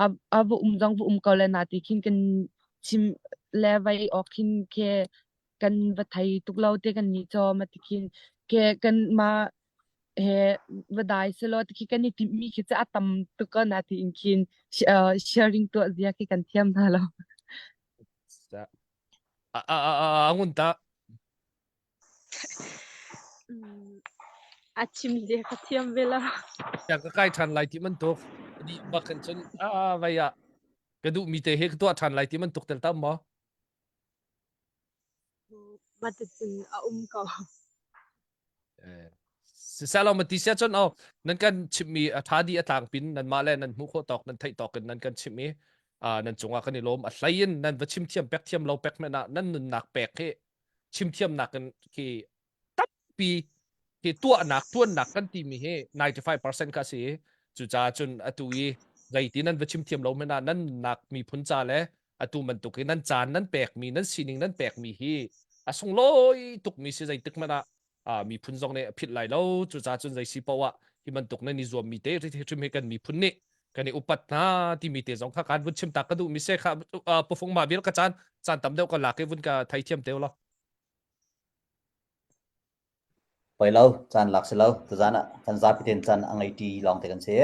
a a va um zong va um ko le na ti khin kan chim le vei awk khin khi kan va thei tuk lo te kan ni caw ma ti khin ke kan ma he va dai selaw ti khi kan i timhmi khi cu a tam tuk ko na tiin khin sharing tuah zia khi kan thiam hna lo. A a a a ngun ta. A chim zia ka thiam ve lo. Ya ka kai than lai ti man tuk. Di bak kan cun a vai ah ka duh mi te he ka tuah than lai ti man tuk tel tam maw? Maticun a um ko. Siseh ma ti sia cun oh nan kan chimmi a tha di a tlangpin nan mah le nan hmuh khawh tawk nan theih tawk in nan kan chimh i nan cungah kan i lawm a hlei in nan va chim thiam pek thiam lo pek men ah nan nunnak pek hi chim thiamnak in khi tampi hi tuahnak tuannak kan timi hi 95% kha si cucaah cun atu i zeiti nan va chim thiam lo hmanh ah nan nunnak miphun ca le atu bantuk i nan caan nan pekmi nan sining nan pekmi hi a sunglawi tukmi si zeitik hmanh ah miphun zong nih a philh lai lo cucaah cun zei si poah hi bantuk nan i zuammi te hrim hi kan miphun nih kan i upat hna timi te zong kha kan vun chim ta ka duhmi se kha pufung ma vial ka caan caan tam deuh ka lak i vun ka theithiam te lo Poi lo, caan lak si lo. Tuzaan ah kan zapi tein caan a ngei ṭi lawng te kan si.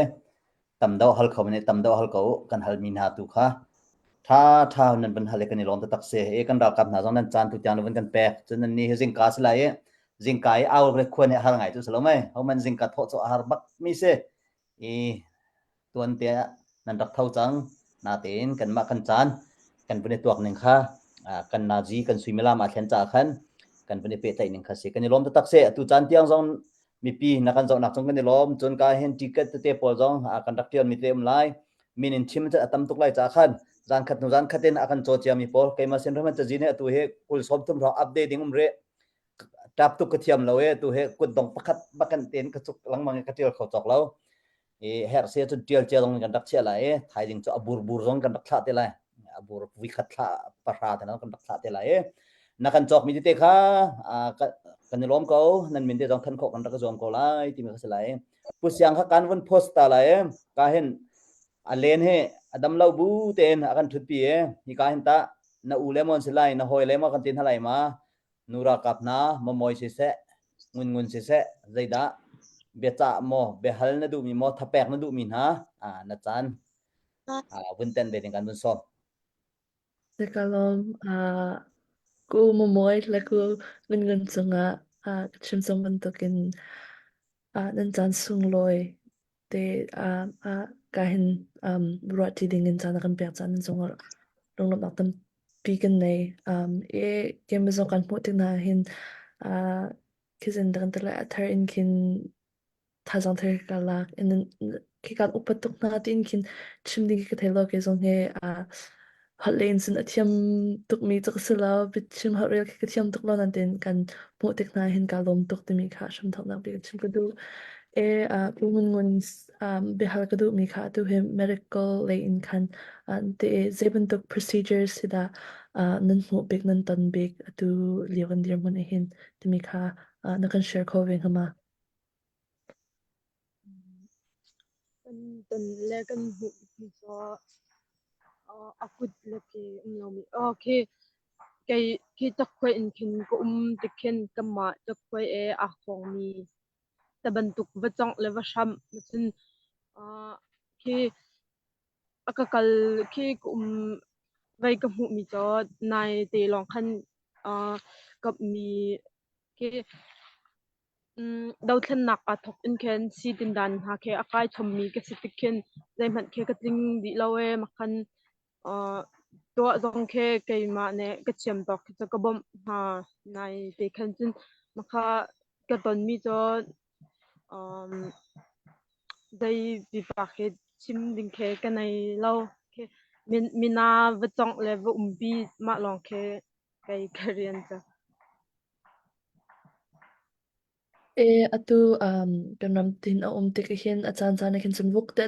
Tam deuh hal kho nih tam deuh hal ko u. Kan halmi hna tu kha ṭha ṭha nan van hal i kan i lawm taktak si. I kan ralkap hna zong nan caan tu tiang van kan pek. Cun nan nih hi zingka si lai i zingka i au le khua nih a har ngai cu si lo mei. Homan zingka thawh cu a har bak mi si. I tuante ah nan rak tho cang. Natein kanmah kan caan kan vun i tuak ning kha kan nazi kan suimilam aa thlen caah khan kan vun i pehtlaih ning kha si. Kan i lawm taktak si. Atu caan tiang zong Mipi na kan zohnak cung kan i lawm. Cun ka hin ticket tete pawl zong a kan rak ṭialmi te um lai. Min in chim a tam tuk lai ca khan zan khat hnu zan khat in a kan caw ciami pawl keimah sin ram cazin he atu hi kul sawm thum hrawng update ding um rih. Tap tuk ka thiam lo e tu he kutdong pakhat bakan tein ka cuk lengmang i ka ṭial kho cawk lo. I herh si ahcun ṭial cia zong kan rak chiah lai i thaizing cu a burbur zong kan rak thlah te lai. A bur vikhat thlah pahra te kan rak thlah te lai i na kan cawkmi tete kha kan i lawm ko nan min te zong than khawh kan rak i zuam ko lai timi kha si lai. Pu Siang kha kan vun post ta lai i ka hin a len hi a dam lo bu tein a kan ṭhutpi i hi ka hin tah na u le maw an si lai na hawi le maw kan ti hna lai ma Nu ralkap hna, mawmawi siseh, ngun siseh, zeidah biacah maw, biahal na duhmi maw, thapek na duhmi hna, na caan vun ten ve ding kan vun sawm. Ka lawm. Ku mawmawi le ku ngun ngun cungah ka chim cang bantukin nan caan sunglawi te ka hin ruahṭi ding in caan a kan pek caan nan cungah lunglawmhnak tampi kan nei. I keimah zong kan hmuh tik hna hin khizin kan tele a thar in khin thazaang thar ka lak. Khi kan upat tuk hna tiin khin chim ding khi ka thei lo kei zong hi holh le in cun a thiam tukmi cu ka si lo. Biachim holh rel khi ka thiam tuk lo nain kan hmuh tik hna hin kaa lawm tuk timi kha hramthawknak bik chim ka duh. E Pu Ngun Ngun biahal ka duhmi kha atu hi medical lei in khan te zei bantuk procedures hi dah nan hmuh bik nan ton bik atu lio kan dirhmun ah hin timi kha na kan share kho ve hnga ma? Kan ton le kan hmuh mi cu a kut le ke um lomi khi kei khi cakhuai in khin ka um tik khin kanmah cakhuai e aa khawngmi te bantuk va congh le va hramh cun khi a ka kal khi ka um vei ka hmuhmi cu nai te lawng khan kapmi khi Dothlennak aa thawk in khin sii-tindan hna khi a kai chommi ka si tik khin zeihmanh khi ka tling dih lo ee. Makhan tuah zong khi keimah nih ka thiam tawk khi cu ka bawmh hna. Nai te khan cun makha ka tonmi cu zei pipa khi chim ding khi ka nei lo. Mina va congh le va umpi mah lawng khi kei ka rian cu. E atu um, kan ram tin a um tik hin a caan caan ah khin cun vuk te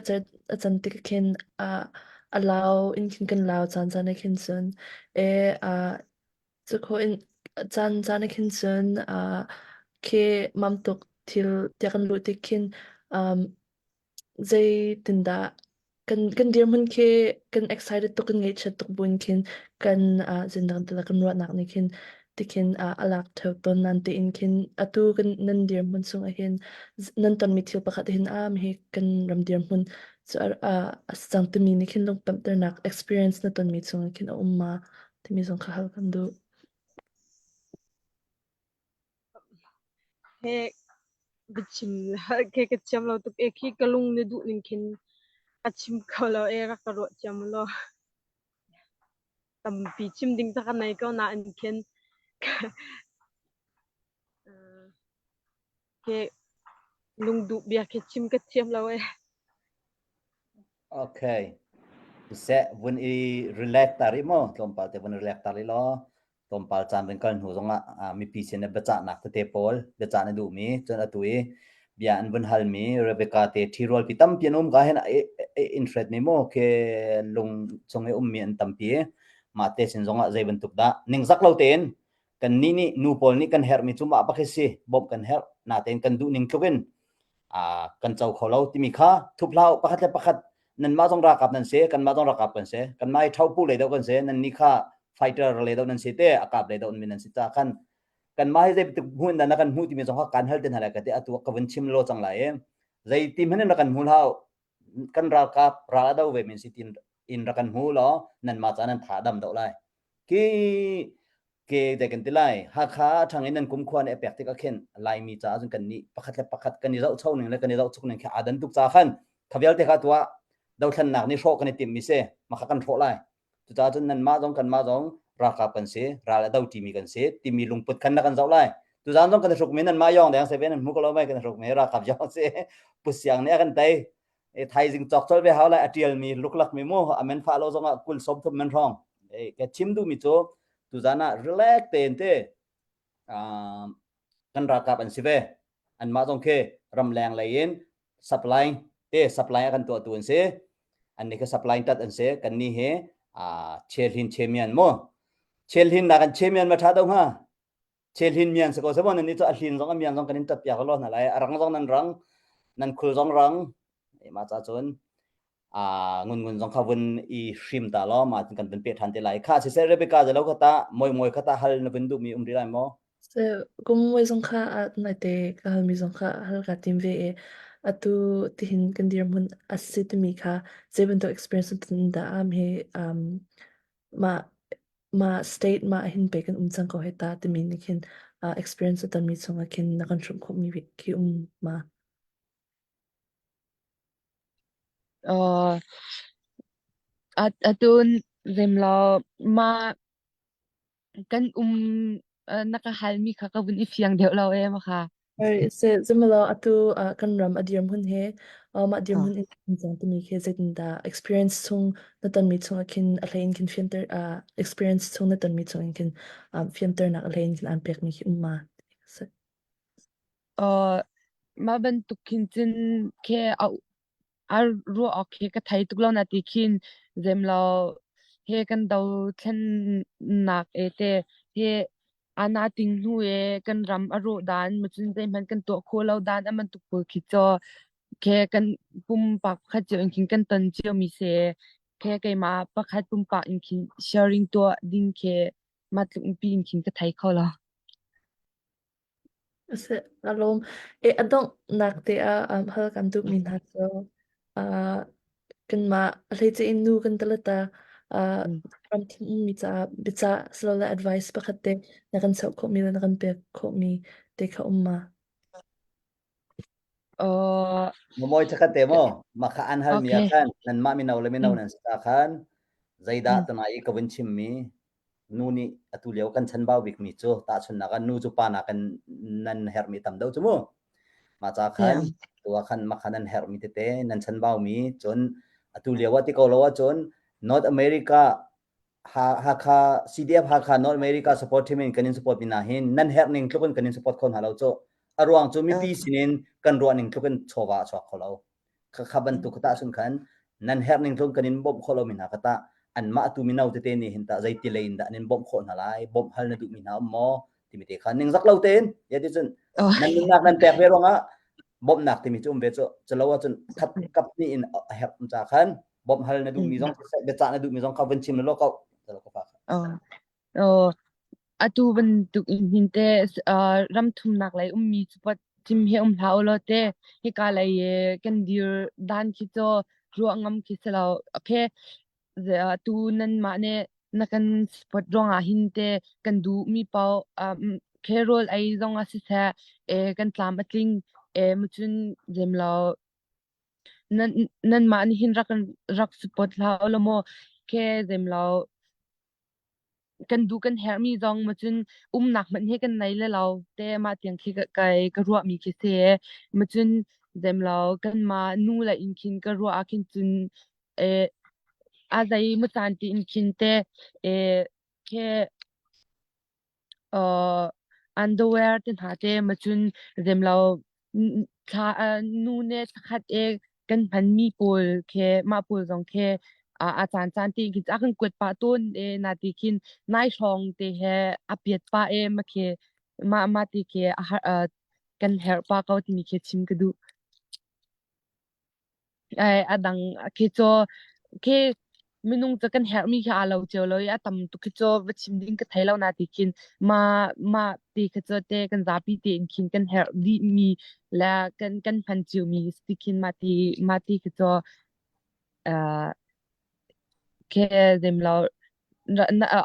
a can tik khin a a lau in khin kan lau caan caan ah khin cun e a cu in caan caan ah khin cun a khi mam tuk thil tiah kan luh tik khin um, Zeitindah kan kan dirhmun khi kan excited tuk kan ngaihchiat tuk buin khin kan uh, zindang tila kan ruahnak nih khin tikhin uh, a lak theu tawn nan tein khin atu kan nan dirhmun chung ah hin nan tonmi thil pakhat hin am hi kan ram dirhmun cu uh, a cang timi nih khin lungpamternak experience na tonmi chung ah khin a um ma timi zong kha hal kan duh. He biachim ke ka thiam lo tuk e khi ka lung nih duh ning khin a chim kho lo e rak ka ruah thiam law. Tampi chim ding ca ka nei ko nain khin ke lungduh bia khi chim ka thiam lo e. Okay. Siseh vun i relax ta rih maw? Tlawmpal te vun relax ta rih law. Tlawmpal caan vun kal hnu zongah mipi sin i biacahnak tete pawl biacah na duhmi cun atu i bia an vun halmi Rebecca te ṭhirualpi tampi an um ka hin interest mi maw khi lung chung i ummi an tampi mah te sin zongah zei bantuk dah ningzak lo tein kan nih nih nu pawl nih kan herhmi cu mah bak hi si bawmh kan herh natein kan duh ning tluk in kan co kho lo timi kha thup hlah pakhat le pakhat nanmah zong ralkap nan si kanmah zong ralkap kan si kanmah hi ṭhopu lei deuh kan si nan nih kha fighter lei deuh nan si te a kap lei deuh nan si ca khan kanmah hi zei bantuk hmuh in dah na kan hmuh timi zong kha kan hal te hna lai ka ti atu ka vun chim lo cang lai i zei ti hmanh in rak kan hmu hlah kan ralkap ral a do ve min si tin in rak kan hmu law nanmah ca nan tha dam deuh lai ki ke dai kan ti lai Hakha ṭhang in nan kumkhua nih a pek tik ah khin Laimi caah cun kan nih pakhat le pakhat kan i zohcho ning le kan i zohchuk ning khi aa dan tuk ca khan kha vialte kha tuah dothlennak nih hrawh kan i timh mi si mah kha kan hrawh lai cucaah cun nanmah zong kanmah zong ralkap kan si ral a do ṭimi kan si timi lungput khan na kan zoh lai. Tuzan zong kan i hruk mi nan mah yong deng se ve nan hmu ko lo mai kan i hruk mi ralkap yong si. Pusiang nih a kan tei. E thaizing cawk col ve hau lai a tial mi luklak mi mu amen fa lo zong ah kul som thum men hrawng. E ka chim duh mi cu tuzan ah relax tein te kan ralkap an si ve. Anmah zong khi ramleng lei in supply te supply a kan tuahtu an si. An nih khi supply tat an si. Kan nih hi chelhin chemian mu. Chelhin na kan chemian ma tha do hnga. Chelhin mian se ko se bon ni chu a hlin zong a mian zong kan in tat piak lo hna lai. A rang zong nan rang, nan khul zong rang. Ma cha cun a ngun ngun zong kha vun i hrim ta lo ma kan vun pe than te lai kha si se Rebecca zelo kha ta moi moi kha ta hal na vun duh mi um ri lai maw Se kum moi zong kha a nai te ka hal mi zong kha hal ka tim ve e atu tihin kan dirhmun a si timi kha zei bantuk experience tin dah am he um ma ma state ma hin pe kan um cang ko he ta timi ni khin uh, experience tan mi chungah khin na kan hrum khawh mi khi um ma Uh, atun zemlo ma kan um na ka hal mi kha ka vun i fiang deuh lo e ma kha. Se zemlo atu kan ram a dirhmun he mah dirhmun in kan cang timi khi zeitindah experience chung na tonmi chung ah khin a hlei in khin fianter experience chung na tonmi chung in khin fianternak a hlei in khin aan pekmi khi um ma. Uh, mah bantuk khin cun khe a a ruah awk khi ka thei tuk lo na ti khin zemlo he kan dothlennak e te he ana ting hnu e kan ram a rawh dan macun zeihmanh kan tuah kho lo dan a bantuk pawl khi caw khe kan pumpak pakhat cio in khin kan ton cio mi se khe keimah pakhat pumpak in khin sharing tuah ding khe mah tluk pi in khin ka thei kho lo. A si, a lawm. E, a donghnak te ah um, hal kan duhmi hna cu uh, kanmah a hleice in nu kan talata uh, Mm. ram thimmi caah biacah silole advice pakhat te na kan cheuh khawhmi le na kan pek khawhmi te kha um ma? Uh, Mamoy thakhat te mo makha an hal mi ah okay. khan nanmah mino le mino Mm. nan si ta khan zeidah Mm. tunai i ka vun chim mi nu nih atu lio kan chanbau bikmi cu tahchunhnak ah nu cu pa nakin nan herhmi tam deuh cu mu. Mah ca khan Yeah. tu ah khan mah kha nan herhmi tete nan chanbaumi cun atu lio ah ti ko lo ahcun North America Hakha CDF Hakha North America support team in kan in support mi hna hin nan herh ning tluk in kan in support kho hna lo cu. A ruang cu mipi sinin kan ruah ning tluk in chawva a chuak kho lo. Khakha bantuk kha tah sun khan nan herh ning tlung kan in bawmh khawh lomi hna kha tah anmah tu mino tete nih hin tah zeiti lei in dah an in bawmh khawh hna lai bawmh hal na duhmi hna um maw timi te kha ningzak lo tein ya ti cun Oh. nan nunnak nan pek ve ruangah bawmhnak timi cu um ve cu cu lo ahcun khat kap nih in a herh um ca khan bawmh hal na duhmi zong biacah na duhmi zong kha vun chim law ko ka fa Oh. Oh. Atu bantuk in hin te uh, ram thumnak lei ummi cu pat thim hi um hlah ulaw te hika lei i kan dir dan khi cu ruah ngam khi si lo. Okay, atu nanmah nih na kan support ruangah hin te kan duhmi paoh um, khe rawl ei zong ah siseh, e, kan tlam a tling, e, mucun zem lo nan nanmah nih hin rak rak support hlah ulaw maw khe zem lo kan duh kan herhmi zong ma cun umnak hmanh hi kan nei le lo te mah tiang khi ka kai ka ruahmi khi si ma cun zem lo kanmah nu le in khin ka ruah ah khin cun eh a zei mu caan ti in khin te eh khe uh, underwear te hna te ma cun zem lo thla nu ne thlakhat e kan hmanmi pawl khe mah pawl zong khe a caan caan te khin a kan kuat pah tawn e na ti khin nai hrawng te he a piat pa e ma khe ma ma ti khe a kan herh pa ko timi khe chim ka duh. Ai a dang khi cu khi minung cu kan herhmi khi aa lo cio lo i a tam tuk khi cu va chim ding ka thei lo na ti khin ma ma ti khi cu te kan zapi tein khin kan herh dihmi le kan kan hman ciomi ti khin ma ti ma ti khi cu uh, ke zem lo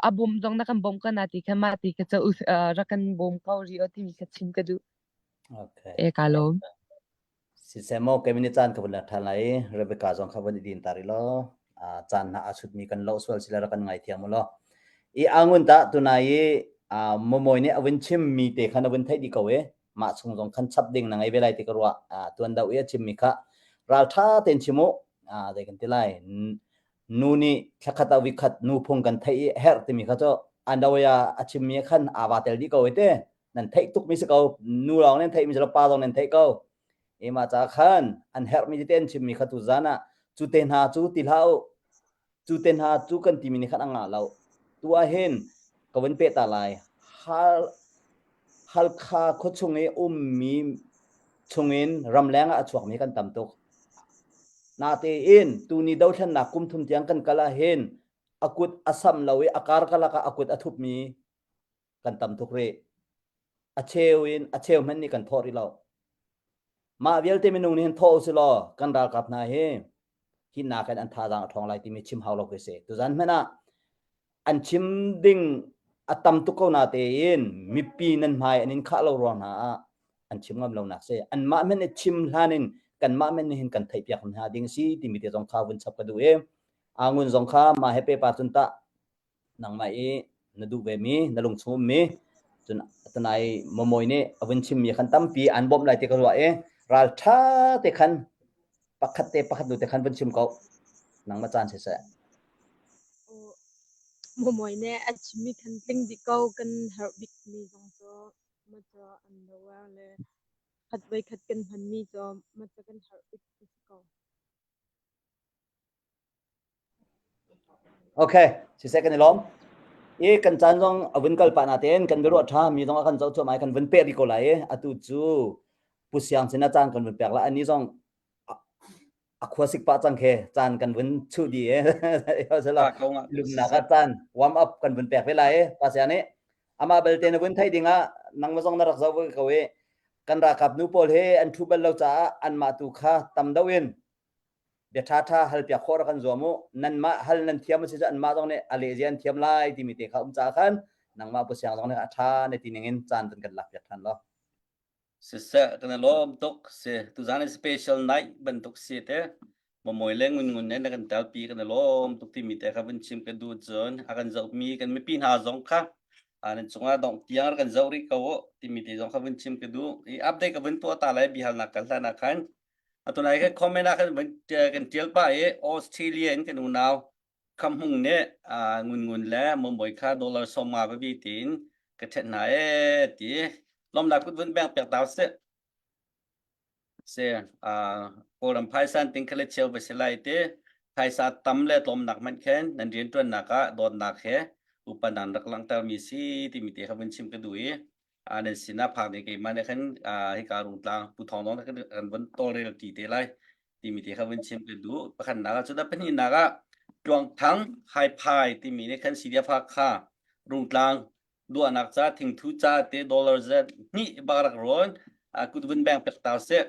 a bawm zong na kan bawm ka na ti kha ma ti kha cu rak kan bawm ko ri o timi kha chim ka duh. Okay. E ka lawm. Siseh maw kei nih caan ka vun lak ṭhan lai i Rebecca zong kha vun i din ta rih law caan hna aa chutmi kan loh sual sile rak kan ngaithiam u law. I angun tah tunai i Uh, Momoy nih a vun chim mi te khan a vun theih dih ko i mah chung zong khan chap ding na ngei ve lai ti ka ruah. Uh, tuan deuh i a chim mi kha ralṭha tein chim u. Uh, zei kan ti lai. Nu nih thlakhat ah vikhat nu phung kan theih i herh timi kha cu andawaya a chim mi khan aa va tel dih ko i te. Nan theih tuk mi si ko. Nu lawng nan theih mi si lo pa zong nan theih ko. Ema ca khan an herh mi tete an chim mi kha tu zan ah cu te hna cu ti hlah u. Cu te hna cu kan timi nih khan a ngah lo. Tu ah hin ka vun peh ta lai. Hal Halkha khuachung i ummi chungin ramleng ah a chuakmi kan tam tuk. Natein tuni dothlennak kum thum tiang kan kal ah hin a kut a sam lo i a karkalak ah a kut a thupmi kan tam tuk rih. A cheu in a cheu hmanh nih kan thawh rih lo. Mah vialte minung nih hin thawh usih law kan ralkap hna hi hi nakin an thazaang a ṭhawng lai timi chim hau lo khi si. Tuzan hmanh ah an chim ding a tam tuk ko na tein mipi nan hmai an in khah lo ruang hna ah an chim ngam lo nak si. Anmah hmanh nih chim hlan in kanmah hmanh nih hin kan theihpiak hna ding si timi te zong kha vun chap ka duh i Angun zong kha mah he pepa cun tah nangmah i na duh ve mi na lungchung ummi cun tanai mamawi nih a vun chimmi khan tampi an bawmh lai ti ka ruah i ral ṭha te khan pakhat te pakhat nu te khan vun chim ko nangmah caan siseh. Mamawi nih a chimmi khan tling dih ko kan herh bikmi zong cu maca an lo le khat voi khat kan hmanmi cu maca kan herh bik ti si ko. Okay, siseh kan i lawm. I kan caan zong a vun kal pah natein kan biaruah ṭha mi zong a kan zoh cuahmah i kan vun peh rih ko lai i atu cu Pu Siang sin ah caan kan vun pek lai. Ani zong a khua sik pah cang khe caan kan vun chuh dih i lumnak ah caan warm up kan vun pek ve lai i Pa Siang nih amah belte na vun theih ding ah nangmah zong na rak zoh ve ko i kan ralkap nu pawl hi an ṭhu bal lo caah anmah tu kha tam deuh in bia ṭhaṭha halpiak khawh rak kan zuam u. Nanmah hal nan thiam a si cu anmah zong nih a lehzia an thiam lai timi te kha um caah khan nangmah Pu Siang zong nih a ṭha na ti ning in caan kan kan lakpiak ṭhan law. Siseh kan i lawm tuk si tuzaan special night bantuk si te mamawi le ngun ngun ne na kan telpi kan i lawm tuk timi te kha vun chim ka duh cun a kan zohmi kan mipi hna zong kha nan cungah dongh tiang kan zoh rih ko timi te zong kha vun chim ka duh i update ka vun tuah ta lai bihalnak kal hlan ah khan Atunai kan comment ah kan kan tial pah i Australia in kan unau Khamhung nih ngun ngun le mawmoi kha dollar 50 va bi tiin ka ṭhet hna ee ti lawmnak kut vun beng pek tau sih. Se Kawlram phaisa ting kha le cheu va si lai ti phaisa tam le tlawmnak hmanh khin nan rianṭuannak ah dawtnak he upa nan rak langhtermi si timi te kha vun chim ka duh i nan sinah phak ding keimah nih khan hika Rungtlang Pu Thawng Dong kan vun tawlrel ti te lai timi te kha vun chim ka duh. Pakhatnak ah cun pahnihnak ah Tluangthang Haiphai timi nih khan CDF Hakha Rungtlang duahnak ca thingthu ca te dollar zat hnih bak rak rawn kut vun beng pek ta seh.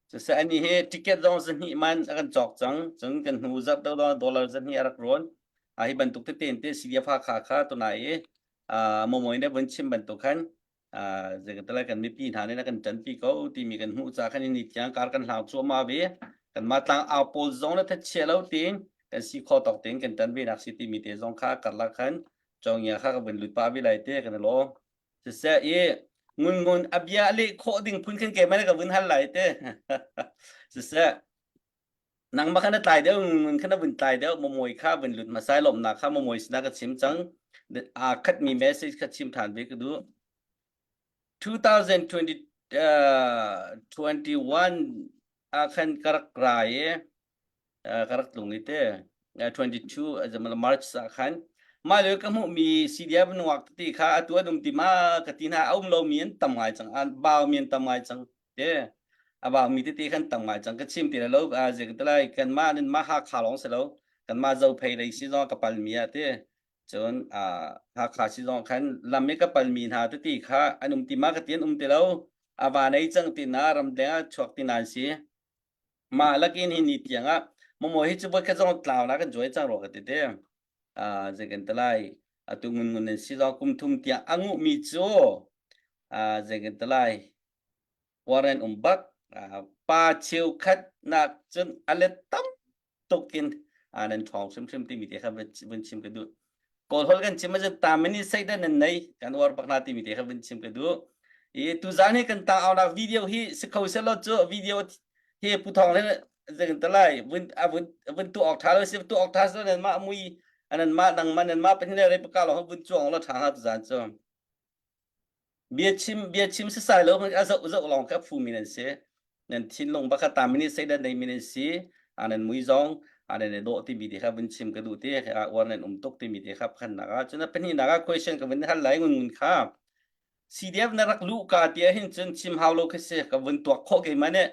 Siseh ani hi ticket zong zahnih man a kan cawk cang. Cun kan hnu zarh deuh dollar zahnih a rak rawn. Hi bantuk tete in te CDF Hakha kha tunai i momoin ne vun chim bantuk khan zeikan kan mipi hna nih kan ṭanpi ko timi kan hmuh ca khan ni tiang kar kan hlang cuahmah ve. Kanmah tlang au pawl zong le thachia lo tiin kan si kho tawk tein kan ṭan ve nak si timi te zong kha karlak khan cawngia kha ka vun lut pah ve lai te kan i lawm. Siseh i ngun a bia a leh khawh ding phun khin keimah nih ka vun hal lai te. Siseh nangmah kha na tlai deuh ngun kha na vun tlai deuh mamawi kha vun lut hmasa lawmhnak kha mamawi sinah ka chim cang. Aa khatmi message kha chim ṭhan ve ka duh. 2020 uh, 21 ah khan ka rak ra i ka rak tlung i te 22 March ah khan mah le ka hmuhmi CDF nungak tete kha atu an um ti ma ka ti hna a um lomi an tam ngai cang an bau mi an tam ngai cang te a bau mi tete khan tam ngai cang ka chim ti lo a je ka lai kan mah nin ma Hakha lawng si lo kan mah Zophei lei si zong ka pal mi ah te cun a Hakha si zong khan lam i ka pal mi hna tete kha an um ti ma ka ti an um ti lo a va nei cang ti na ramdeng ah chuak ti nan si Mah lakin hi ni tiang ah momo hi cu voikhat zong tlau na kan join cang rua ka ti te. Ah zei kan ti lai. Atu ngun ngun in si zong kum thum tiang a nguh mi cu ah zei kan ti lai. Warren um bak ah pa cheukhat nak cun a let tam tuk in ah nan ṭhawng hrimhrim timi te kha vun chim ka duh. Kawl holh kan chim ahcun tamani seidan nan nei kan uar bak na timi te kha vun chim ka duh. I tuzan hi kan tang aunak video hi si kho selaw cu video hi pu thong le zeng talai vun a vun vun tu awk tha lo si tu awk tha so nan mah mui anan mah nang ma nan mah pahnih le re paka lo vun chuang lo tha ha tuzan cu. Biachim biachim sasai lo a zoh zoh lawng kha phu mi nan si. Nan thinlung bak kha tamini seidan nei mi nan si. Anan mui zong anan i dawh timi te kha vun chim ka duh te a uar nan um tuk timi te kha pakhatnak ah cun a pahnihnak ah question ka vun hal lai ngun ngun kha CDF na rak luh ka ti ahhin cun chim hau lo khi si ka vun tuak khawh keimah nih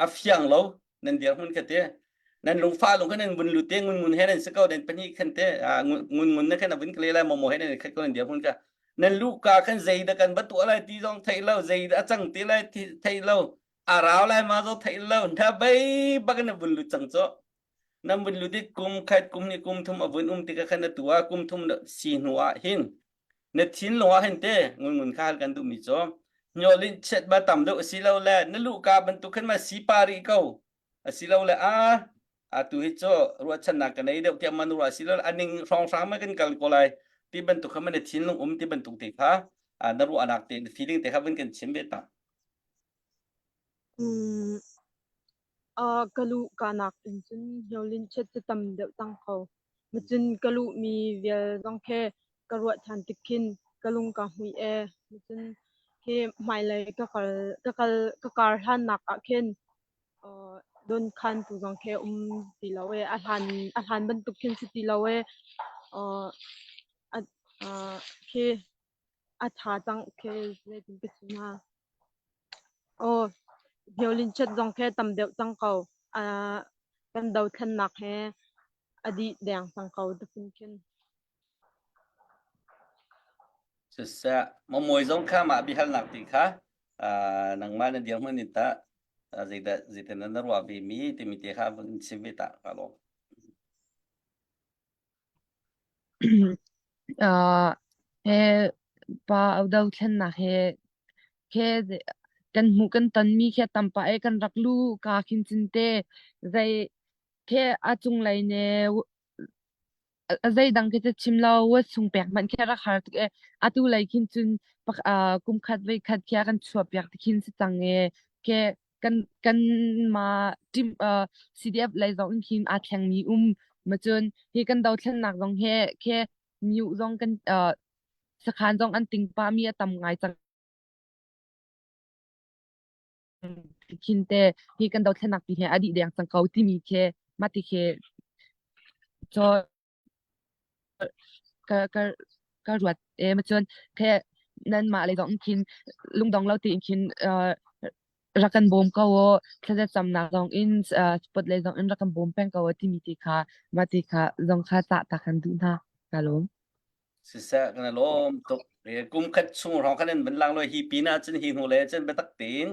a fiang lo nan dirhmun kha te nan lungfah lung kha nan vun lut te ngun ngun he nan si ko nan pahnih khan te ngun ngun na khan a vun kle lai momo he nan khat ko nan dirhmun kha nan luh ka khan zei dah kan va tuah lai ti zong theih lo zei dah a cang ti lai theih lo a rau lai ma zong theih lo na bei bak na vun lut cang cu nan vun lut i kum khat kum ni kum thum a vun um tikah khan na tu ah kum thum si hnu ah hin na thinlung ah hin te ngun ngun kha hal kan duhmi cu hnawlin chet ba tam deuh asi lo le na luhka bantuk khan ma si pa rih ko asi lo le a atu hi cu ruahchannak ka nei deuh tiah man ruah asi lo aning hrawng hrang ma kan kal ko lai ti bantuk kha ma na thinlung um ti bantuk te kha na ruahnak te na feeling te kha vun kan chim ve ta Mm, ka luh kanak in cun hnawlin chet cu tam deuh cang ko. Macun ka luhmi vial zong khi ka ruah ṭhan tik khin ka lung kaa hmuih ee. Macun khi hmailei ka kal ka kal ka kar hlannak ah khin uh, donkhantu zong khi um ti lo ee. A hlan a hlan bantuk khin si ti lo ee. Uh, a, uh, khi a ṭha cang khi zeitin ka chim hnga. Aw, violin chet zong khi tam deuh cang ko. Uh, kan dothlennak he a dih deng cang ko tufun khin. Siseh, mamawi zong kha mah biahalnak ti kha uh, nangmah na dirhmun in tah uh, zeidah zeitin na ruah ve mi timi te kha vun chim ve ta ka lawm. Uh, he pa dothlennak he khe kan hmuh kan tonmi khi a tam pah i kan rak lu ka khin cun te zei khi a cunglei ne a zeidang khi cu chim lo wat sung pek hmanh khi a rak har tuk i atu lei khin cun kum khat voi khat khi a kan chuah piak ti khin si cang i khi kan kan ma team CDF lei zong in khin aa thlengmi um ma cun hi kan dothlennak zong he khi myu zong kan sakhan zong an ting pa mi a tam ngai cang khin te hi kan dothlennak ti he a dih deng cang ko timi khi mah ti khi cho ka ka ka ruat e ma cun khe nan mah lei zong khin lungdong lo tiin khin rak kan bawm ko o thlacam camnak zong in spot lei zong in rak kan bawm peng ko timi ti kha mah ti kha zong kha cah ta kan duh hna ka lawm Siseh kan i lawm tuk. Kum khat chung hrawng khan nan van lang lo hi pin ah cun hi hnu le cun biatak tein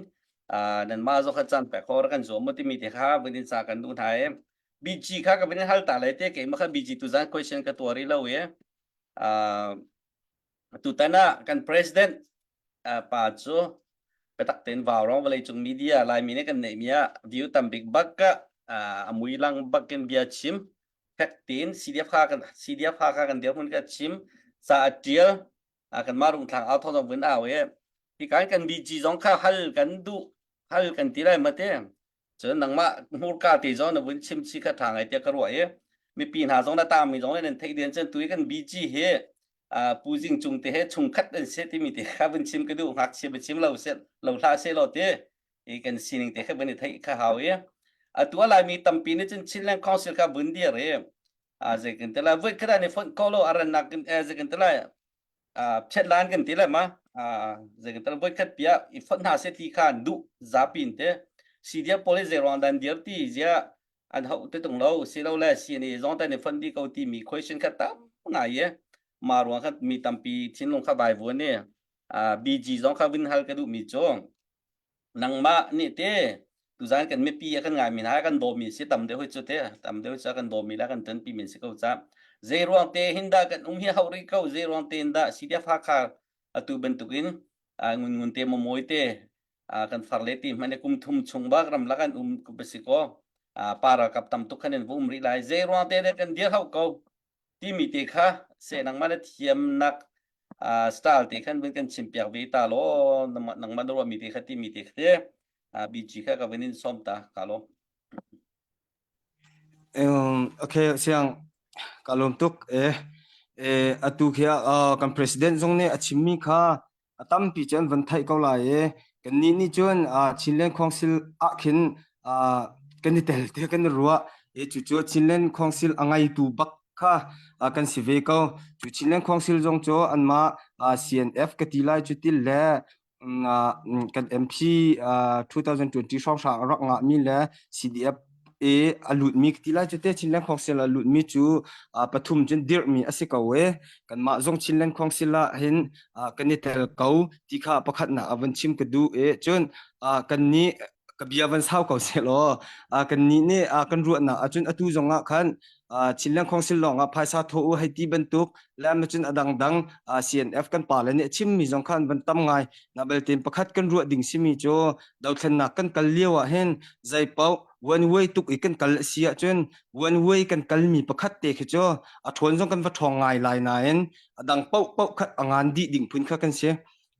nan mah zong kha caan pek kho rak kan zuam mu timi te kha vun in ca kan duh hna i BG kha ka vun in hal ta lai te keimah kha BG tuzan question ka tuah rih lo i tutan ah kan president pa cu biatak tein vau rong vawleicung media Laimi nih kan neihmi ah view tam bik bak ka a mui lang bak in bia chim fek tein CDF kha kan CDF kha kan dirhmun ka chim ca a tial kan mah rungthlang au thong zong vun au i hi kan kan BG zong kha hal kan duh hal kan ti lai ma te cun nangmah hmurka te zong na vun chim chi kha tha ngai tiah ka ruah i mipi hna zong na tami zong nan theih den cun tui kan BG hi Pu Zing Cung te he chungkhat an si timi te kha vun chim ka duh ngakchia ba chim lo se lo hlah se lo te i kan sining te kha vun i theih kha hau i atu a laimi tampi nih cun Chinland Council kha vun dir i a zei kan ti lai voi khat an i fonh ko lo a rannak kan zei kan ti lai phet lan kan ti lai ma zei kan ti lai voi khat pia i fonh hna se ti kha an duh zapi in te CDF police zei ruang dan dir ti zia an hauh te tung lo si lo le CNA zong tan i fonh di ko ti mi question kha tam ngai ye ma ruang kha mi tampi thinlung kha vai vuan i BG zong kha vin hal ka duh mi cu nangmah nih te tuzan kan mipi a kan ngaimi hna kan dawmi si tam deuh cu te tam deuh cu kan dawmi la kan tonpi men si ko ca zei ruang te hin dah kan um hi hau rih ko zei ruang te hin dah CDF Hakha atu bantukin ngun ngun te maw te kan far le ti hmanh kum thum chung bak ram lak an um ku si ko pa ralkap tam tuk khan in va um rih lai zei ruang te kan dir hau ko. Timi te kha se nangmah na thiamnak uh, style te khan vun kan chim piak ve ta law nangmah nangmah na ruahmi te kha timi te kha te uh, BG kha ka vun in som ta ka lawm. Um, okay, siang ka lawm tuk eh eh atu khi uh, kan president zong nih a chimmi kha a tampi cu an van theih ko lai i kannih nih cun uh, Chinland Council ah khin uh, kan i tel te kan i ruah i cucu Chinland Council a ngeitu bak kha uh, kan si ve ko. Cu Chinland Council zong cu anmah uh, CNF ka ti lai cu til le kan MP 2020 hrawnghrang a rak ngahmi le CDF i a lutmi ka ti lai cu te Chinland Council a lutmi cu pathum cun dirhmi a si ko e kanmah zong Chinland Council ah hin kan i tel ko ti kha pakhatnak a van chim ka duh e cun kan nih ka bia van sau ko seh law kan nih nih kan ruahnak ahcun atu zong ah khan Chinland Council lawng ah phaisa thaw u hei ti bantuk le cun a dangdang CNF kan pa le nih a chimmi zong kha an van tam ngai na beltin pakhat kan ruah ding simi cu dothlennak kan kal lio ah hin zei paoh one way tuk i kan kal a si ahcun one way kan kalmi pakhat te khi cu a ṭhawn zong kan va ṭhawng ngai lai nain a dang paoh paoh khat a ngan dih ding phun kha kan si.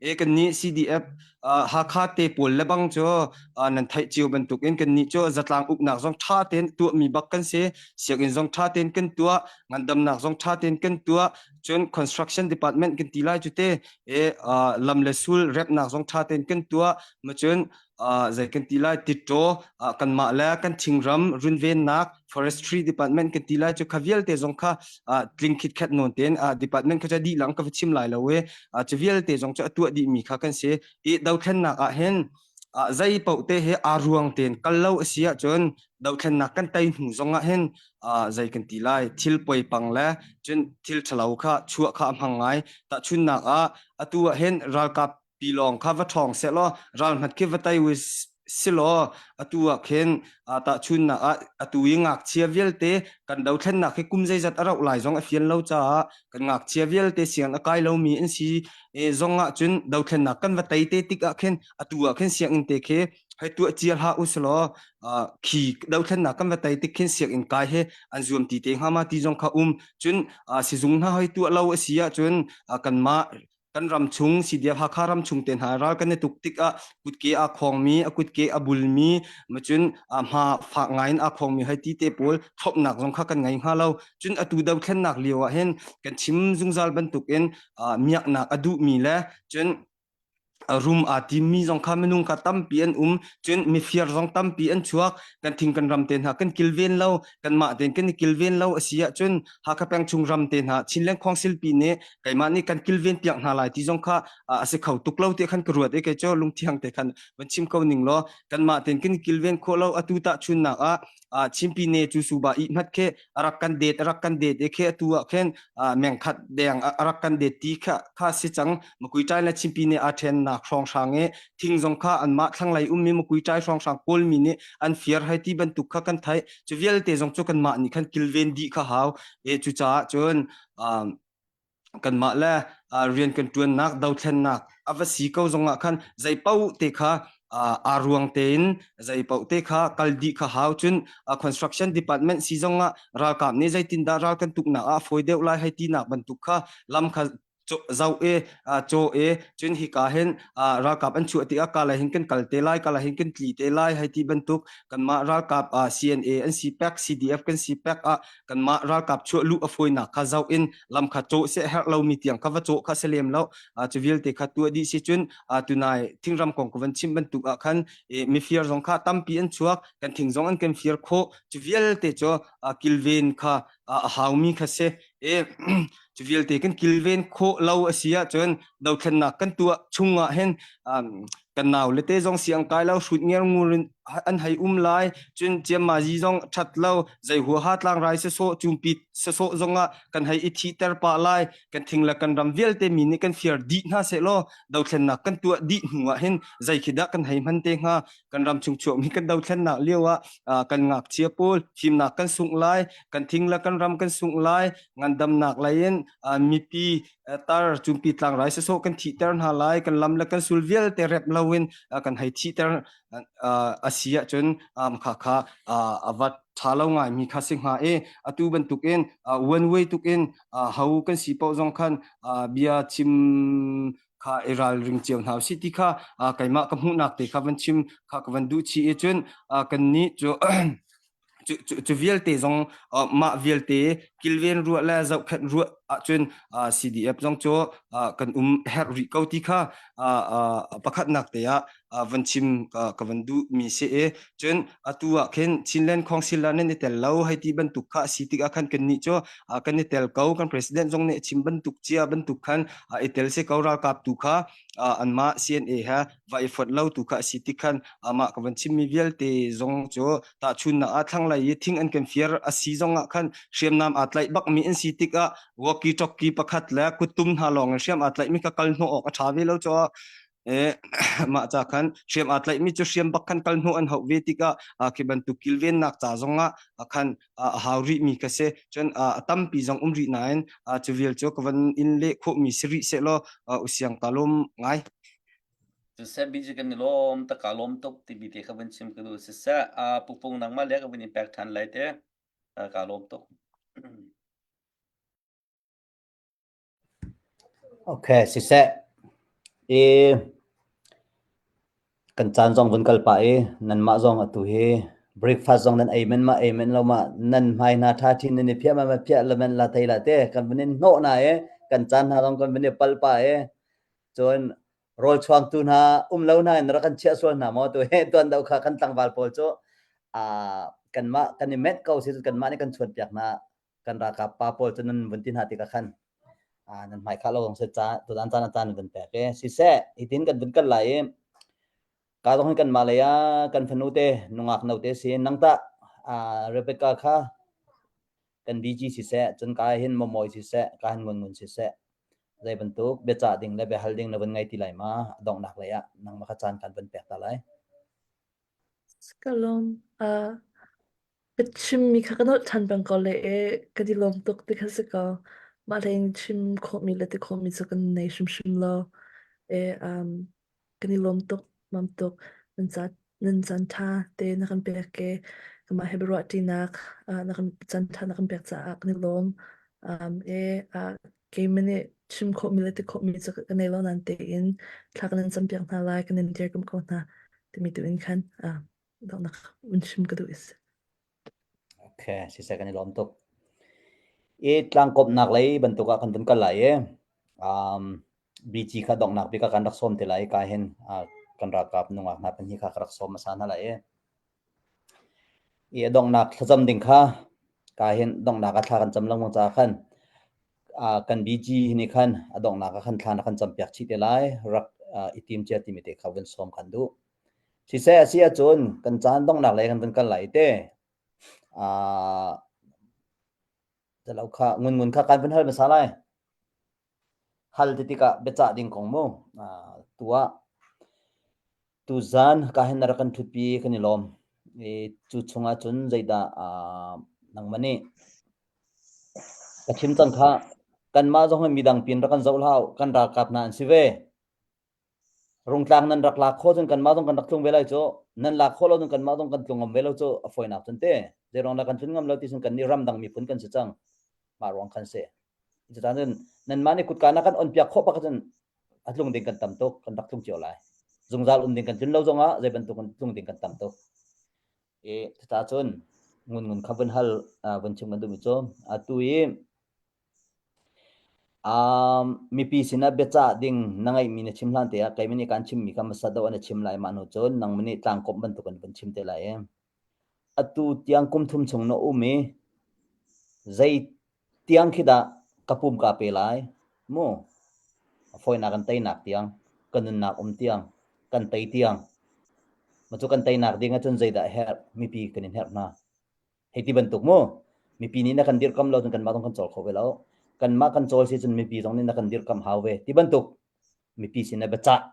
E kan nih CDF uh, Hakha te pawl le bang cu uh, nan theih cio bantuk in kan nih cu zatlang uknak zong tha tein tuahmi bak kan si sianginn zong tha tein kan tuah ngandamnak zong tha tein kan tuah cun construction department kan ti lai cu te e uh, lam le sul repnak zong tha tein kan tuah ma cun uh, zei kan ti lai titṭaw uh, kanmah le kan thingram runvennak forestry department kan ti lai cu kha vialte zong kha uh, tling khit khat nawn tein uh, department kha dih lang ka va chim lai lo e uh, cu vialte zong cu a tuah dih mi kha kan si i dothlennak ah hin uh, zei paoh te he aa ruang tein kal lo a si ahcun dothlennak kan tei hnu zong ah hin uh, zei kan ti lai thil poipang le cun thil ṭhalo kha chuah kha a hmang ngai tahchunnak ah atu ah hin ralkap pilawng kha va ṭhawng sehlaw ral hmat khi va tei silaw atu ah khin tahchunnak ah atu i ngakchia vialte kan dothlennak hi kum zeizat a rauh lai zong a fian lo caah kan ngakchia vialte sianginn a kai lomi an si zong ah cun dothlennak kan va tei te tik ah khin atu ah khin sianginn te khi hei tuah cia hlah u silaw khi dothlennak kan va tei tik khin sianginn kai he an zuam ti te hnga ma ti zong kha um cun sizung hna hoi tuah lo a si ahcun kanmah kan ram chung CDF Hakha ram chung te hna ral kan i tuk tikah kutke aa khawngmi a kutke a bulmi macun a hma fak ngai in aa khawngmi hei ti te pawl thlopnak zong kha kan ngei hnga lo cun atu dothlennak lio ah hin kan chim zungzal bantukin miaknak a duhmi le cun rum aa timmi zong kha minung kha tampi an um cun mifir zong tampi an chuak kan thing kan ram te hna kan kilven lo kanmah tein kan i kilven lo a si ahcun Hakha peng chung ram te hna Chinland Council pi nih keimah nih kan kilven piak hna lai ti zong kha a si kho tuk lo ti khan ka ruat i kei cu lungthiang te khan van chim ko ning law kanmah tein kan kilven khawh lo atu tah chunnak ah Chimpi ne cu suba i hmat khe arak kan det arak kan det e khe atu ah khen mengkhat deng arak kan det ti kha kha si cang makui ṭai le Chimpi ne a ṭhen nak hrawng hrang e thing zong kha anmah thlanglei ummi makui ṭai hrawng hrang kawlmi nih an fiar hai ti bantuk kha kan theih cu vialte zong cu kanmah nih khan kilven dih kha hau e cucaah cun um, kanmah le rian kan ṭuannak dothlennak a va si ko zongah khan zei paoh te kha aa ruang tein zei paoh te kha kal dih kha hau cun construction department si zongah ralkap nih zeitindah ral kan tuknak ah a fawi deuh lai hei tinak bantuk kha lam kha zoh i caw i cun hika hin ralkap an chuah tikah ka lai hin kan kal te lai ka lai hin kan tli te lai hei ti bantuk kanmah ralkap CNA an si pek CDF kan si pek ah kanmah ralkap chuah luh a fawinak kha zoh in lam kha cawh seh herh lomi tiang kha va cawh kha si lem lo cu vialte kha tuah dih si cun tunai thingram kong ka van chim bantuk ah khan mifir zong kha tampi an chuak kan thing zong an kan fir khawh cu vialte cu kilven kha a haumi kha si e cu vialte kan kilven khawh lo a si ahcun dothlennak kan tuah chung ah hin kan nau le te zong siang kai lo hrut nger ngur in an hei um lai cun ciammazi zong that lo zei huaha tlangrai sasawh cumpi sasawh zong ah kan hei i thihter pah lai kan thing le kan ram vialte mi nih kan fir dih hna seh law dothlennak kan tuah dih hnu ah hin zei khi dah kan hei hman te hnga kan ram chung chuakmi kan dothlennak lio ah kan ngakchia pawl fimnak kan sungh lai kan thing le kan ram kan sungh lai ngandamnak lei in mipi tar cumpi tlangrai sasawh kan thihter hna lai kan lam le kan sul vialte rep loin kan hei thihter a si ahcun kha kha a vat. ṭha lo ngai mi kha si hnga i atu bantukin one way tukin ho kan si paoh zong khan bia chim kha i ralring cio hna usih ti kha keimah ka hmuhnak te kha van chim kha ka van duh chih i cun kannih cu cu, cu, cu vialte zong uh, mah vialte kilven ruah le zohkhenh ruah ahcun uh, CDF zong cu uh, kan um herh rih ko ti kha uh, uh, pakhatnak te ah uh, van chim uh, ka van duh mi si i cun atu ah khin Chinland Council ah nan i tel lo hei ti bantuk kha si tik ah khan kan nih cu uh, kan i tel ko kan president zong nih chim bantuk cia bantuk khan uh, i tel si ko ralkap tu kha uh, anmah CNA he va i fonh lo tu kha a si tik khan amah ka van chimmi vialte zong cu tahchunnak ah thlanglei i thing an kan fiar a si zong ah khan hriamnam aa tlaih bakmi an si tikah walkie talkie pakhat le kuttum hna lawng in hriam aa tlaihmi kha kal hnawh awk a ṭha ve lo cu eh mah ca khan hriam aa tlaihmi cu hriam bak khan kal hnawh an hauh ve tikah khi bantuk kilvennak ca zong ah khan a hau rihmi ka si cun a tampi zong um rih nain cu vial cu ka van in leh khawhmi si rih sehlaw usiang ka lawm ngai. Siseh biji kan i lawm tak ka lawm tuk timi te kha vun chim ka duh siseh pupung nangmah le ka vun in pek ṭhan lai te ka lawm tuk. Okay, siseh. I kan caan zong vun kal pah i nanmah zong atu hi breakfast zong nan ei men ma ei men lo ma nan hmai hna tha thin nan i phiah ma ma phiah la men la thei la te kan vun in hnawh na i kan caan hna zong kan vun i pal pah i cun rawl chuangtu hna um lo hna in rak kan chiah sual hna maw tu he tuan do kha kan tlangval pawl cu a kanmah kan i met ko si kanmah nih kan chuan piak hna kan ralkap pa pawl cu nan vun ti hna tikah khan nan hmai khah lo zong si ca tutan caan a caan vun pek e siseh hitin kan vun kal lai i ka zong hin kan mah lei ah kan fanu te nungak no te si nang tah Rebecca kha kan DG siseh cun ka hin momawi siseh ka hin ngun ngun siseh zei bantuk biacah ding le biahal ding na vun ngei ti lai ma donghnak lei ah nangmah kha caan kan vun pek ta lai Ka lawm. Uh, Ka chimmi kha ka nolh ṭhan peng ko le e ka di lawm tuk ti kha si ko. Mah hlei in chim khawhmi le ti khawhmi cu kan nei hrimhrim lo. E, um, kan i lawm tuk, mam tuk. Nan ca nan caan ṭha te na kan pek e. Kamah he biaruah ṭinak uh, na kan caan ṭha na kan pek caah kan i lawm. Um, e, uh, keimah nih chim khawhmi le ti khawhmi cu ka nei lo nain tein thla kan in campiak hna lai, kan in dirkamh ko hna timi tu in khan uh, donghnak un chim ka duh is. Okay, siseh kan i lawm tuk. I tlangkawmhnak lei bantuk ah kan vun kal lai i um, BG kha donghnak bik ah kan rak sawm te lai ka hin uh, kan ralkap nungak hna pahnih kha ka rak sawm hmasa hna lai i i a donghnak thlacam ding kha ka hin donghnak ah thla kan cam lengmang caah khan uh, kan BG ni khan a donghnak ah khan thla na kan cam piak chih te lai rak uh, i tim cia timi te kha vun sawm kan duh. Siseh a si ahcun kan caan donghnak lei kan vun kal lai te. Uh, Zalo kha ngun ngun kha kan vun hal hmasa lai. Hal ti tikah biacah ding kong mu. Uh, tuah tuzan ka hin na rak kan ṭhutpi kan i lawm. I cu chungah cun zeidah uh, nangmah nih ka chim cang kha kanmah zong hi midang pin rak kan zoh hlah kan ralkap hna an si ve. Rungtlang nan rak lak khawh cun kanmah zong kan rak tlung ve lai cu. Nan lak khawh lo cun kanmah zong kan tlung ngam ve lo cu a fawinak cun te. Zeiruang dah kan tlun ngam lo ti cun kan nih ramdang miphun kan si cang. Mah ruang khan si. Cucaah cun nanmah nih kutka na kan on piak khawh bak cun a tlung ding kan tam tuk, kan rak tlung cio lai. Zungzal um ding kan tlun lo zongah zei bantuk in tlung ding kan tam tuk. I cucaah cun ngun ngun kha vun hal vun chim kan duhmi cu atu i Um, mipi sinah biacah ding na ngeihmi na chim hlan te ah keimah nih kaan chimmi kha hmasa deuh an chim lai mah hnu cun nangmah nih tlangkawmh bantuk in van chim te lai i atu tiang kum thum chung na um i zei tiang khi dah ka pum ka pe lai mu a fawinak kan teinak tiang ka nunnak um tiang kan tei tiang ma cu kan teinak ding ahcun zeidah herh mipi kan in herh hna Hei ti bantuk mu. Mipi nih na kan dirhkamh lo cun kanmah zong kan cawl kho ve lo. Kanmah kan cawl si cun mipi zong nih na kan dirhkamh hau ve. Ti bantuk mipi sin na biacah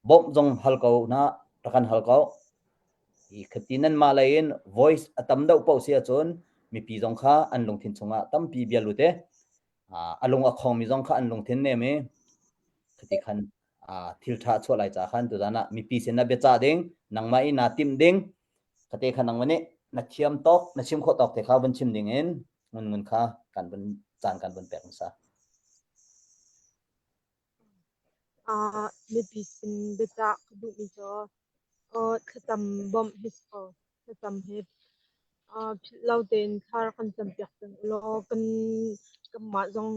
bawmh zong hal ko na rak kan hal ko. Hi khati nanmah lei in voice a tam deuh paoh si ahcun mipi zong kha an lungthin chungah tampi bia lut e. A lung a khongmi zong kha an lungthin nem i khati khan thil ṭha a chuah lai caah khan tuzan ah mipi sin na biacah ding nangmah i naa timh ding khate kha nangmah nih Na thiam tawk, na chim khawh tawk te kha vun chim ding in ngun ngun kha kan vun caan kan vun pek hmasa. Uh, mipi sin biacah ka duhmi cu uh, thlacam bawmh hi si ko. Thlacam hi uh, philh lo tein thla rak kan campiak peng ulaw kan kanmah zong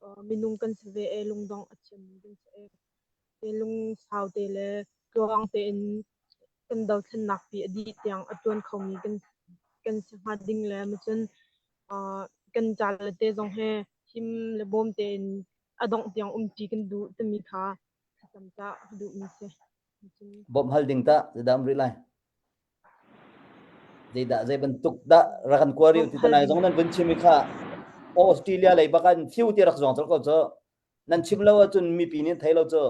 uh, minung kan si ve e lungdong a thiammi kan si e. Lungsau te le tluang tein kan dothlennak pi a dih tiang a ṭuan khomi kan kan si hnga ding le cun uh, kan ca le te zong he him le bawm tein a dongh tiang umṭi kan duh timi kha thlacam cah ka duhmi si. Cun Bawmh hal ding tah zeidah um rih lai? Zeidah zei bantuk dah rak kan kua riu ti tanai zong nan vun chim i kha Australia lei bak an thiu ti rak zuang col ko cu. Nan chim lo ahcun mipi nih thei lo cu.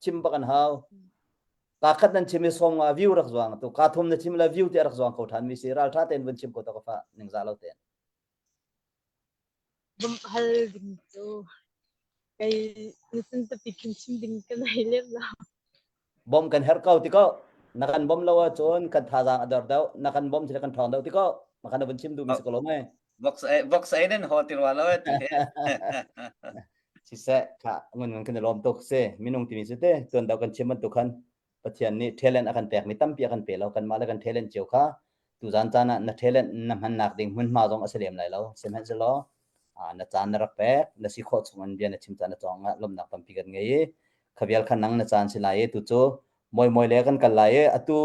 Chim bak an hau. Ka khat nan chim i sawm nga view rak zuang tu ka thum na chim la view ti rak zuang ko than mi si ral tha ten vun chim ko to ka fa ningza lo ten. Bawmh hal ding cu kei nisin tapi khin chim ding ka nei lem lo. Bom kan herh ko ti ko. Na kan bom lo ahcun kan thazaang a dor deuh. Na kan bom cu kan ṭhawng deuh ti ko. Ma kan vun chim duhmi si ko lo mei. Vox vox ei nan ho ti rua lo ti he. Siseh kha ngun ngun kan i lawm tuk si minung timi cu te tuan deuh kan chim bantuk khan Pathian nih talent a kan pekmi tampi a kan pe lo. Kanmah le kan talent cio kha tuzan caan ah na talent na hmannak ding hmunhma zong a si lem lai lo. Sihmanhsehlaw na caan na rak pek, na si khawh chung in bia na chim caan na cawng ah lawmhnak tampi kan ngei i kha vial kha nang na caan si lai i tu cu mawi mawi le kan kal lai i atu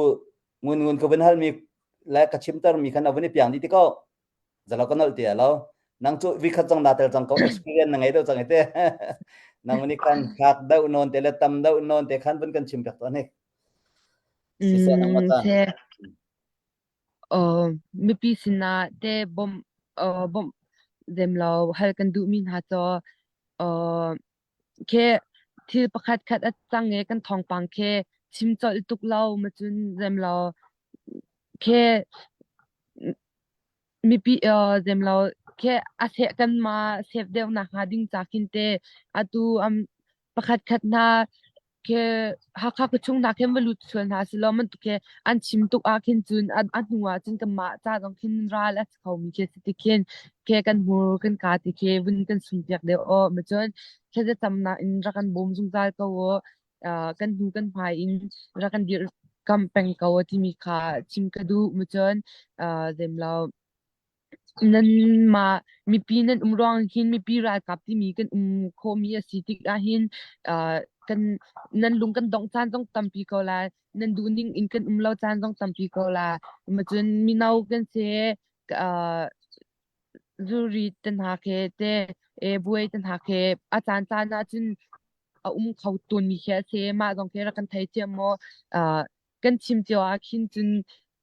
ngun ngun ka vun halmi le ka chimtermi khan a vun i piang dih ti ko. Zalo ka nolh ti lo. Nang cu vikhat cang na tel cang ko experience na ngei deuh cang ite. Nang ni khan khak deuh non te le tam deuh non te khan vun kan chim piak to ni. Siseh nang Mm, mata. se uh, mipi sinah te bom uh, bom zem lo hal kan duh mi hna cho uh, Khi thil pakhat khat a cang i kan thawngpang khi chim colh tuk lo ma cun zem lo khi mipi uh, zem lo khi a seh kan ma save deuh nak hnga ding ca khin te atu um pakhat khat hna khi Hakha khuachung hna khin va lut sual hna selaw bantuk khi an chim tuk ah khin cun a, a hnu ah cun kanmah ca zong khin ral a si khomi khi si ti khin khi kan hmur kan kaa ti khi vun kan sum piak deuh aw ma cun thlacamnak in rak kan bawm zungzal ko aw uh, kan hnu kan hmai in rak kan dir kam peng ko timi kha chim ka duh ma cun uh, zem lo Nanmah mipi nan um ruang hin mipi ralkap timi kan um khawhmi a si tik ahhin uh, kan nan lung kan dongh caan zong tampi ko lai. Nan duhning in kan um lo caan zong tampi ko lai. Macun mino kan si uh, zuri te hna khi te e buai te hna khi a caan caan ahcun a um kho tawnmi khi a si. Mah zong khi rak kan theithiam maw? Uh, kan chim cio ah khin cun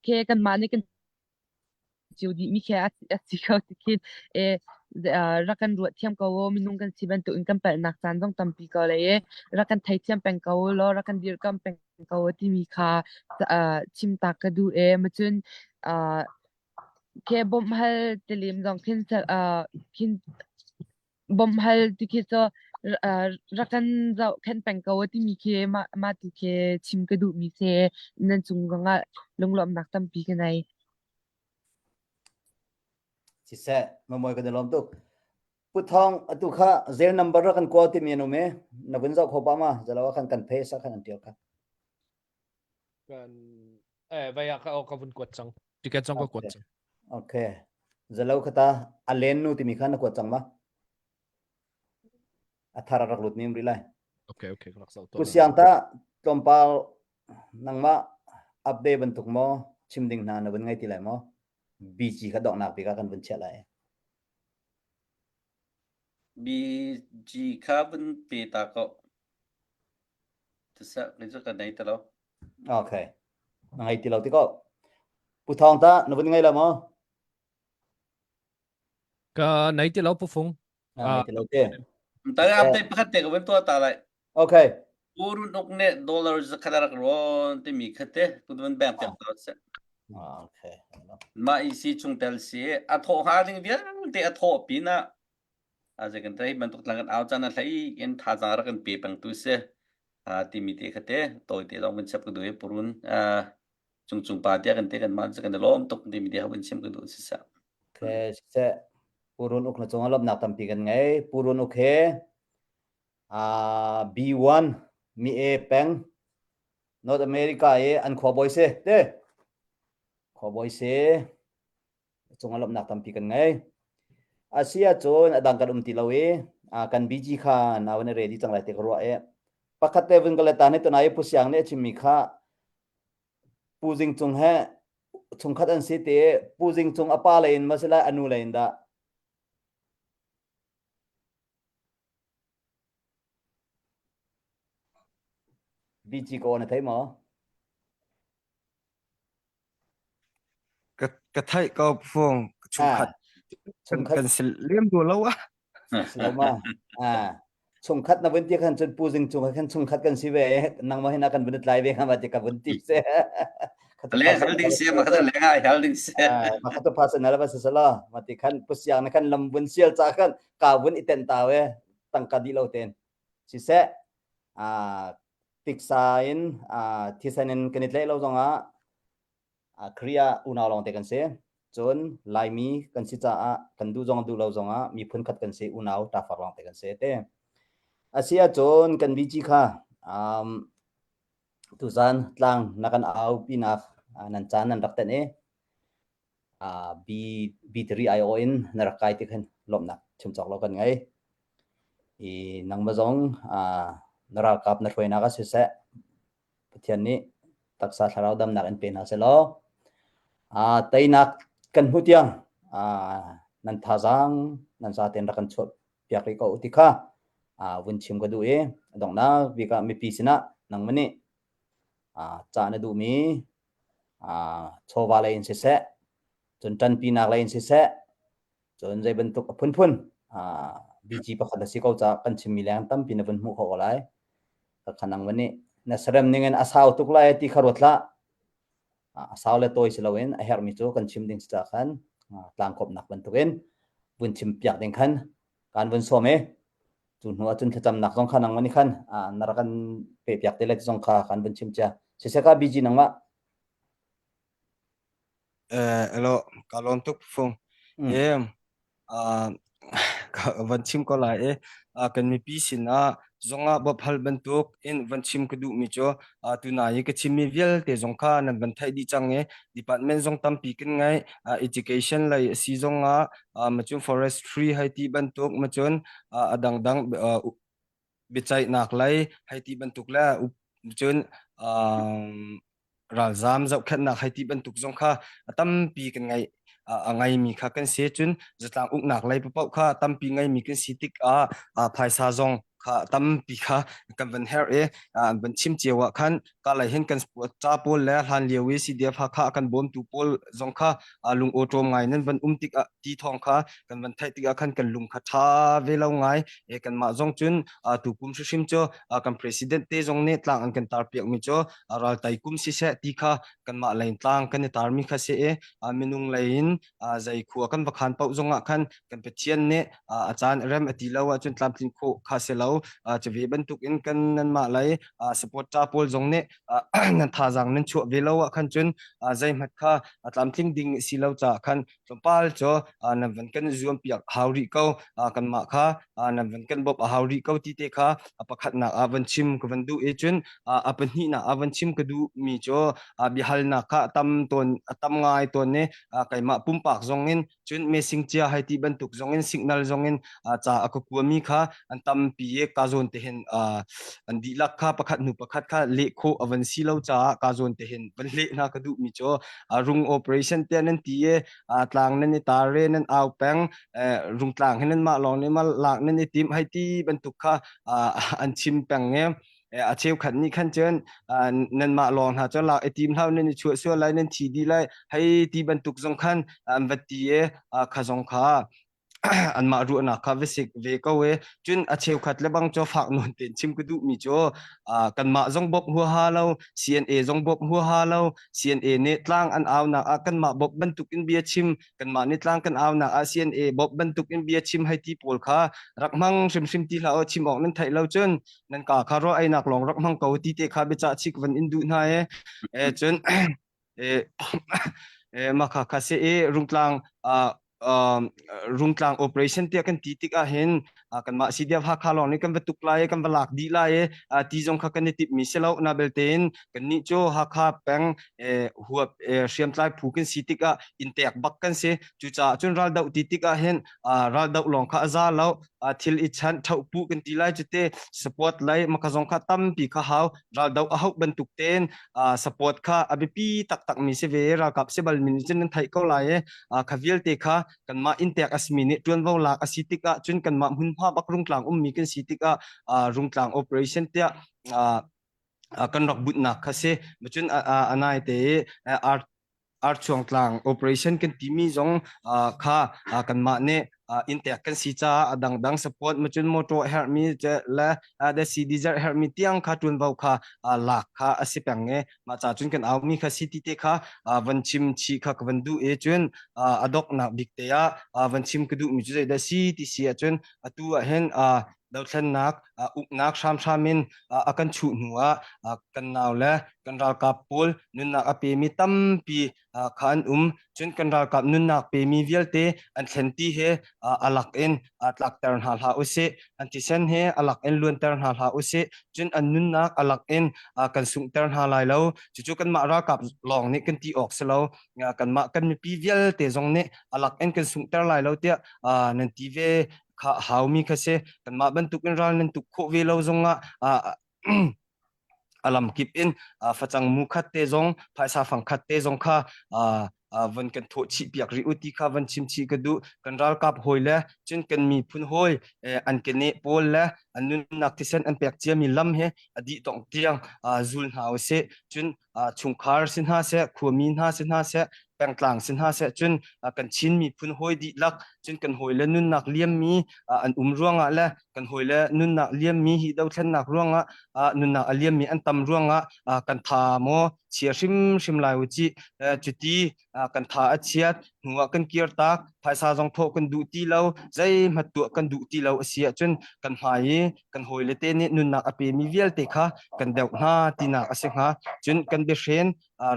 khi kanmah nih kan cio dihmi khi a si ko ti khin e rak kan ruat thiam ko u minung kan si bantuk in kan palhnak caan zong tampi ko le e rak kan theithiam peng ko u law rak kan dirhkamh peng ko u timi kha chim ta ka duh e macun ke bawmh hal tilim zong khin khin bawmh hal ti khi cu rak kan zohkhenh peng ko timi khi mah mah tu khi chim ka duhmi si nan cung zongah lunglawmhnak tampi ka nei. Siseh, mamawi kan i lawm tuk. Pu Thawng, atu kha zel number ra kan kawl timi an um i na vun zoh kho pa ma zalo khan kan phe sa khan an tial kha. Kan eh vai ah ka ka vun kuat cang. Ticket zong ka kuat cang. Okay. Zalo khata a len nu timi kha na kuat cang ma? A thar rak lut mi um rih lai. Okay, okay, rak zoh Pu Siang ta tlawmpal nangmah update bantuk maw chim ding hna na vun ngai ti lai maw? BG kha donghnak bik ah kan vun chiah lai. BG kha vun pe ta ko. Tiseh, kei cu ka nei ti lo. Okay. Na ngei ti lo ti ko. Pu Thawng ta na vun ngei la maw? Ka nei ti lo Pu Fung. Na ngei ti lo te. Tai update pakhat te ka vun tuah ta lai. Okay. Purun uk ne dollar zakhat rak ron timi khate pudun bank piak ta se. Okay. Ma EC chung tel si a thawh hnga ding vialte a thawh pinah a zei kan tai bantuk tlang kan au chan a hlei in thazaang rak kan pe peng tu si timi te khate tawi te zong vun chap ka duh i purun. Cungcung pa tiah kan te kan mah kan i lawm tuk timi te in chim ka duh si seh. Okay, siseh Pu Run Uk na cungah lawmhnak tampi kan ngei. Pu Run Uk he uh, B1 mi e peng North America i an khuabawi si te. Khuabawi si cungah lawmhnak tampi kan ngei. A si ahcun a dang kan um ti lo i kan BG kha nau na ready cang lai te ka ruah i pakhat te vun ka let ta ni tunai Pu Siang nih a chimmi kha Pu Zing Cung he chungkhat an si ti Pu Zing Cung a pa lei in ma si lai a nu lei in dah? BG ko na thei maw? Ka ka theih ko Phuong chungkhat chungkhat kan si lem du lo ah. Si lo ma. Ah chungkhat na vun ti khan cun Pu Zing Cung khan chungkhat kan si ve nangmah hin kan vun tlai ve kha ma ti ka vun ti se. Le hal ding si ma kha le ngai hal ding si. Ma kha tu pha se na la ba se la ma ti khan Pu Siang na khan lam vun sial cha khan ka vun i ten ta we tangka di lo ten. Siseh tiksa in thisen in kan i tlaih lo zongah Khrih ah unau lawngte kan si. Cun Laimi kan si caah kan duh zong duh lo zongah miphun khat kan si, unau ṭafar lawngte kan si te. A si ahcun kan VG kha um, tuzan tlang na kan au pinak nan caan nan rak tenh i B B3 IO in na rak kai ti khan lawmhnak chim cawk lo kan ngei. I nangmah zong na ralkap na hruainak ah siseh Pathian nih taksa thlarau damnak in pe hna selaw teinak kan hmu tiang nan thazaang nan zaten rak kan chuah piak rih ko ti kha vun chim ka duh i donghnak bik ah mipi sinah nangmah nih cah na duhmi chawva lei in siseh, cun ṭanpinak lei in siseh, cun zei bantuk a phunphun BG pakhat a si ko caah kan chimmi leng tampi na vun hmuh khawh ko lai. Ka nang van nih na sarem ning in a sau tuk lai ti kha ruat hlah. A sau le tawi si loin a herhmi cu kan chim ding si caah khan tlangkawmnak bantukin vun chim piak ding khan kan vun sawm i Cu hnu ahcun thlacamnak zong kha nangmah nih khan na rak kan pehpiak te lai ti zong kha kan vun chim cia. Siseh ka BG nangmah. Eh, elo, ka lawm tuk fung. Mm. Eh, ah, ka van chim ko lai e. Ah, kan mipi sinah zongah bawmh hal bantuk in van chim ka duhmi cu ah, tunai i ka chimmi vialte zong kha nan van theih dih cang i department zong tampi kan ngei. Ah, education lei a si zongah ah, macun forestry hei ti bantuk macun a dangdang biaceihnak lei hei ti bantuk le cun ralzaam zohkhenhnak hei ti bantuk zong kha a tampi kan ngai a ngaimi kha kan si cun zatlang uknak lei paoh kha tampi ngaimi kan si tikah phaisa zong kha tampi kha kan van herh i an van chim cio ah khan ka lei hin kan ca pawl le hlan lio i CDF Hakha a kan bawmtu pawl zong kha lung awṭawm ngai nan van um tikah ti thawng kha kan van theih tikah khan kan lung kha ṭha ve lo ngai e kanmah zong cun tu kum hrimhrim cu kan president te zong nih tlang an kan tar piakmi cu raltai kum siseh ti kha kanmah lei tlang kan i tarmi kha si i minung lei in zei khua kan va khan paoh zongah khan kan Pathian nih a caan rem a ti lo ahcun tlamtlin khawh kha si lo cu ve bantuk in kan nanmah lei supporter pawl zong nih nan thazaang nan chuah ve lo ah khan cun zeihmat kha a tlamtling ding si lo caah khan tlawmpal cu nan van kan zuam piak hau rih ko kanmah kha nan van kan bawmh a hau rih ko ti te kha a pakhatnak ah van chim ka van duh i cun a pahnihnak ah van chim ka duh mi cu biahalnak kha a tam tawn a tam ngai tawn i keimah pumpak zong in cun mesing cia hei ti bantuk zong in signal zong in ca a ka kuami kha an tampi i ka zawn te hin an dihlak kha pakhat hnu pakhat kha leh khawh a van si lo caah ka zawn te hin van leh hna ka duhmi cu rung operation te nan ti i tlang nan i tar re nan au peng rungtlang hin nan mah lawng nih mah lak nan i tim hei ti bantuk kha an chim peng i a cheukhat nih khan cun nanmah lawng hna cu lak i tim hlah nan i chuah sual lai nan thi dih lai hei ti bantuk zong khan an va ti i kha zong kha anmah ruahnak kha va sik ve ko e cun a cheukhat le bang cu fak nawn tein chim ka duhmi cu kanmah zong bawmh huaha lo CNA zong bawmh huaha lo CNA nih tlang an aunak ah kanmah bawmh bantuk in bia chim kanmah nih tlang kan aunak ah CNA bawmh bantuk in bia chim hei ti pawl kha rak hmang hrimhrim ti hlah aw chim awk nan theih lo cun nan ka kha rawl einak lawng rak hmang ko ti te kha biacah chik van in duh hna e e cun E mah kha kha si i Rungtlang um, Rungtlang operation tiah kan ti tik ah hin kanmah CDF Hakha lawng nih kan va tuk lai kan va lak dih lai ti zong kha kan i timh mi si lo na belte in kannih cu Hakha peng huap hriamtlai phu kan si tikah inntek bak kan si cucaah cun raldoh ti tikah hin raldoh lawng kha a za lo thil i chan ṭhohpu kan ti lai cute support lai maka zong kha tampi kha hau raldoh a hauh bantuk tein support kha a biapi taktak mi si ve ralkap si bal min cun nan theih ko lai i kha vialte kha kanmah inntek a simi nih ṭuanvo lak a si tikah cun kanmah hmunhma bak rungtlang ummi kan si tikah rungtlang operation tiah kan rak butnak kha si cun a nai te i Archuangtlang operation kan timi zong kha kanmah nih inntek kan si caah a dangdang support macun motor herhmi le desi diesel herhmi tiang kha ṭuanvo kha lak kha a si peng i mah ca cun kan aumi kha si ti te kha van chim chih kha ka van duh i cun a doknak bik te ah van chim ka duhmi cu zeidah si ti si ahcun atu ah hin dothlennak uknak hramhram in a kan chuh hnu ah kan nau le kan ralkap pawl nunnak a pemi tampi kha an um cun kan ralkap nunnak pemi vialte an thlen ti he a lak in tlakter hna hlah usih an thisen he a lak in luanter hna hlah usih cun an nunnak a lak in kan sunghter hna lai lo cucu kanmah ralkap lawng nih kan ti awk si lo kanmah kan mipi vialte zong nih a lak in kan sunghter lai lo tiah nan ti ve kha haumi kha si kanmah bantukin ral nan tuk khawh ve lo zongah a lamkip in facang mu khat te zong phaisa fang khat te zong kha van kan thawh chih piak rih u ti kha van chim chih ka duh kan ralkap hawi le cun kan miphun hawi an kene pawl le an nunnak thisen an pek ciami lam he a dih tong tiang zul hna usih cun chungkhar si hna seh khuami hna si hna seh pengtlang si hna seh cun kan Chin miphun hawi dihlak cun kan hawile nunnak liammi an um ruangah le kan hawile nunnak liammi hi dothlennak ruangah nunnak a liammi an tam ruangah kan tha maw chia hrimhrim lai u cih cuti kan tha a chiat hnu ah kan kir tak phaisa zong thawh kan duh ti lo zeihmanh tuah kan duh ti lo a si ahcun kan hmai i kan hawile te nih nunnak a pemi vialte kha kan deuh hna tinak a si hnga cun kan biahren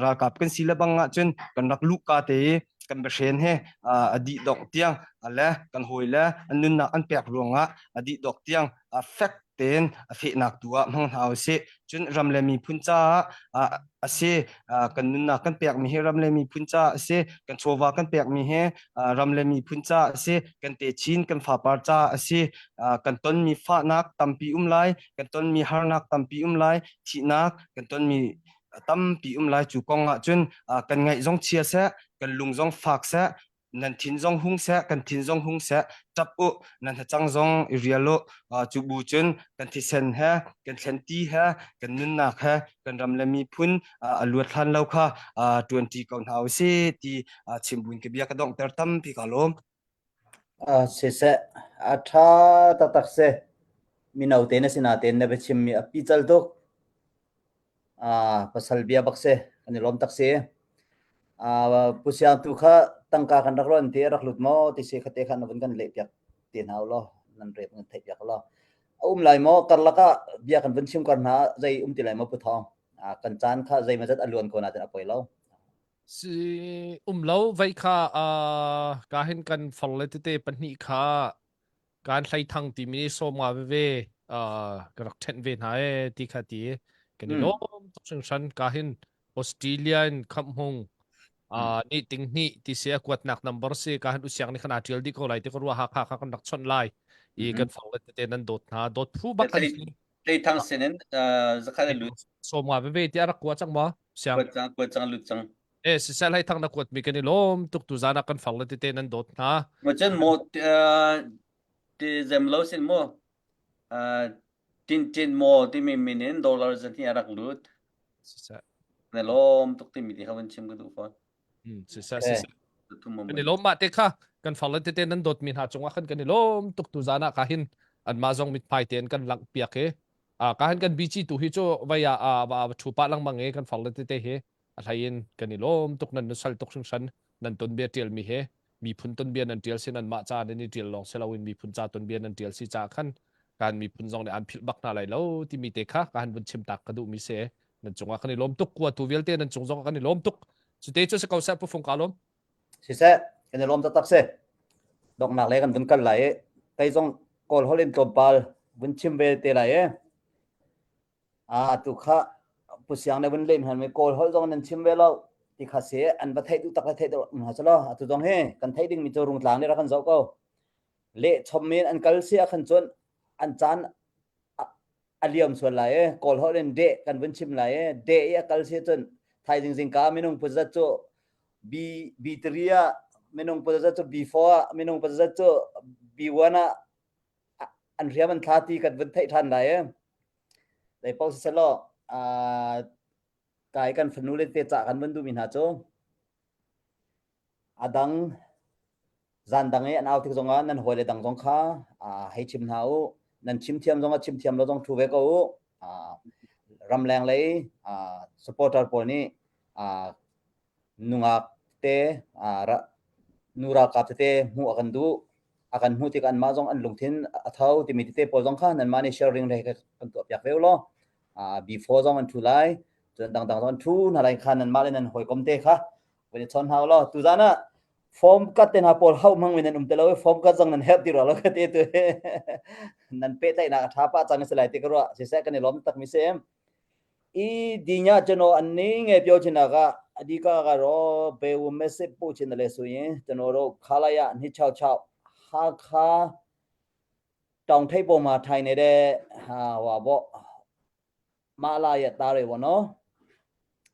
ralkap kan si le bang ahcun kan rak luhka te i kan biahren he a dih dok tiang le kan hawile an nunnak an pek ruangah a dih dok tiang fek tein a fehnak tu ah hmang hna usih. Cun ram le miphun caah a si kan nunnak kan pekmi hi ram le miphun caah a si kan chawva kan pekmi hi ram le miphun caah a si kan techin kan fapar caah a si kan tonmi fahnak tampi um lai kan tonmi harnak tampi um lai thihnak kan tonmi tampi um lai cu kong ah cun kan ngaih zong chia seh kan lung zong fak seh nan thin zong hung seh kan thin zong hung seh ṭap u nan hacang zong i rial u cu bu cun kan thisen he kan thlenti he kan nunnak he kan ram le miphun a luat hlan lo kha ṭuanṭi ko hna usih ti chim buin ka bia ka donghter tampi ka lawm. Siseh, a ṭha taktak si. Mino te na si natein na biachimmi a pical tuk. Pasal bia bak si. Kan i lawm tak si. Pu Siang tu kha tangka kan rak ruan ti a rak lut maw ti si khate khan na vun kan leh piak te hna u law nan rep kan theih piak law. A um lai maw karlak ah bia kan vun chim kar hna zei um ti lai maw Pu Thawng. Kan caan kha zei mazat a luan ko nain a poi lo. Si um lo vei kha ka hin kan far le tete pahnih kha kan hlei thang timi sawm nga veve ka rak ṭhenh ve hna e ti kha ti kan i lawm tuk hringhran ka hin Australia in khamhhung ni ting hnih ti si a kuatnak number si ka hin usiang nih khan aa ṭial dih ko lai ti ka ruah Hakha kha kan rak chawnh lai i kan far le tete nan dawt hna dawt phu bak kan si Hlei thang sin in zakhat a lut. Sawm nga veve ti a rak kua cang maw? Siang. Kuat cang, kuat cang lut cang. Eh, sisel hlei thang na kuat mi kan i lawm tuk tu zan ah kan far le tete nan dawt hna. Ma cun mo ti zem lo sin mo tin tin mo ti mi min in dollar zan hi a rak lut. Sisel. Na lawm tuk ti mi ti kha van chim ka duh fawn. Siseh siseh. Kan i lawm mah te kha kan farle tete nan dawtmi hna cungah khan kan i lawm tuk tu zan ah ka hin anmah zong mithmai tein kan langh piak i ka hin kan bici tu hi cu vai ah va va thu pah lengmang i kan farle tete hi a hlei in kan i lawm tuk nan nusal tuk hringhran nan tonbia tialmi he miphun tonbia nan tial si nan mah ca nan i tial lawng si loin miphun ca tonbia nan tial si ca khan kan miphun zong nih an philh bak hna lai lo timi te kha ka han vun chim tak ka duhmi si nan cungah kan i lawm tuk kuatu vialte nan cung zong kan i lawm tuk. Cute cu si ko seh Pu Fung ka lawm. Siseh, kan i lawm taktak si. Donghnak lei kan vun kal lai i kei zong Kawl holh in tlawmpal vun chim ve te lai i a tu kha Pu Siang nih vun leh hman mi Kawl holh zong nan chim ve lo ti kha si an va theih duh tak le theih duh hna selaw atu zong hi kan theih ding mi cu Rungtlang nih rak kan zoh ko. Leh chom men an kal si ah khan cun an caan a liam sual lai i Kawl holh in deh kan vun chim lai i deh i a kal si cun thaizing zingka minung phuzat cu B B3 ah minung phuzat cu B4 ah minung phuzat cu B1 ah an hriam an thla ti kan vun theih ṭhan lai i zei paoh siselaw kai kan fanu le te cah kan vun duhmi hna cu A dang zan dang i an au tik zongah nan hawile dang zong kha hei chim hna u. Nan chim thiam zongah chim thiam lo zong ṭhu ve ko u. Ramleng lei supporter pawl nih nungak te nu ralkap tete hmuh a kan duh. A kan hmuh tikah anmah zong an lungthin a tho timi tete pawl zong kha nanmah nih sharing le kan tuahpiak ve u law. B4 zong an ṭhu lai. Cun dangdang zong an ṭhu hna lai kha nanmah le nan hawikom te kha Van i chawn hna law tuzan ah form kat te hna pawl hauh hmang mi nan um te lo i form kat zong nan herh ti rua lo ka ti tu nan pehtlaihnak a ṭha pah cang si lai ti ka ruah siseh kan i lawm tak mi si i dinya chano an ni nge pyo chinak ah adika ka ro be u message pu chin le su yin chano ro khalaya ni chau chau ha kha tong thei po ma thai ne de ha wa bo မလာရဲ့သားတွေပေါ့နော်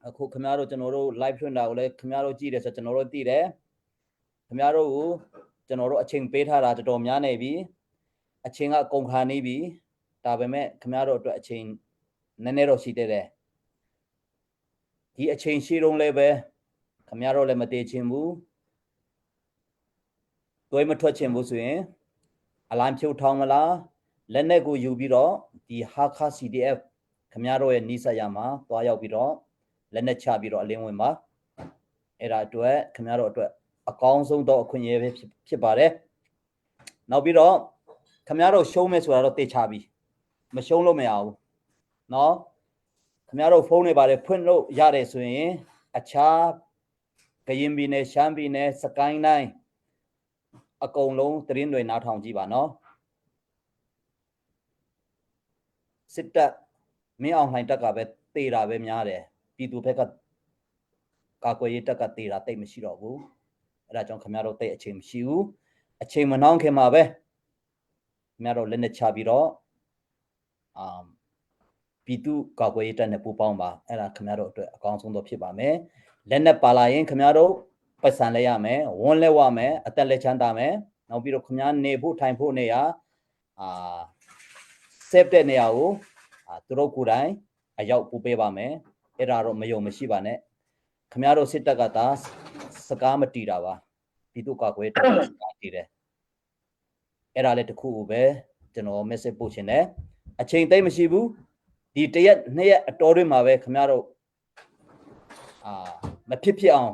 အခုခင်ဗျားတို့ကျွန်တော်တို့ live လွှင့်တာကိုလည်းခင်ဗျားတို့ကြည့်တယ်ဆိုတော့ကျွန်တော်တို့သိတယ်ခင်ဗျားတို့ကိုကျွန်တော်တို့အချိန်ပေးထားတာတော်တော်များနေပြီအချိန်ကကုန်ခါနေပြီဒါပေမဲ့ခင်ဗျားတို့အတွက်အချိန်နည်းနည်းတော့ရှိသေးတယ်ဒီအချိန်ရှိတုန်းလည်းပဲခင်ဗျားတို့လည်းမတည်ချင်ဘူး သွေးမထွက်ချင်ဘူးဆိုရင်အလံဖြုတ်ထောင်မလားလက်နက်ကိုယူပြီးတော့ဒီဟာခါ CDF ခမရတို့ရဲ့နီးစပ်ရမှာသွားရောက်ပြီးတော့လက်နက်ချပြီးတော့အလင်းဝင်ပါအဲ့ဒါအတွက်ခမရတို့အတွက်အကောင်းဆုံးသောအခွင့်အရေးပဲဖြစ်ပါတယ်နောက်ပြီးတော့ခမရတို့ရှုံးမယ်ဆိုတာတော့သိချပြီမရှုံးလို့မရဘူးနော်ခမရတို့ဖုန်းတွေပါတယ်ဖွင့်လို့ရတယ်ဆိုရင်အခြား ကရင်ပြည်နယ်ရှမ်းပြည်နယ်စကိုင်းတိုင်းအကုန်လုံးသတင်းတွေနားထောင်ကြည့်ပါနော်စစ်တပ်မင်းအောင်လှိုင်တပ်ကပဲတေတာပဲများတယ်ပြည်သူဘက်ကကာကွယ်ရေးတပ်ကတေတာတိတ်မရှိတော့ဘူးအဲ့ဒါကြောင့်ခင်ဗျားတို့တိတ်အချိန်မရှိဘူးအချိန်မနှောင်းခင်မှာပဲခင်ဗျားတို့လက်နဲ့ချပြီးတော့ အာပြည်သူကာကွယ်ရေးတပ်နဲ့ပူးပေါင်းပါအဲ့ဒါခင်ဗျားတို့အတွက်အကောင်းဆုံးတော့ဖြစ်ပါမယ်လက်နဲ့ပါလာရင်ခင်ဗျားတို့ပတ်စံလဲရမယ်ဝန်းလဲဝမယ်အသက်လဲချမ်းသာမယ်နောက်ပြီးတော့ခင်ဗျားနေဖို့ထိုင်ဖို့နေရာအာ save တဲ့နေရာကိုအာသူတို့ကိုယ်တိုင်အရောက်ပူပေးပါမယ်အဲ့ဒါတော့မယုံမရှိပါနဲ့ခင်ဗျားတို့စစ်တပ်ကသာစကားမတီတာပါပြည်သူကာကွယ်တပ်ကစကားတီတယ် အဲ့ဒါလည်းတခုပဲကျွန်တော် message ပို့ချင်တယ်အချိန်သိမ့်မရှိဘူးဒီတရက်နှစ်ရက်အတော်တွင်မှာပဲခင်ဗျားတို့အာမဖြစ်ဖြစ်အောင်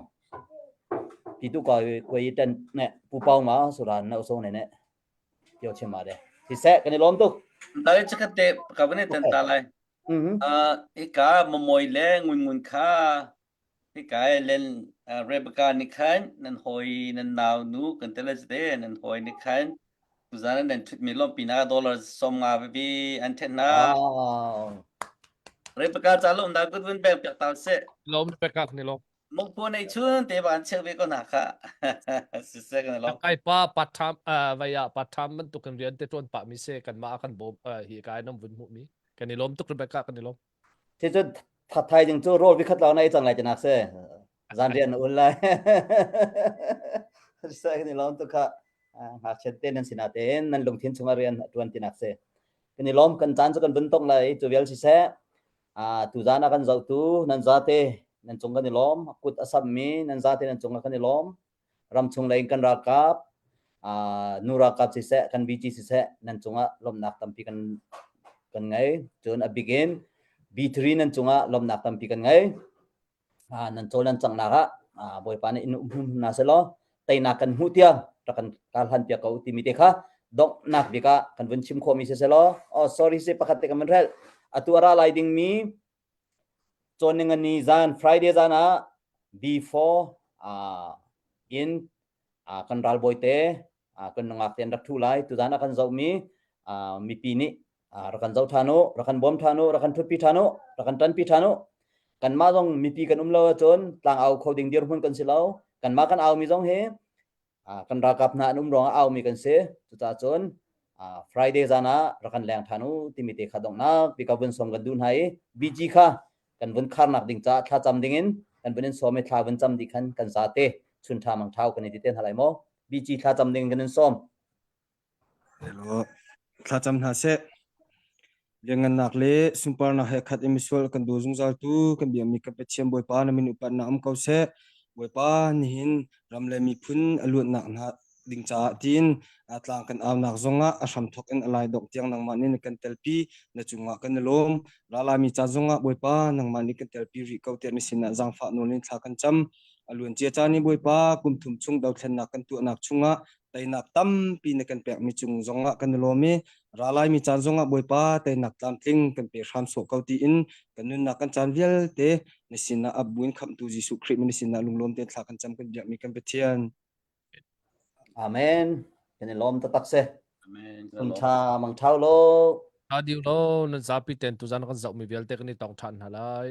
ဒီတုကာကွယ်ရေးတက်နဲ့ပူပေါင်းပါဆိုတာနောက်ဆုံးအနေနဲ့ပြောချင်ပါတယ်ဒီဆက်ကနေလုံးတု Tayo tsaka te kabane tan talay. อือหือ Ah ika momoy le ngun ngun kha hika len Rebecca nih khan nan hawi nan nau nu kan te le te nan hawi nih khan tuzan nan thutmi lawmhpinak dollar 50 pipi an then hna. Wow. Rebecca ca lawmnak kut vun pek piak ta seh. Lawm Rebecca kan i lawm. Mokpo nei chun te ba an cheu ve ko na kha. Siseh kan i lawm. Kai pa part time vaya part time bantuk in rian te tuan pa mi se kan ma kan bawm hi kai nam vun hmu mi kan i lawm tuk Rebecca kan i lawm. Ti cu thaizing cu rawl vikhat lawng na ei cang lai tinak si. Zan rian na ul lai. Sai kan i lawm tuk kha. Ngakchia te nan sinah tein nan lungthin chungah rian a tuan tinak si. Kan i lawm kan caan cu kan vun tong lai cu vial siseh. Tuzan a kan zohtu nan zate nan cung kan i lawm. Kut a sammi nan zate nan cung ah kan i lawm. Ramchung lei in kan ralkap nu ralkap siseh kan BG siseh nan cungah lawmhnak tampi kan kan ngei. Cun a bik in B3 nan cungah lawmhnak tampi kan ngei. Nan cawl nan cangnak ah Bawipa nih in um hna selaw teinak kan hmuh tiang rak kan kar hlan piak ko timi te kha donghnak bik ah kan vun chim khawhmi si selaw oh sorry si pakhat te kan vun hrelh atu a ra lai dingmi Cawn ni zan Friday zan ah. B4 uh, in uh, kan ralbawi te uh, kan nungak te an rak thu lai tuzan a kan zohmi uh, mipi nih uh, rak kan zoh ṭhan u rak kan bawm ṭhan u rak kan ṭhutpi ṭhan u rak kan ṭanpi ṭhan u kanmah zong mipi kan um lo ahcun tlang au kho ding dirhmun kan si lo kanmah kan aumi zong hi kan ralkap hna an um ruangah aumi kan si cucaah cun Friday zan ah rak kan leng ṭhan u timi te kha donghnak bika vun sawm kan duh hna i BG kha kan vun kharnak ding caah thlacam ding in kan vun in sawm i thla vun cam dih khan kan zate chun ṭha mang ṭhau kan i ti te hna lai maw BG thlacam ding in kan in sawm Hello. Thlacam hna seh. Lianngannak le sunparnak he khat in misual kan daw zungzaltu kan biakmi kan Pathian Bawipa na min upatnak um ko seh. Bawipa nihin ram le miphun a luatnak hna ding caah tiin tlang kan aunak zongah a hramthawk in a lai dongh tiang nangmah nih na kan telpi na cungah kan i lawm. Ralami ca zongah Bawipa nangmah nih kan telpi rih ko tiah na sinah zaangfah nawl in thla kan cam. A luancia caan i Bawipa kum thum chung dothlennak kan tuahnak chungah teinak tampi na kan pekmi cung zongah kan i lawm i ralaimi caan zongah Bawipa teinak tlamtling kan pe hram sawh ko tiin kan nunnak kan caan vialte na sinah ap buin khamhtu Jesuh Khrih min sinah lunglawm tein thla kan cam kan biakmi kan Pathian. Amen. Kan i lawm taktak si. Amen. Phun tha mang thau lo. Tha diu lo nan zapi ten tuzan kan zoh mi vialte kan i tong than hna lai.